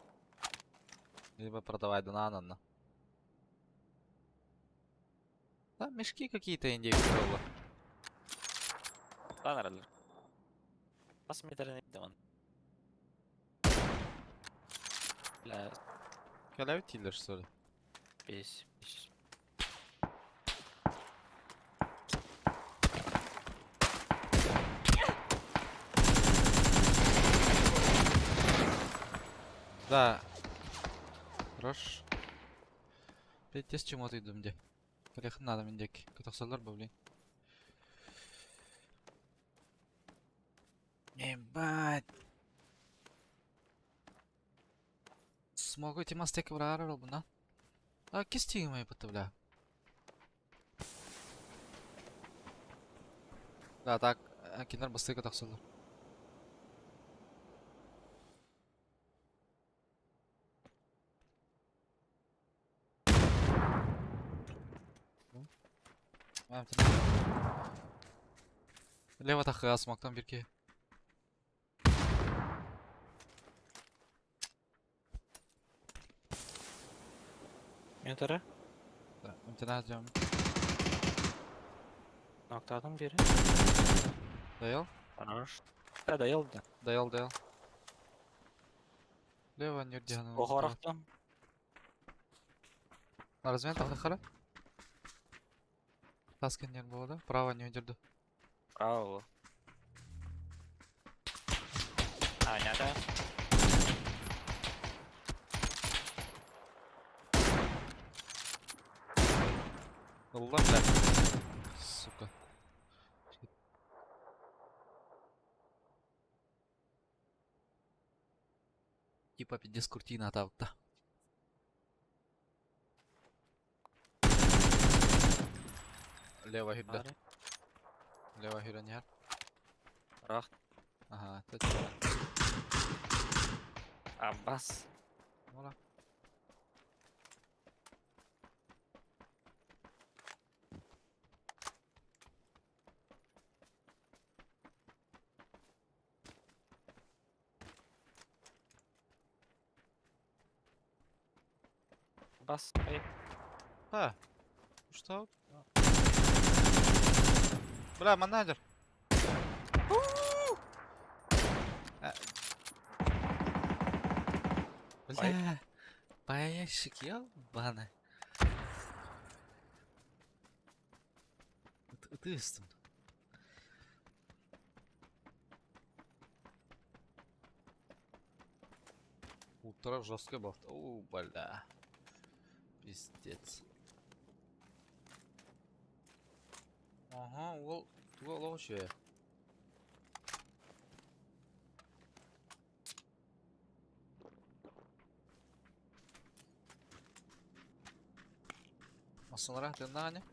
Speaker 1: Либо продавай да на на. Там мешки какие-то индейцы тролла.
Speaker 2: Танаралар. Бас метрен идеман. Бля,
Speaker 1: Калавитилер, что ли?
Speaker 2: бес. Бес.
Speaker 1: Да. Хорош. Блять, с чему ты где? Колех надо мендек. Катахсалар блин. Ебать. Смогу эти мастеки брарыл бы, на? А, кисти мои бля. Да, так, кинер басты катахсалар. Лево тахы смоктан бирке.
Speaker 2: Метрі.
Speaker 1: Да, имтина ждем.
Speaker 2: Ноктадым biri.
Speaker 1: Доел?
Speaker 2: Хорош. Да, доел да.
Speaker 1: Доел, доел. Лево не
Speaker 2: Охорохтон.
Speaker 1: На размен тахы хара. Таскин не было, да? Право не удерду.
Speaker 2: Право. А, не да.
Speaker 1: Ылла, бля. Сука. Типа пиздец куртина атаабыта. Лево хирдэ.
Speaker 2: Аре.
Speaker 1: Лево хирэн иһэр.
Speaker 2: Рах.
Speaker 1: Ага, точно.
Speaker 2: Аббас.
Speaker 1: Мора.
Speaker 2: Бас. Эй.
Speaker 1: А, что? Бля, менеджер. Бля, паящик, ёбаный. Ытыстым. Утро жесткое было. О, бля. Пиздец. Ага, ол туга олох үчүгэй. Массыналара тыыннаах ини.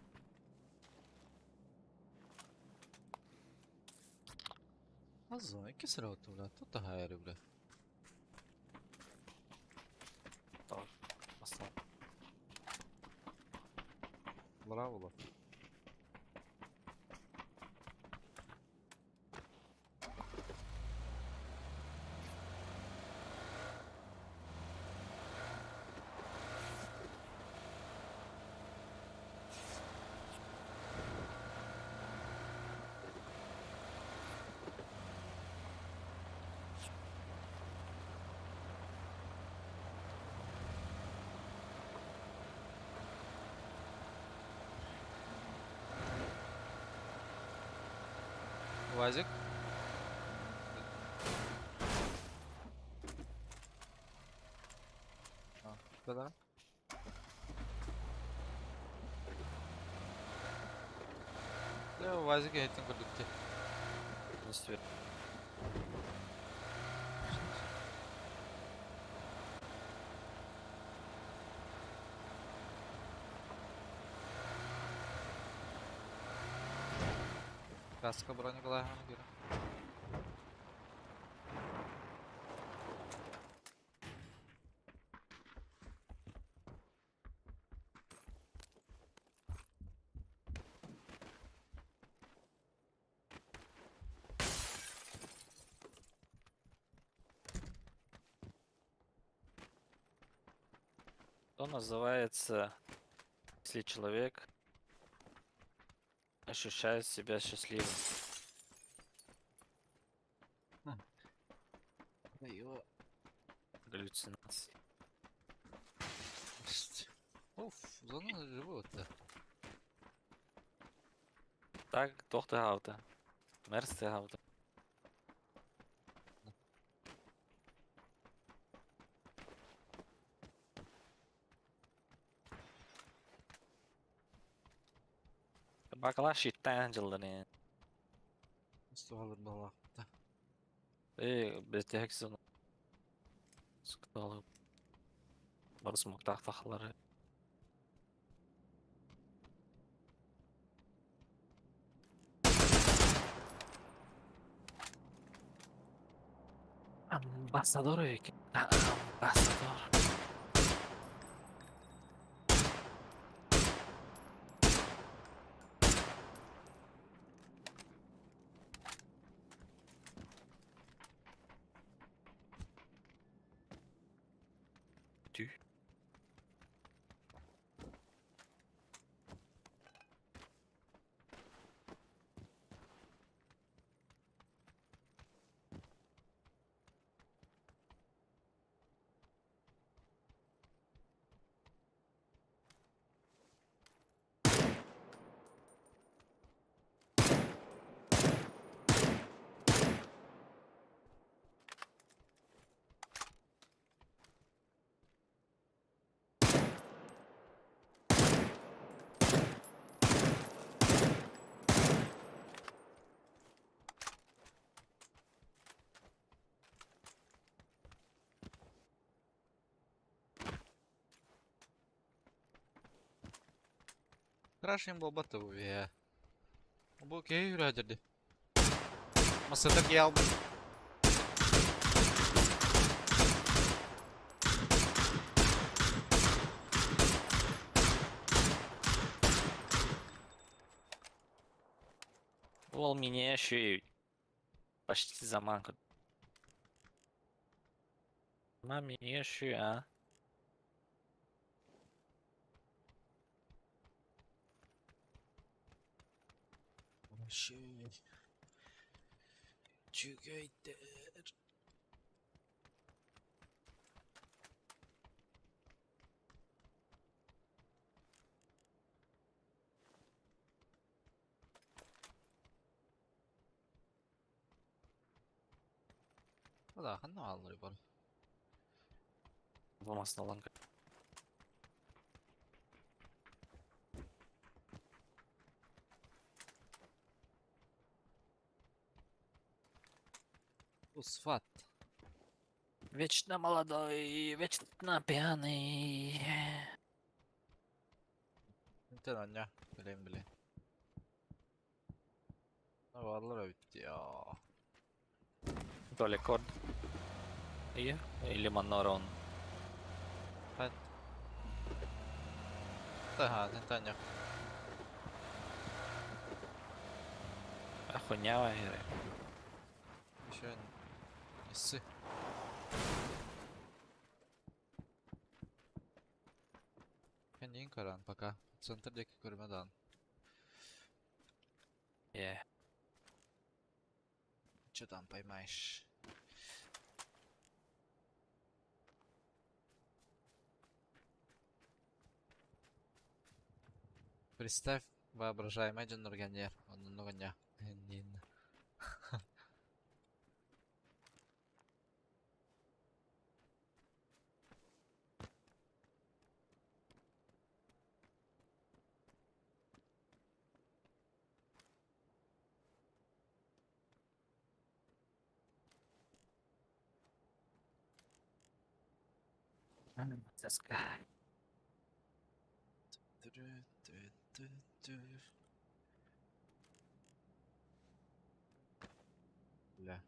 Speaker 1: Азон, икки сыра оту, бля. Тут таһаайары, бля.
Speaker 2: Аслан.
Speaker 1: Браво, Вазик. А, да-да. Дьэ, Вазик иһиттэн көрдүк дии. Каска бронеглаһын киирэн.
Speaker 2: Что называется, если человек ощущает себя счастливым? Галлюцинации.
Speaker 1: Уф, зона живот-то.
Speaker 2: Так, тохты хаута. Мерсты хаута. Бакала шиттан жылданы.
Speaker 1: Суалыр балақта.
Speaker 2: Э, бете хексон. Скалы. Барыс муктах тахлары. Амбассадор экен. Амбассадор. Tü.
Speaker 1: Крашим буолбат да бу биһиэхэ. Бу киһи үүрээдэр дии. Массыына киһи албын.
Speaker 2: Ол меня еще и почти заманка. Маме еще, а?
Speaker 1: Вообще. Үчүгэйдэр. Бу ханна бааллар бары?
Speaker 2: Булмасын алан.
Speaker 1: Усфат.
Speaker 2: Вечно молодой, вечно пьяный.
Speaker 1: Интен анньа. Билем биле. Бааллар эбит я.
Speaker 2: Далеко. Или или Манорон.
Speaker 1: Таха, тентан
Speaker 2: Охунява игры.
Speaker 1: Еще не ссы. Кэнниин көрөн пока. Центр диэки көрүмэ даҕаны.
Speaker 2: Е.
Speaker 1: Че там поймаешь? Представь воображаемый дьонноргонер. Оннугуня. Нин.
Speaker 2: Тоска.
Speaker 1: Ту-ру-ту-ту-ту. Бля.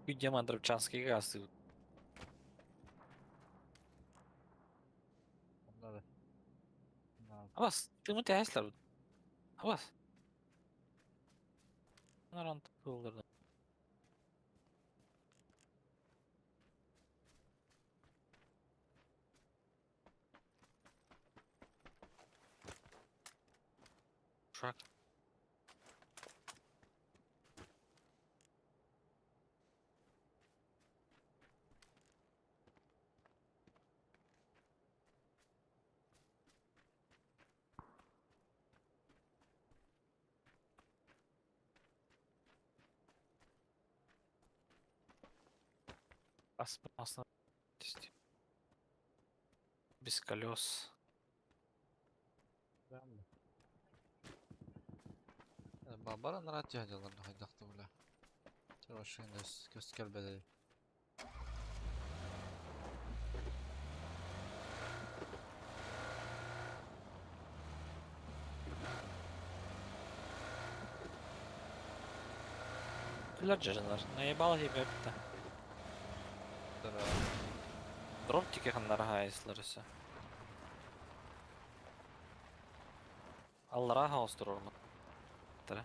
Speaker 2: Где Мандровчанский газ?
Speaker 1: Надо. Надо.
Speaker 2: Абас, ты мы тебя Абас. Наран тылдырды. Шаг. Ас- Без колес.
Speaker 1: Бабара нарат дьаһалларын хайдахта бля. Чарашын көс кэлбэдэ.
Speaker 2: Түләр жажанар. Наебал ебепті. Дроп тике ханнар хайсларысы. Аллара хаус турар Тара.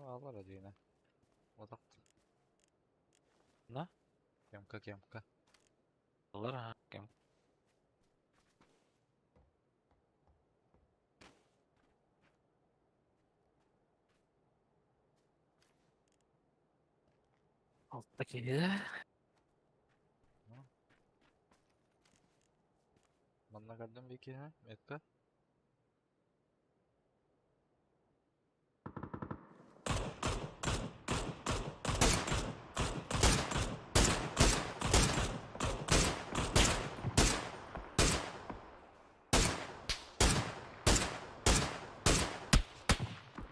Speaker 1: Аллара дейне. Одакт.
Speaker 2: На?
Speaker 1: Кемка кемка.
Speaker 2: Аллара кем. Alttaki.
Speaker 1: Манна көрдүм биир киһини, метка.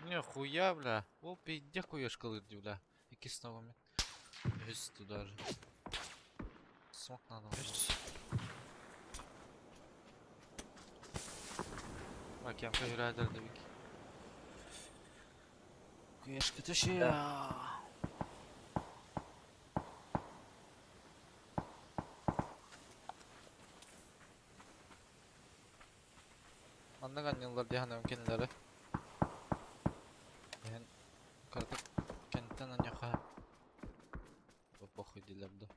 Speaker 1: Нихуя, бля. Ол пиздец хуешкалыыр дии, бля. Иккис ногами. Үһүс туда же. Смок надо. Кемка yürüyerler dedik. Куешка тушия. Маннык анньыллар дии саныыбын кинилэри. Иһэн кыратык кэнниттэн анньыахха похуй дииллэр да.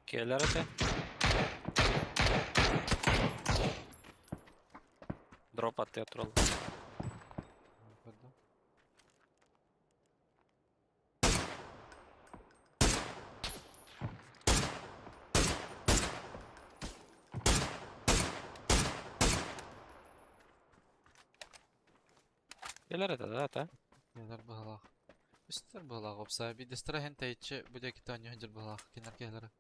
Speaker 2: Кэлэр этэ. Дроп аттыга тураллар.
Speaker 1: Көрдүм.
Speaker 2: Кэлэр этэ да ата.
Speaker 1: Кэлэр быһалаах. Үстэр быһалаах опса. Биирдэстэрэ иһин тэйиччи бу диэки оонньуу сылдьар быһалаах кинилэр киһилэрэ.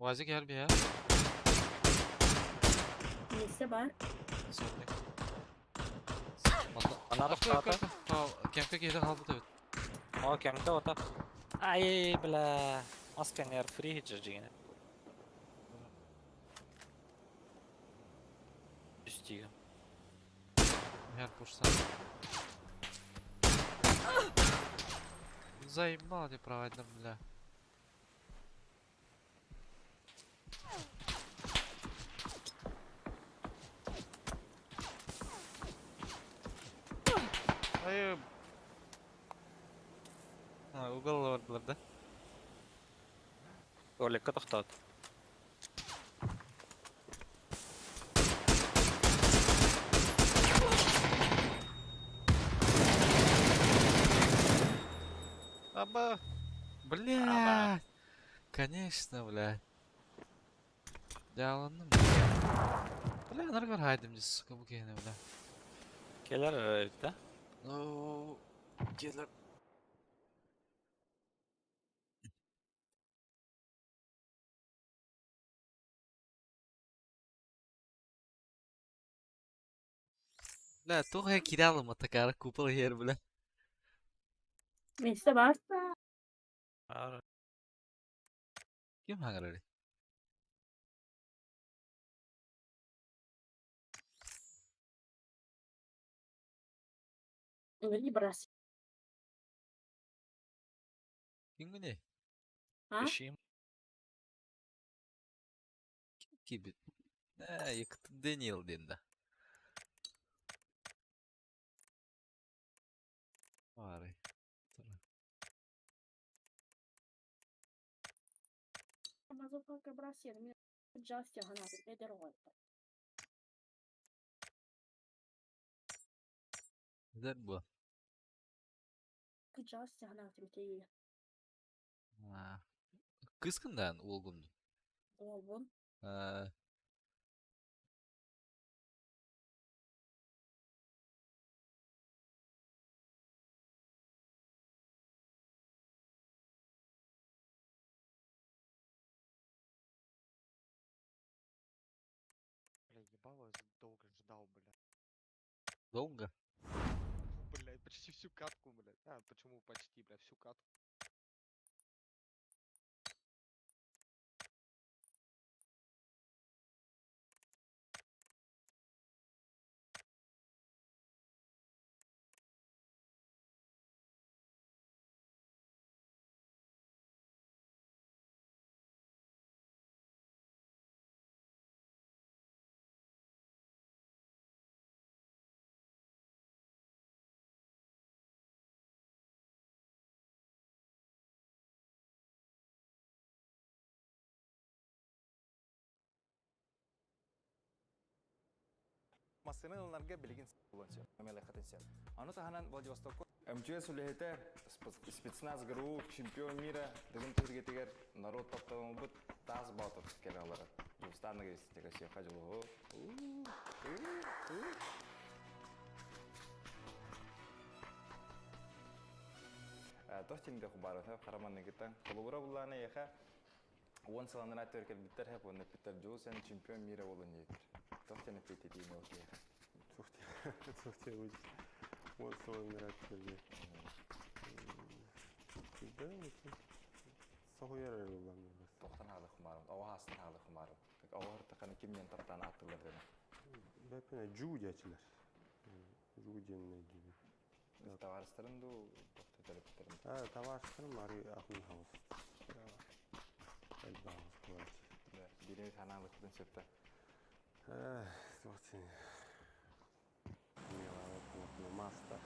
Speaker 1: Уазик иһэр биһэ.
Speaker 6: Миэстэ баар.
Speaker 1: Сотник.
Speaker 2: Ана тохтоото.
Speaker 1: Кемка киһитэ хаалбыт эбит.
Speaker 2: О, кемка ота. Ай, бля. Мас кэннигэр фри хиджер дьиҥинэ. Үстигэ.
Speaker 1: Иһэр пушсан. Заебал ты провайдер, бля. Ай, А, угол бардылар да?
Speaker 2: Туалекка тохтоот.
Speaker 1: Аба! Бля! Конечно, бля. Дьааланным. Бля, наргар хайдым дии, сука, бу киһини, бля.
Speaker 2: Кэлэр эбит да?
Speaker 1: Ну, кэлэр. Бля, туох эрэ киирэ аламмат такаара купол иһэр, бля.
Speaker 6: Миэстэ баар.
Speaker 2: Баар.
Speaker 1: Ким хаҥырарый?
Speaker 6: Ыҥырыы бырас.
Speaker 1: Кимҥиний?
Speaker 6: А?
Speaker 2: Ишим.
Speaker 1: Ким киирбит? Ээ, Якутин Дэниел диэн да. Баарый.
Speaker 6: Мазафака брас Джастин эдэр оҕо
Speaker 1: Эдэр буо.
Speaker 6: Кырдьаҕас санаатым
Speaker 1: Аа. Кыыскын даҕаны уолгун дуу?
Speaker 6: Уолбун.
Speaker 1: Аа.
Speaker 5: Бля, ебало, я долго ждал, бля.
Speaker 1: Долго?
Speaker 5: Блядь, почти всю катку, блядь. А, почему почти, бля, всю катку.
Speaker 7: Массыына ылынарга билигин буолуон сөп. Мэлэхэтин сөп. Ону таһынан Владивостокка МЧС үлэһитэ, спецназ ГРУ чемпион мира Дыгын түһүлгэтигэр норуот тапталын ылбыт Таас Боотур кэлэн олорор. Дьулустаан Ноговицын көрсүөххэ дьулуһу. Тох тиҥде хубарата хараманныгыттан холобура буллаана эйэхэ 10 сыл анараа өттүгэр кэлбиттэр хэп уонна эппиттэр Дьулус эн чемпион мира буолун диэбиттэр. Тох диэн эппиэттэтиини ол киһиэхэ?
Speaker 8: Туох диэн 10 сыл анараа өттүгэр соһуйар эрэ буоллаҕым.
Speaker 7: Туохтан хаалык хумаарым, оҕо хаастан хаалык хумаарым. Оҕо ыртахана ким диэн таптаан ааттыыллар дэнэ.
Speaker 8: Бэппинэ Дьуу диэчилэр. Дьуу диэн өйдүүбүн.
Speaker 7: Табаарыстарын дуу, тохто төрөппүттэрин?
Speaker 8: А, табаарыстарым ары атын хаус. Элбэх хаус буолааччы.
Speaker 7: Биирин санаабыттын сөптө.
Speaker 8: Туох диэн Маста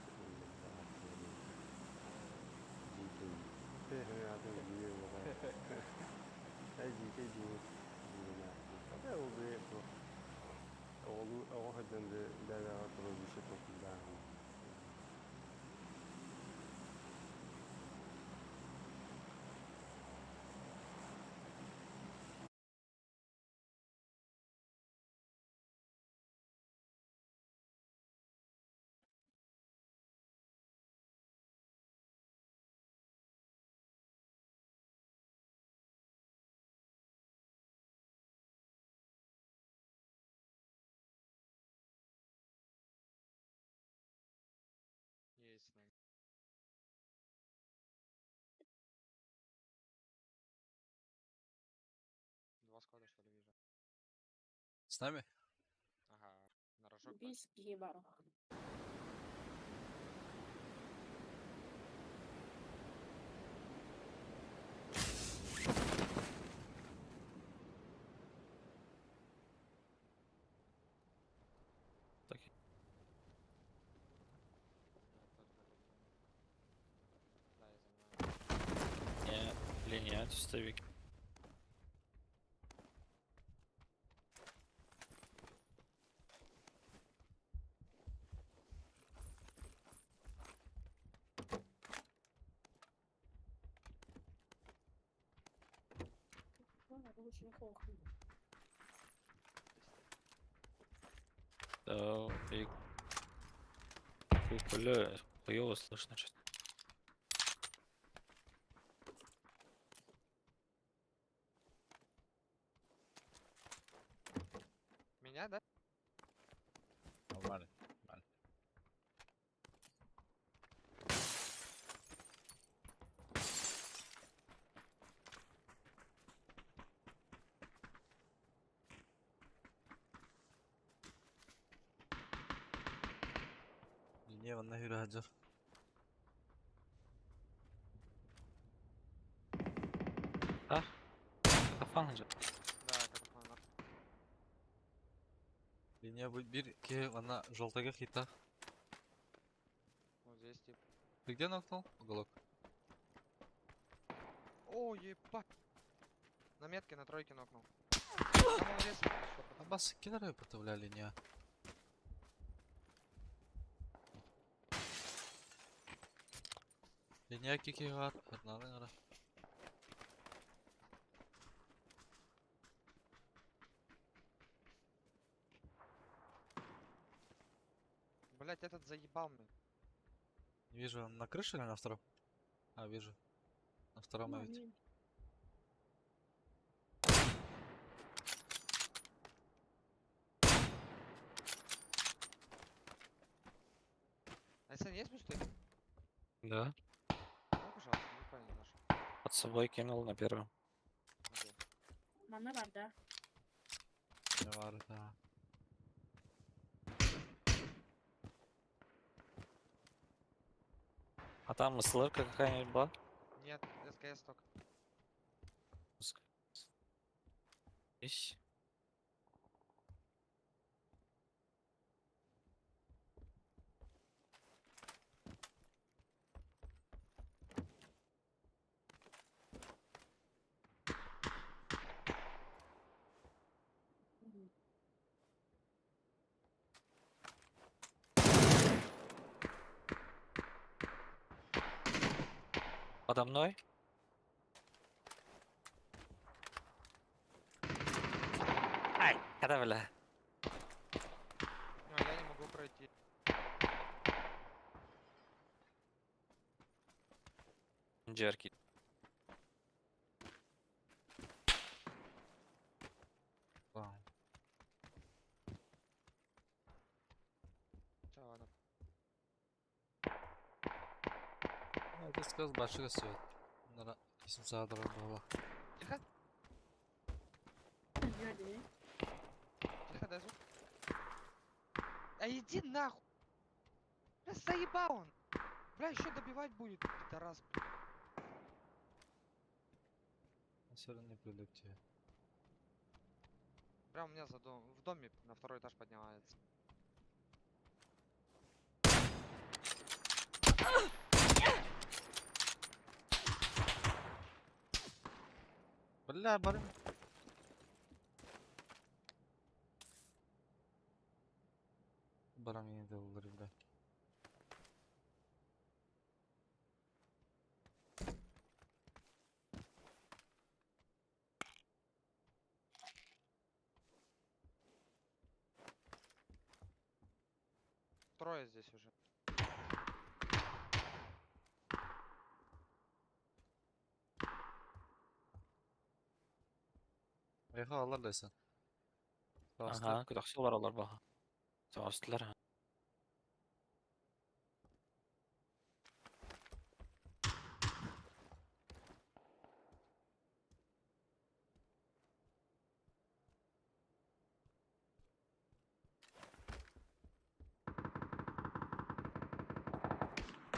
Speaker 8: Дьиикэй. Дьиикэй диэн Оҕо сылдьан бэйэҕэ прозвище толкуйдааһын.
Speaker 5: Есть, наверное. Два склада, что ли, вижу.
Speaker 1: С нами?
Speaker 5: Ага, на рожок.
Speaker 6: Биир киһи баар.
Speaker 2: Так,
Speaker 5: Я тоже готов. Да, я занимаю.
Speaker 2: не, линия чистовик.
Speaker 6: Лучше кухню.
Speaker 2: Да, и... Фу, бля, хуёво слышно что-то.
Speaker 5: Меня, да?
Speaker 1: Нормально. Нормально. Не, он на Хюраджер.
Speaker 2: Кафан же.
Speaker 5: Да, как она.
Speaker 1: Линия будет бир, ке, она желтого хита.
Speaker 5: Вот здесь тип.
Speaker 1: Ты где нокнул? Уголок.
Speaker 5: О, ебать! На метке, на тройке нокнул. Там он резко,
Speaker 1: А бас кидары противля линия. Линия кики гар, одна гара.
Speaker 5: Блять, этот заебал меня.
Speaker 1: Не вижу, он на крыше или на втором? А, вижу. На втором
Speaker 6: Ну,
Speaker 1: а ведь.
Speaker 6: мин.
Speaker 5: А Сэн, есть бусты?
Speaker 2: Да.
Speaker 5: Ну, пожалуйста, не понял наш.
Speaker 2: Под собой кинул на первом.
Speaker 5: Окей.
Speaker 6: Манна бар да.
Speaker 1: Не var, да.
Speaker 2: А там СЛРка какая-нибудь была?
Speaker 5: Нет, СКС только.
Speaker 2: Ищ.
Speaker 6: Мгм.
Speaker 2: Подо мной. Ай, когда бля.
Speaker 5: А, я не могу пройти.
Speaker 2: Джерки.
Speaker 1: Вау.
Speaker 5: Всё, ладно.
Speaker 1: Это сказ большой свет. Кисим саадырар буола.
Speaker 5: Тихо,
Speaker 6: Дьүөдүнү.
Speaker 5: тихо, дай звук. А иди нахуй! Бля, заебал он! Бля, еще добивать будет, пидорас, бля.
Speaker 1: Все равно не прилип тебе.
Speaker 5: Прям у меня за дом, в доме на второй этаж поднимается.
Speaker 1: Бля, барым. Барам yine de olur бля.
Speaker 5: Трое здесь уже.
Speaker 1: Ехал алар дesen.
Speaker 2: Ага, көтөхсүлөр олар баха. Соғыстылар.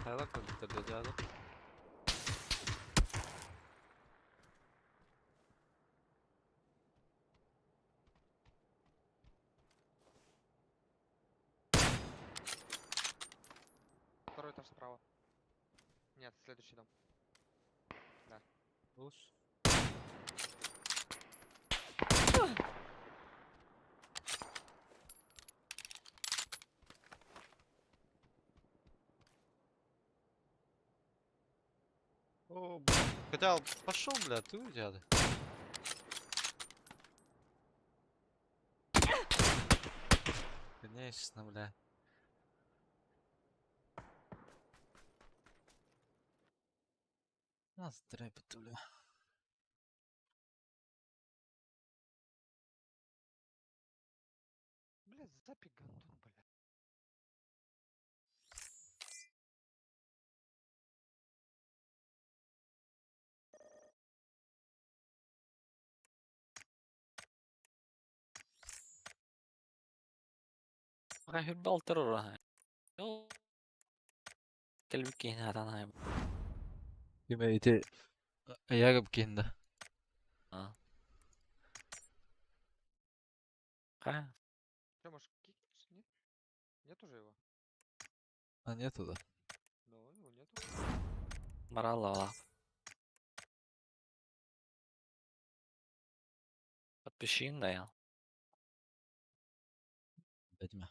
Speaker 1: Hayalak da bitirdi adam.
Speaker 5: Второй этаж справа. Нет, следующий дом.
Speaker 1: Лучше. О, бля. Хотя пошел, бля, ты дяда. Конечно, бля. Нас трепет, бля.
Speaker 5: Бля, запи гандон, бля.
Speaker 2: Hür ora. Кэлбиккин атан
Speaker 1: Киме ити аягып кинда.
Speaker 2: Ха.
Speaker 5: Че, может, кикнешь? Нет? Нет уже его?
Speaker 1: А нету да.
Speaker 5: Ну, его нету.
Speaker 2: Баралла. Подпиши да я.
Speaker 1: Ведьма.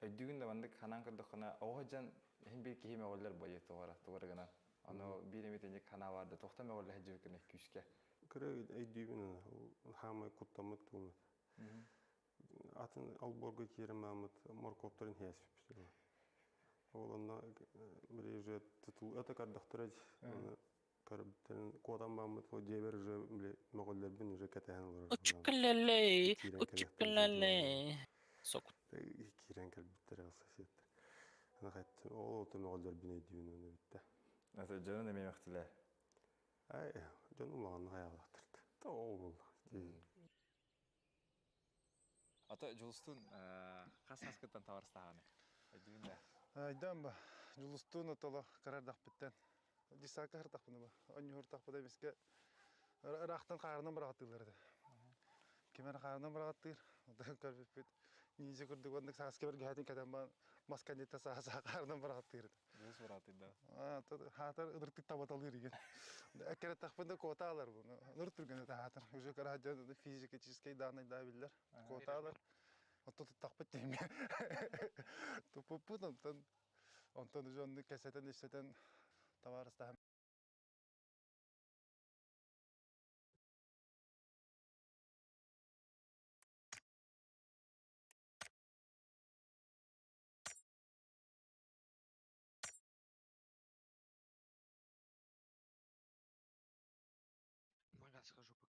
Speaker 7: Өйдүүгүн да маннык ханаан көрдөххүнэ оҕо дьон иһин биир киһи мөҕүллэр буолуо тугара тугара гынан. Ону биир эмит инник ханаа баар да туохтан мөҕүллэ сылдьыбыккыный күүскэ.
Speaker 8: Кыра өйдүүбүн хаамай куттаммыт тугун. Атын олбуорга киирэн мааммыт моркуоптарын иһээспиппит. Ол онно били уже тутул это көрдөхтөрө оны көрбүттэрин куотан бааммыт ол дьиэбэр уже били мөҕүллэрбин уже кэтэһэн олорор.
Speaker 2: Учуккалалей,
Speaker 8: Киирэн кэлиэхтэрин
Speaker 2: учуккалалей. Сок.
Speaker 8: Киирэн кэлбиттэр сосед. Аны хаттым ол ото мөҕүллэрбин өйдүүбүн оны бүттэ.
Speaker 7: Это дьонун эмиэ мөхтүлэр.
Speaker 8: Ай, дьон улаҕаннык айаалаахтарт. Та ол буолла.
Speaker 7: Ата Дьулустуун хас сааскыттан табарыстааҕыный? Өйдүүгүн да?
Speaker 9: Айдан ба, Дьулустуун отоло кырардахпыттан. Десакка хартахпына ба, онньуһуртахпыта эмискэ ыраахтан хаарынан быраҕаттыыллар этэ. Ким эрэ хаарынан быраҕаттыыр, оттон көрбүппүт ниндзя курдук оннук сааскы бэргэһэтин кэтэн баран мас кэнниттэн саа-саа хаарынан быраҕаттыыр этэ.
Speaker 7: Дьулус быраҕаттыыр да?
Speaker 9: Хаатар ыныртык табаталыыр игин. Эккирэттэхпинэ куота алар буну. Ыныр түргэн этэ хаатар. Уже кыра дьон физический данные биллэр. Куота алар. Оттон туттахпыт диэмэ. Туппуппут онтон онтон уже оннук кэсэтэн issэтэн табаарыстаһан
Speaker 5: В магаз схожу пока.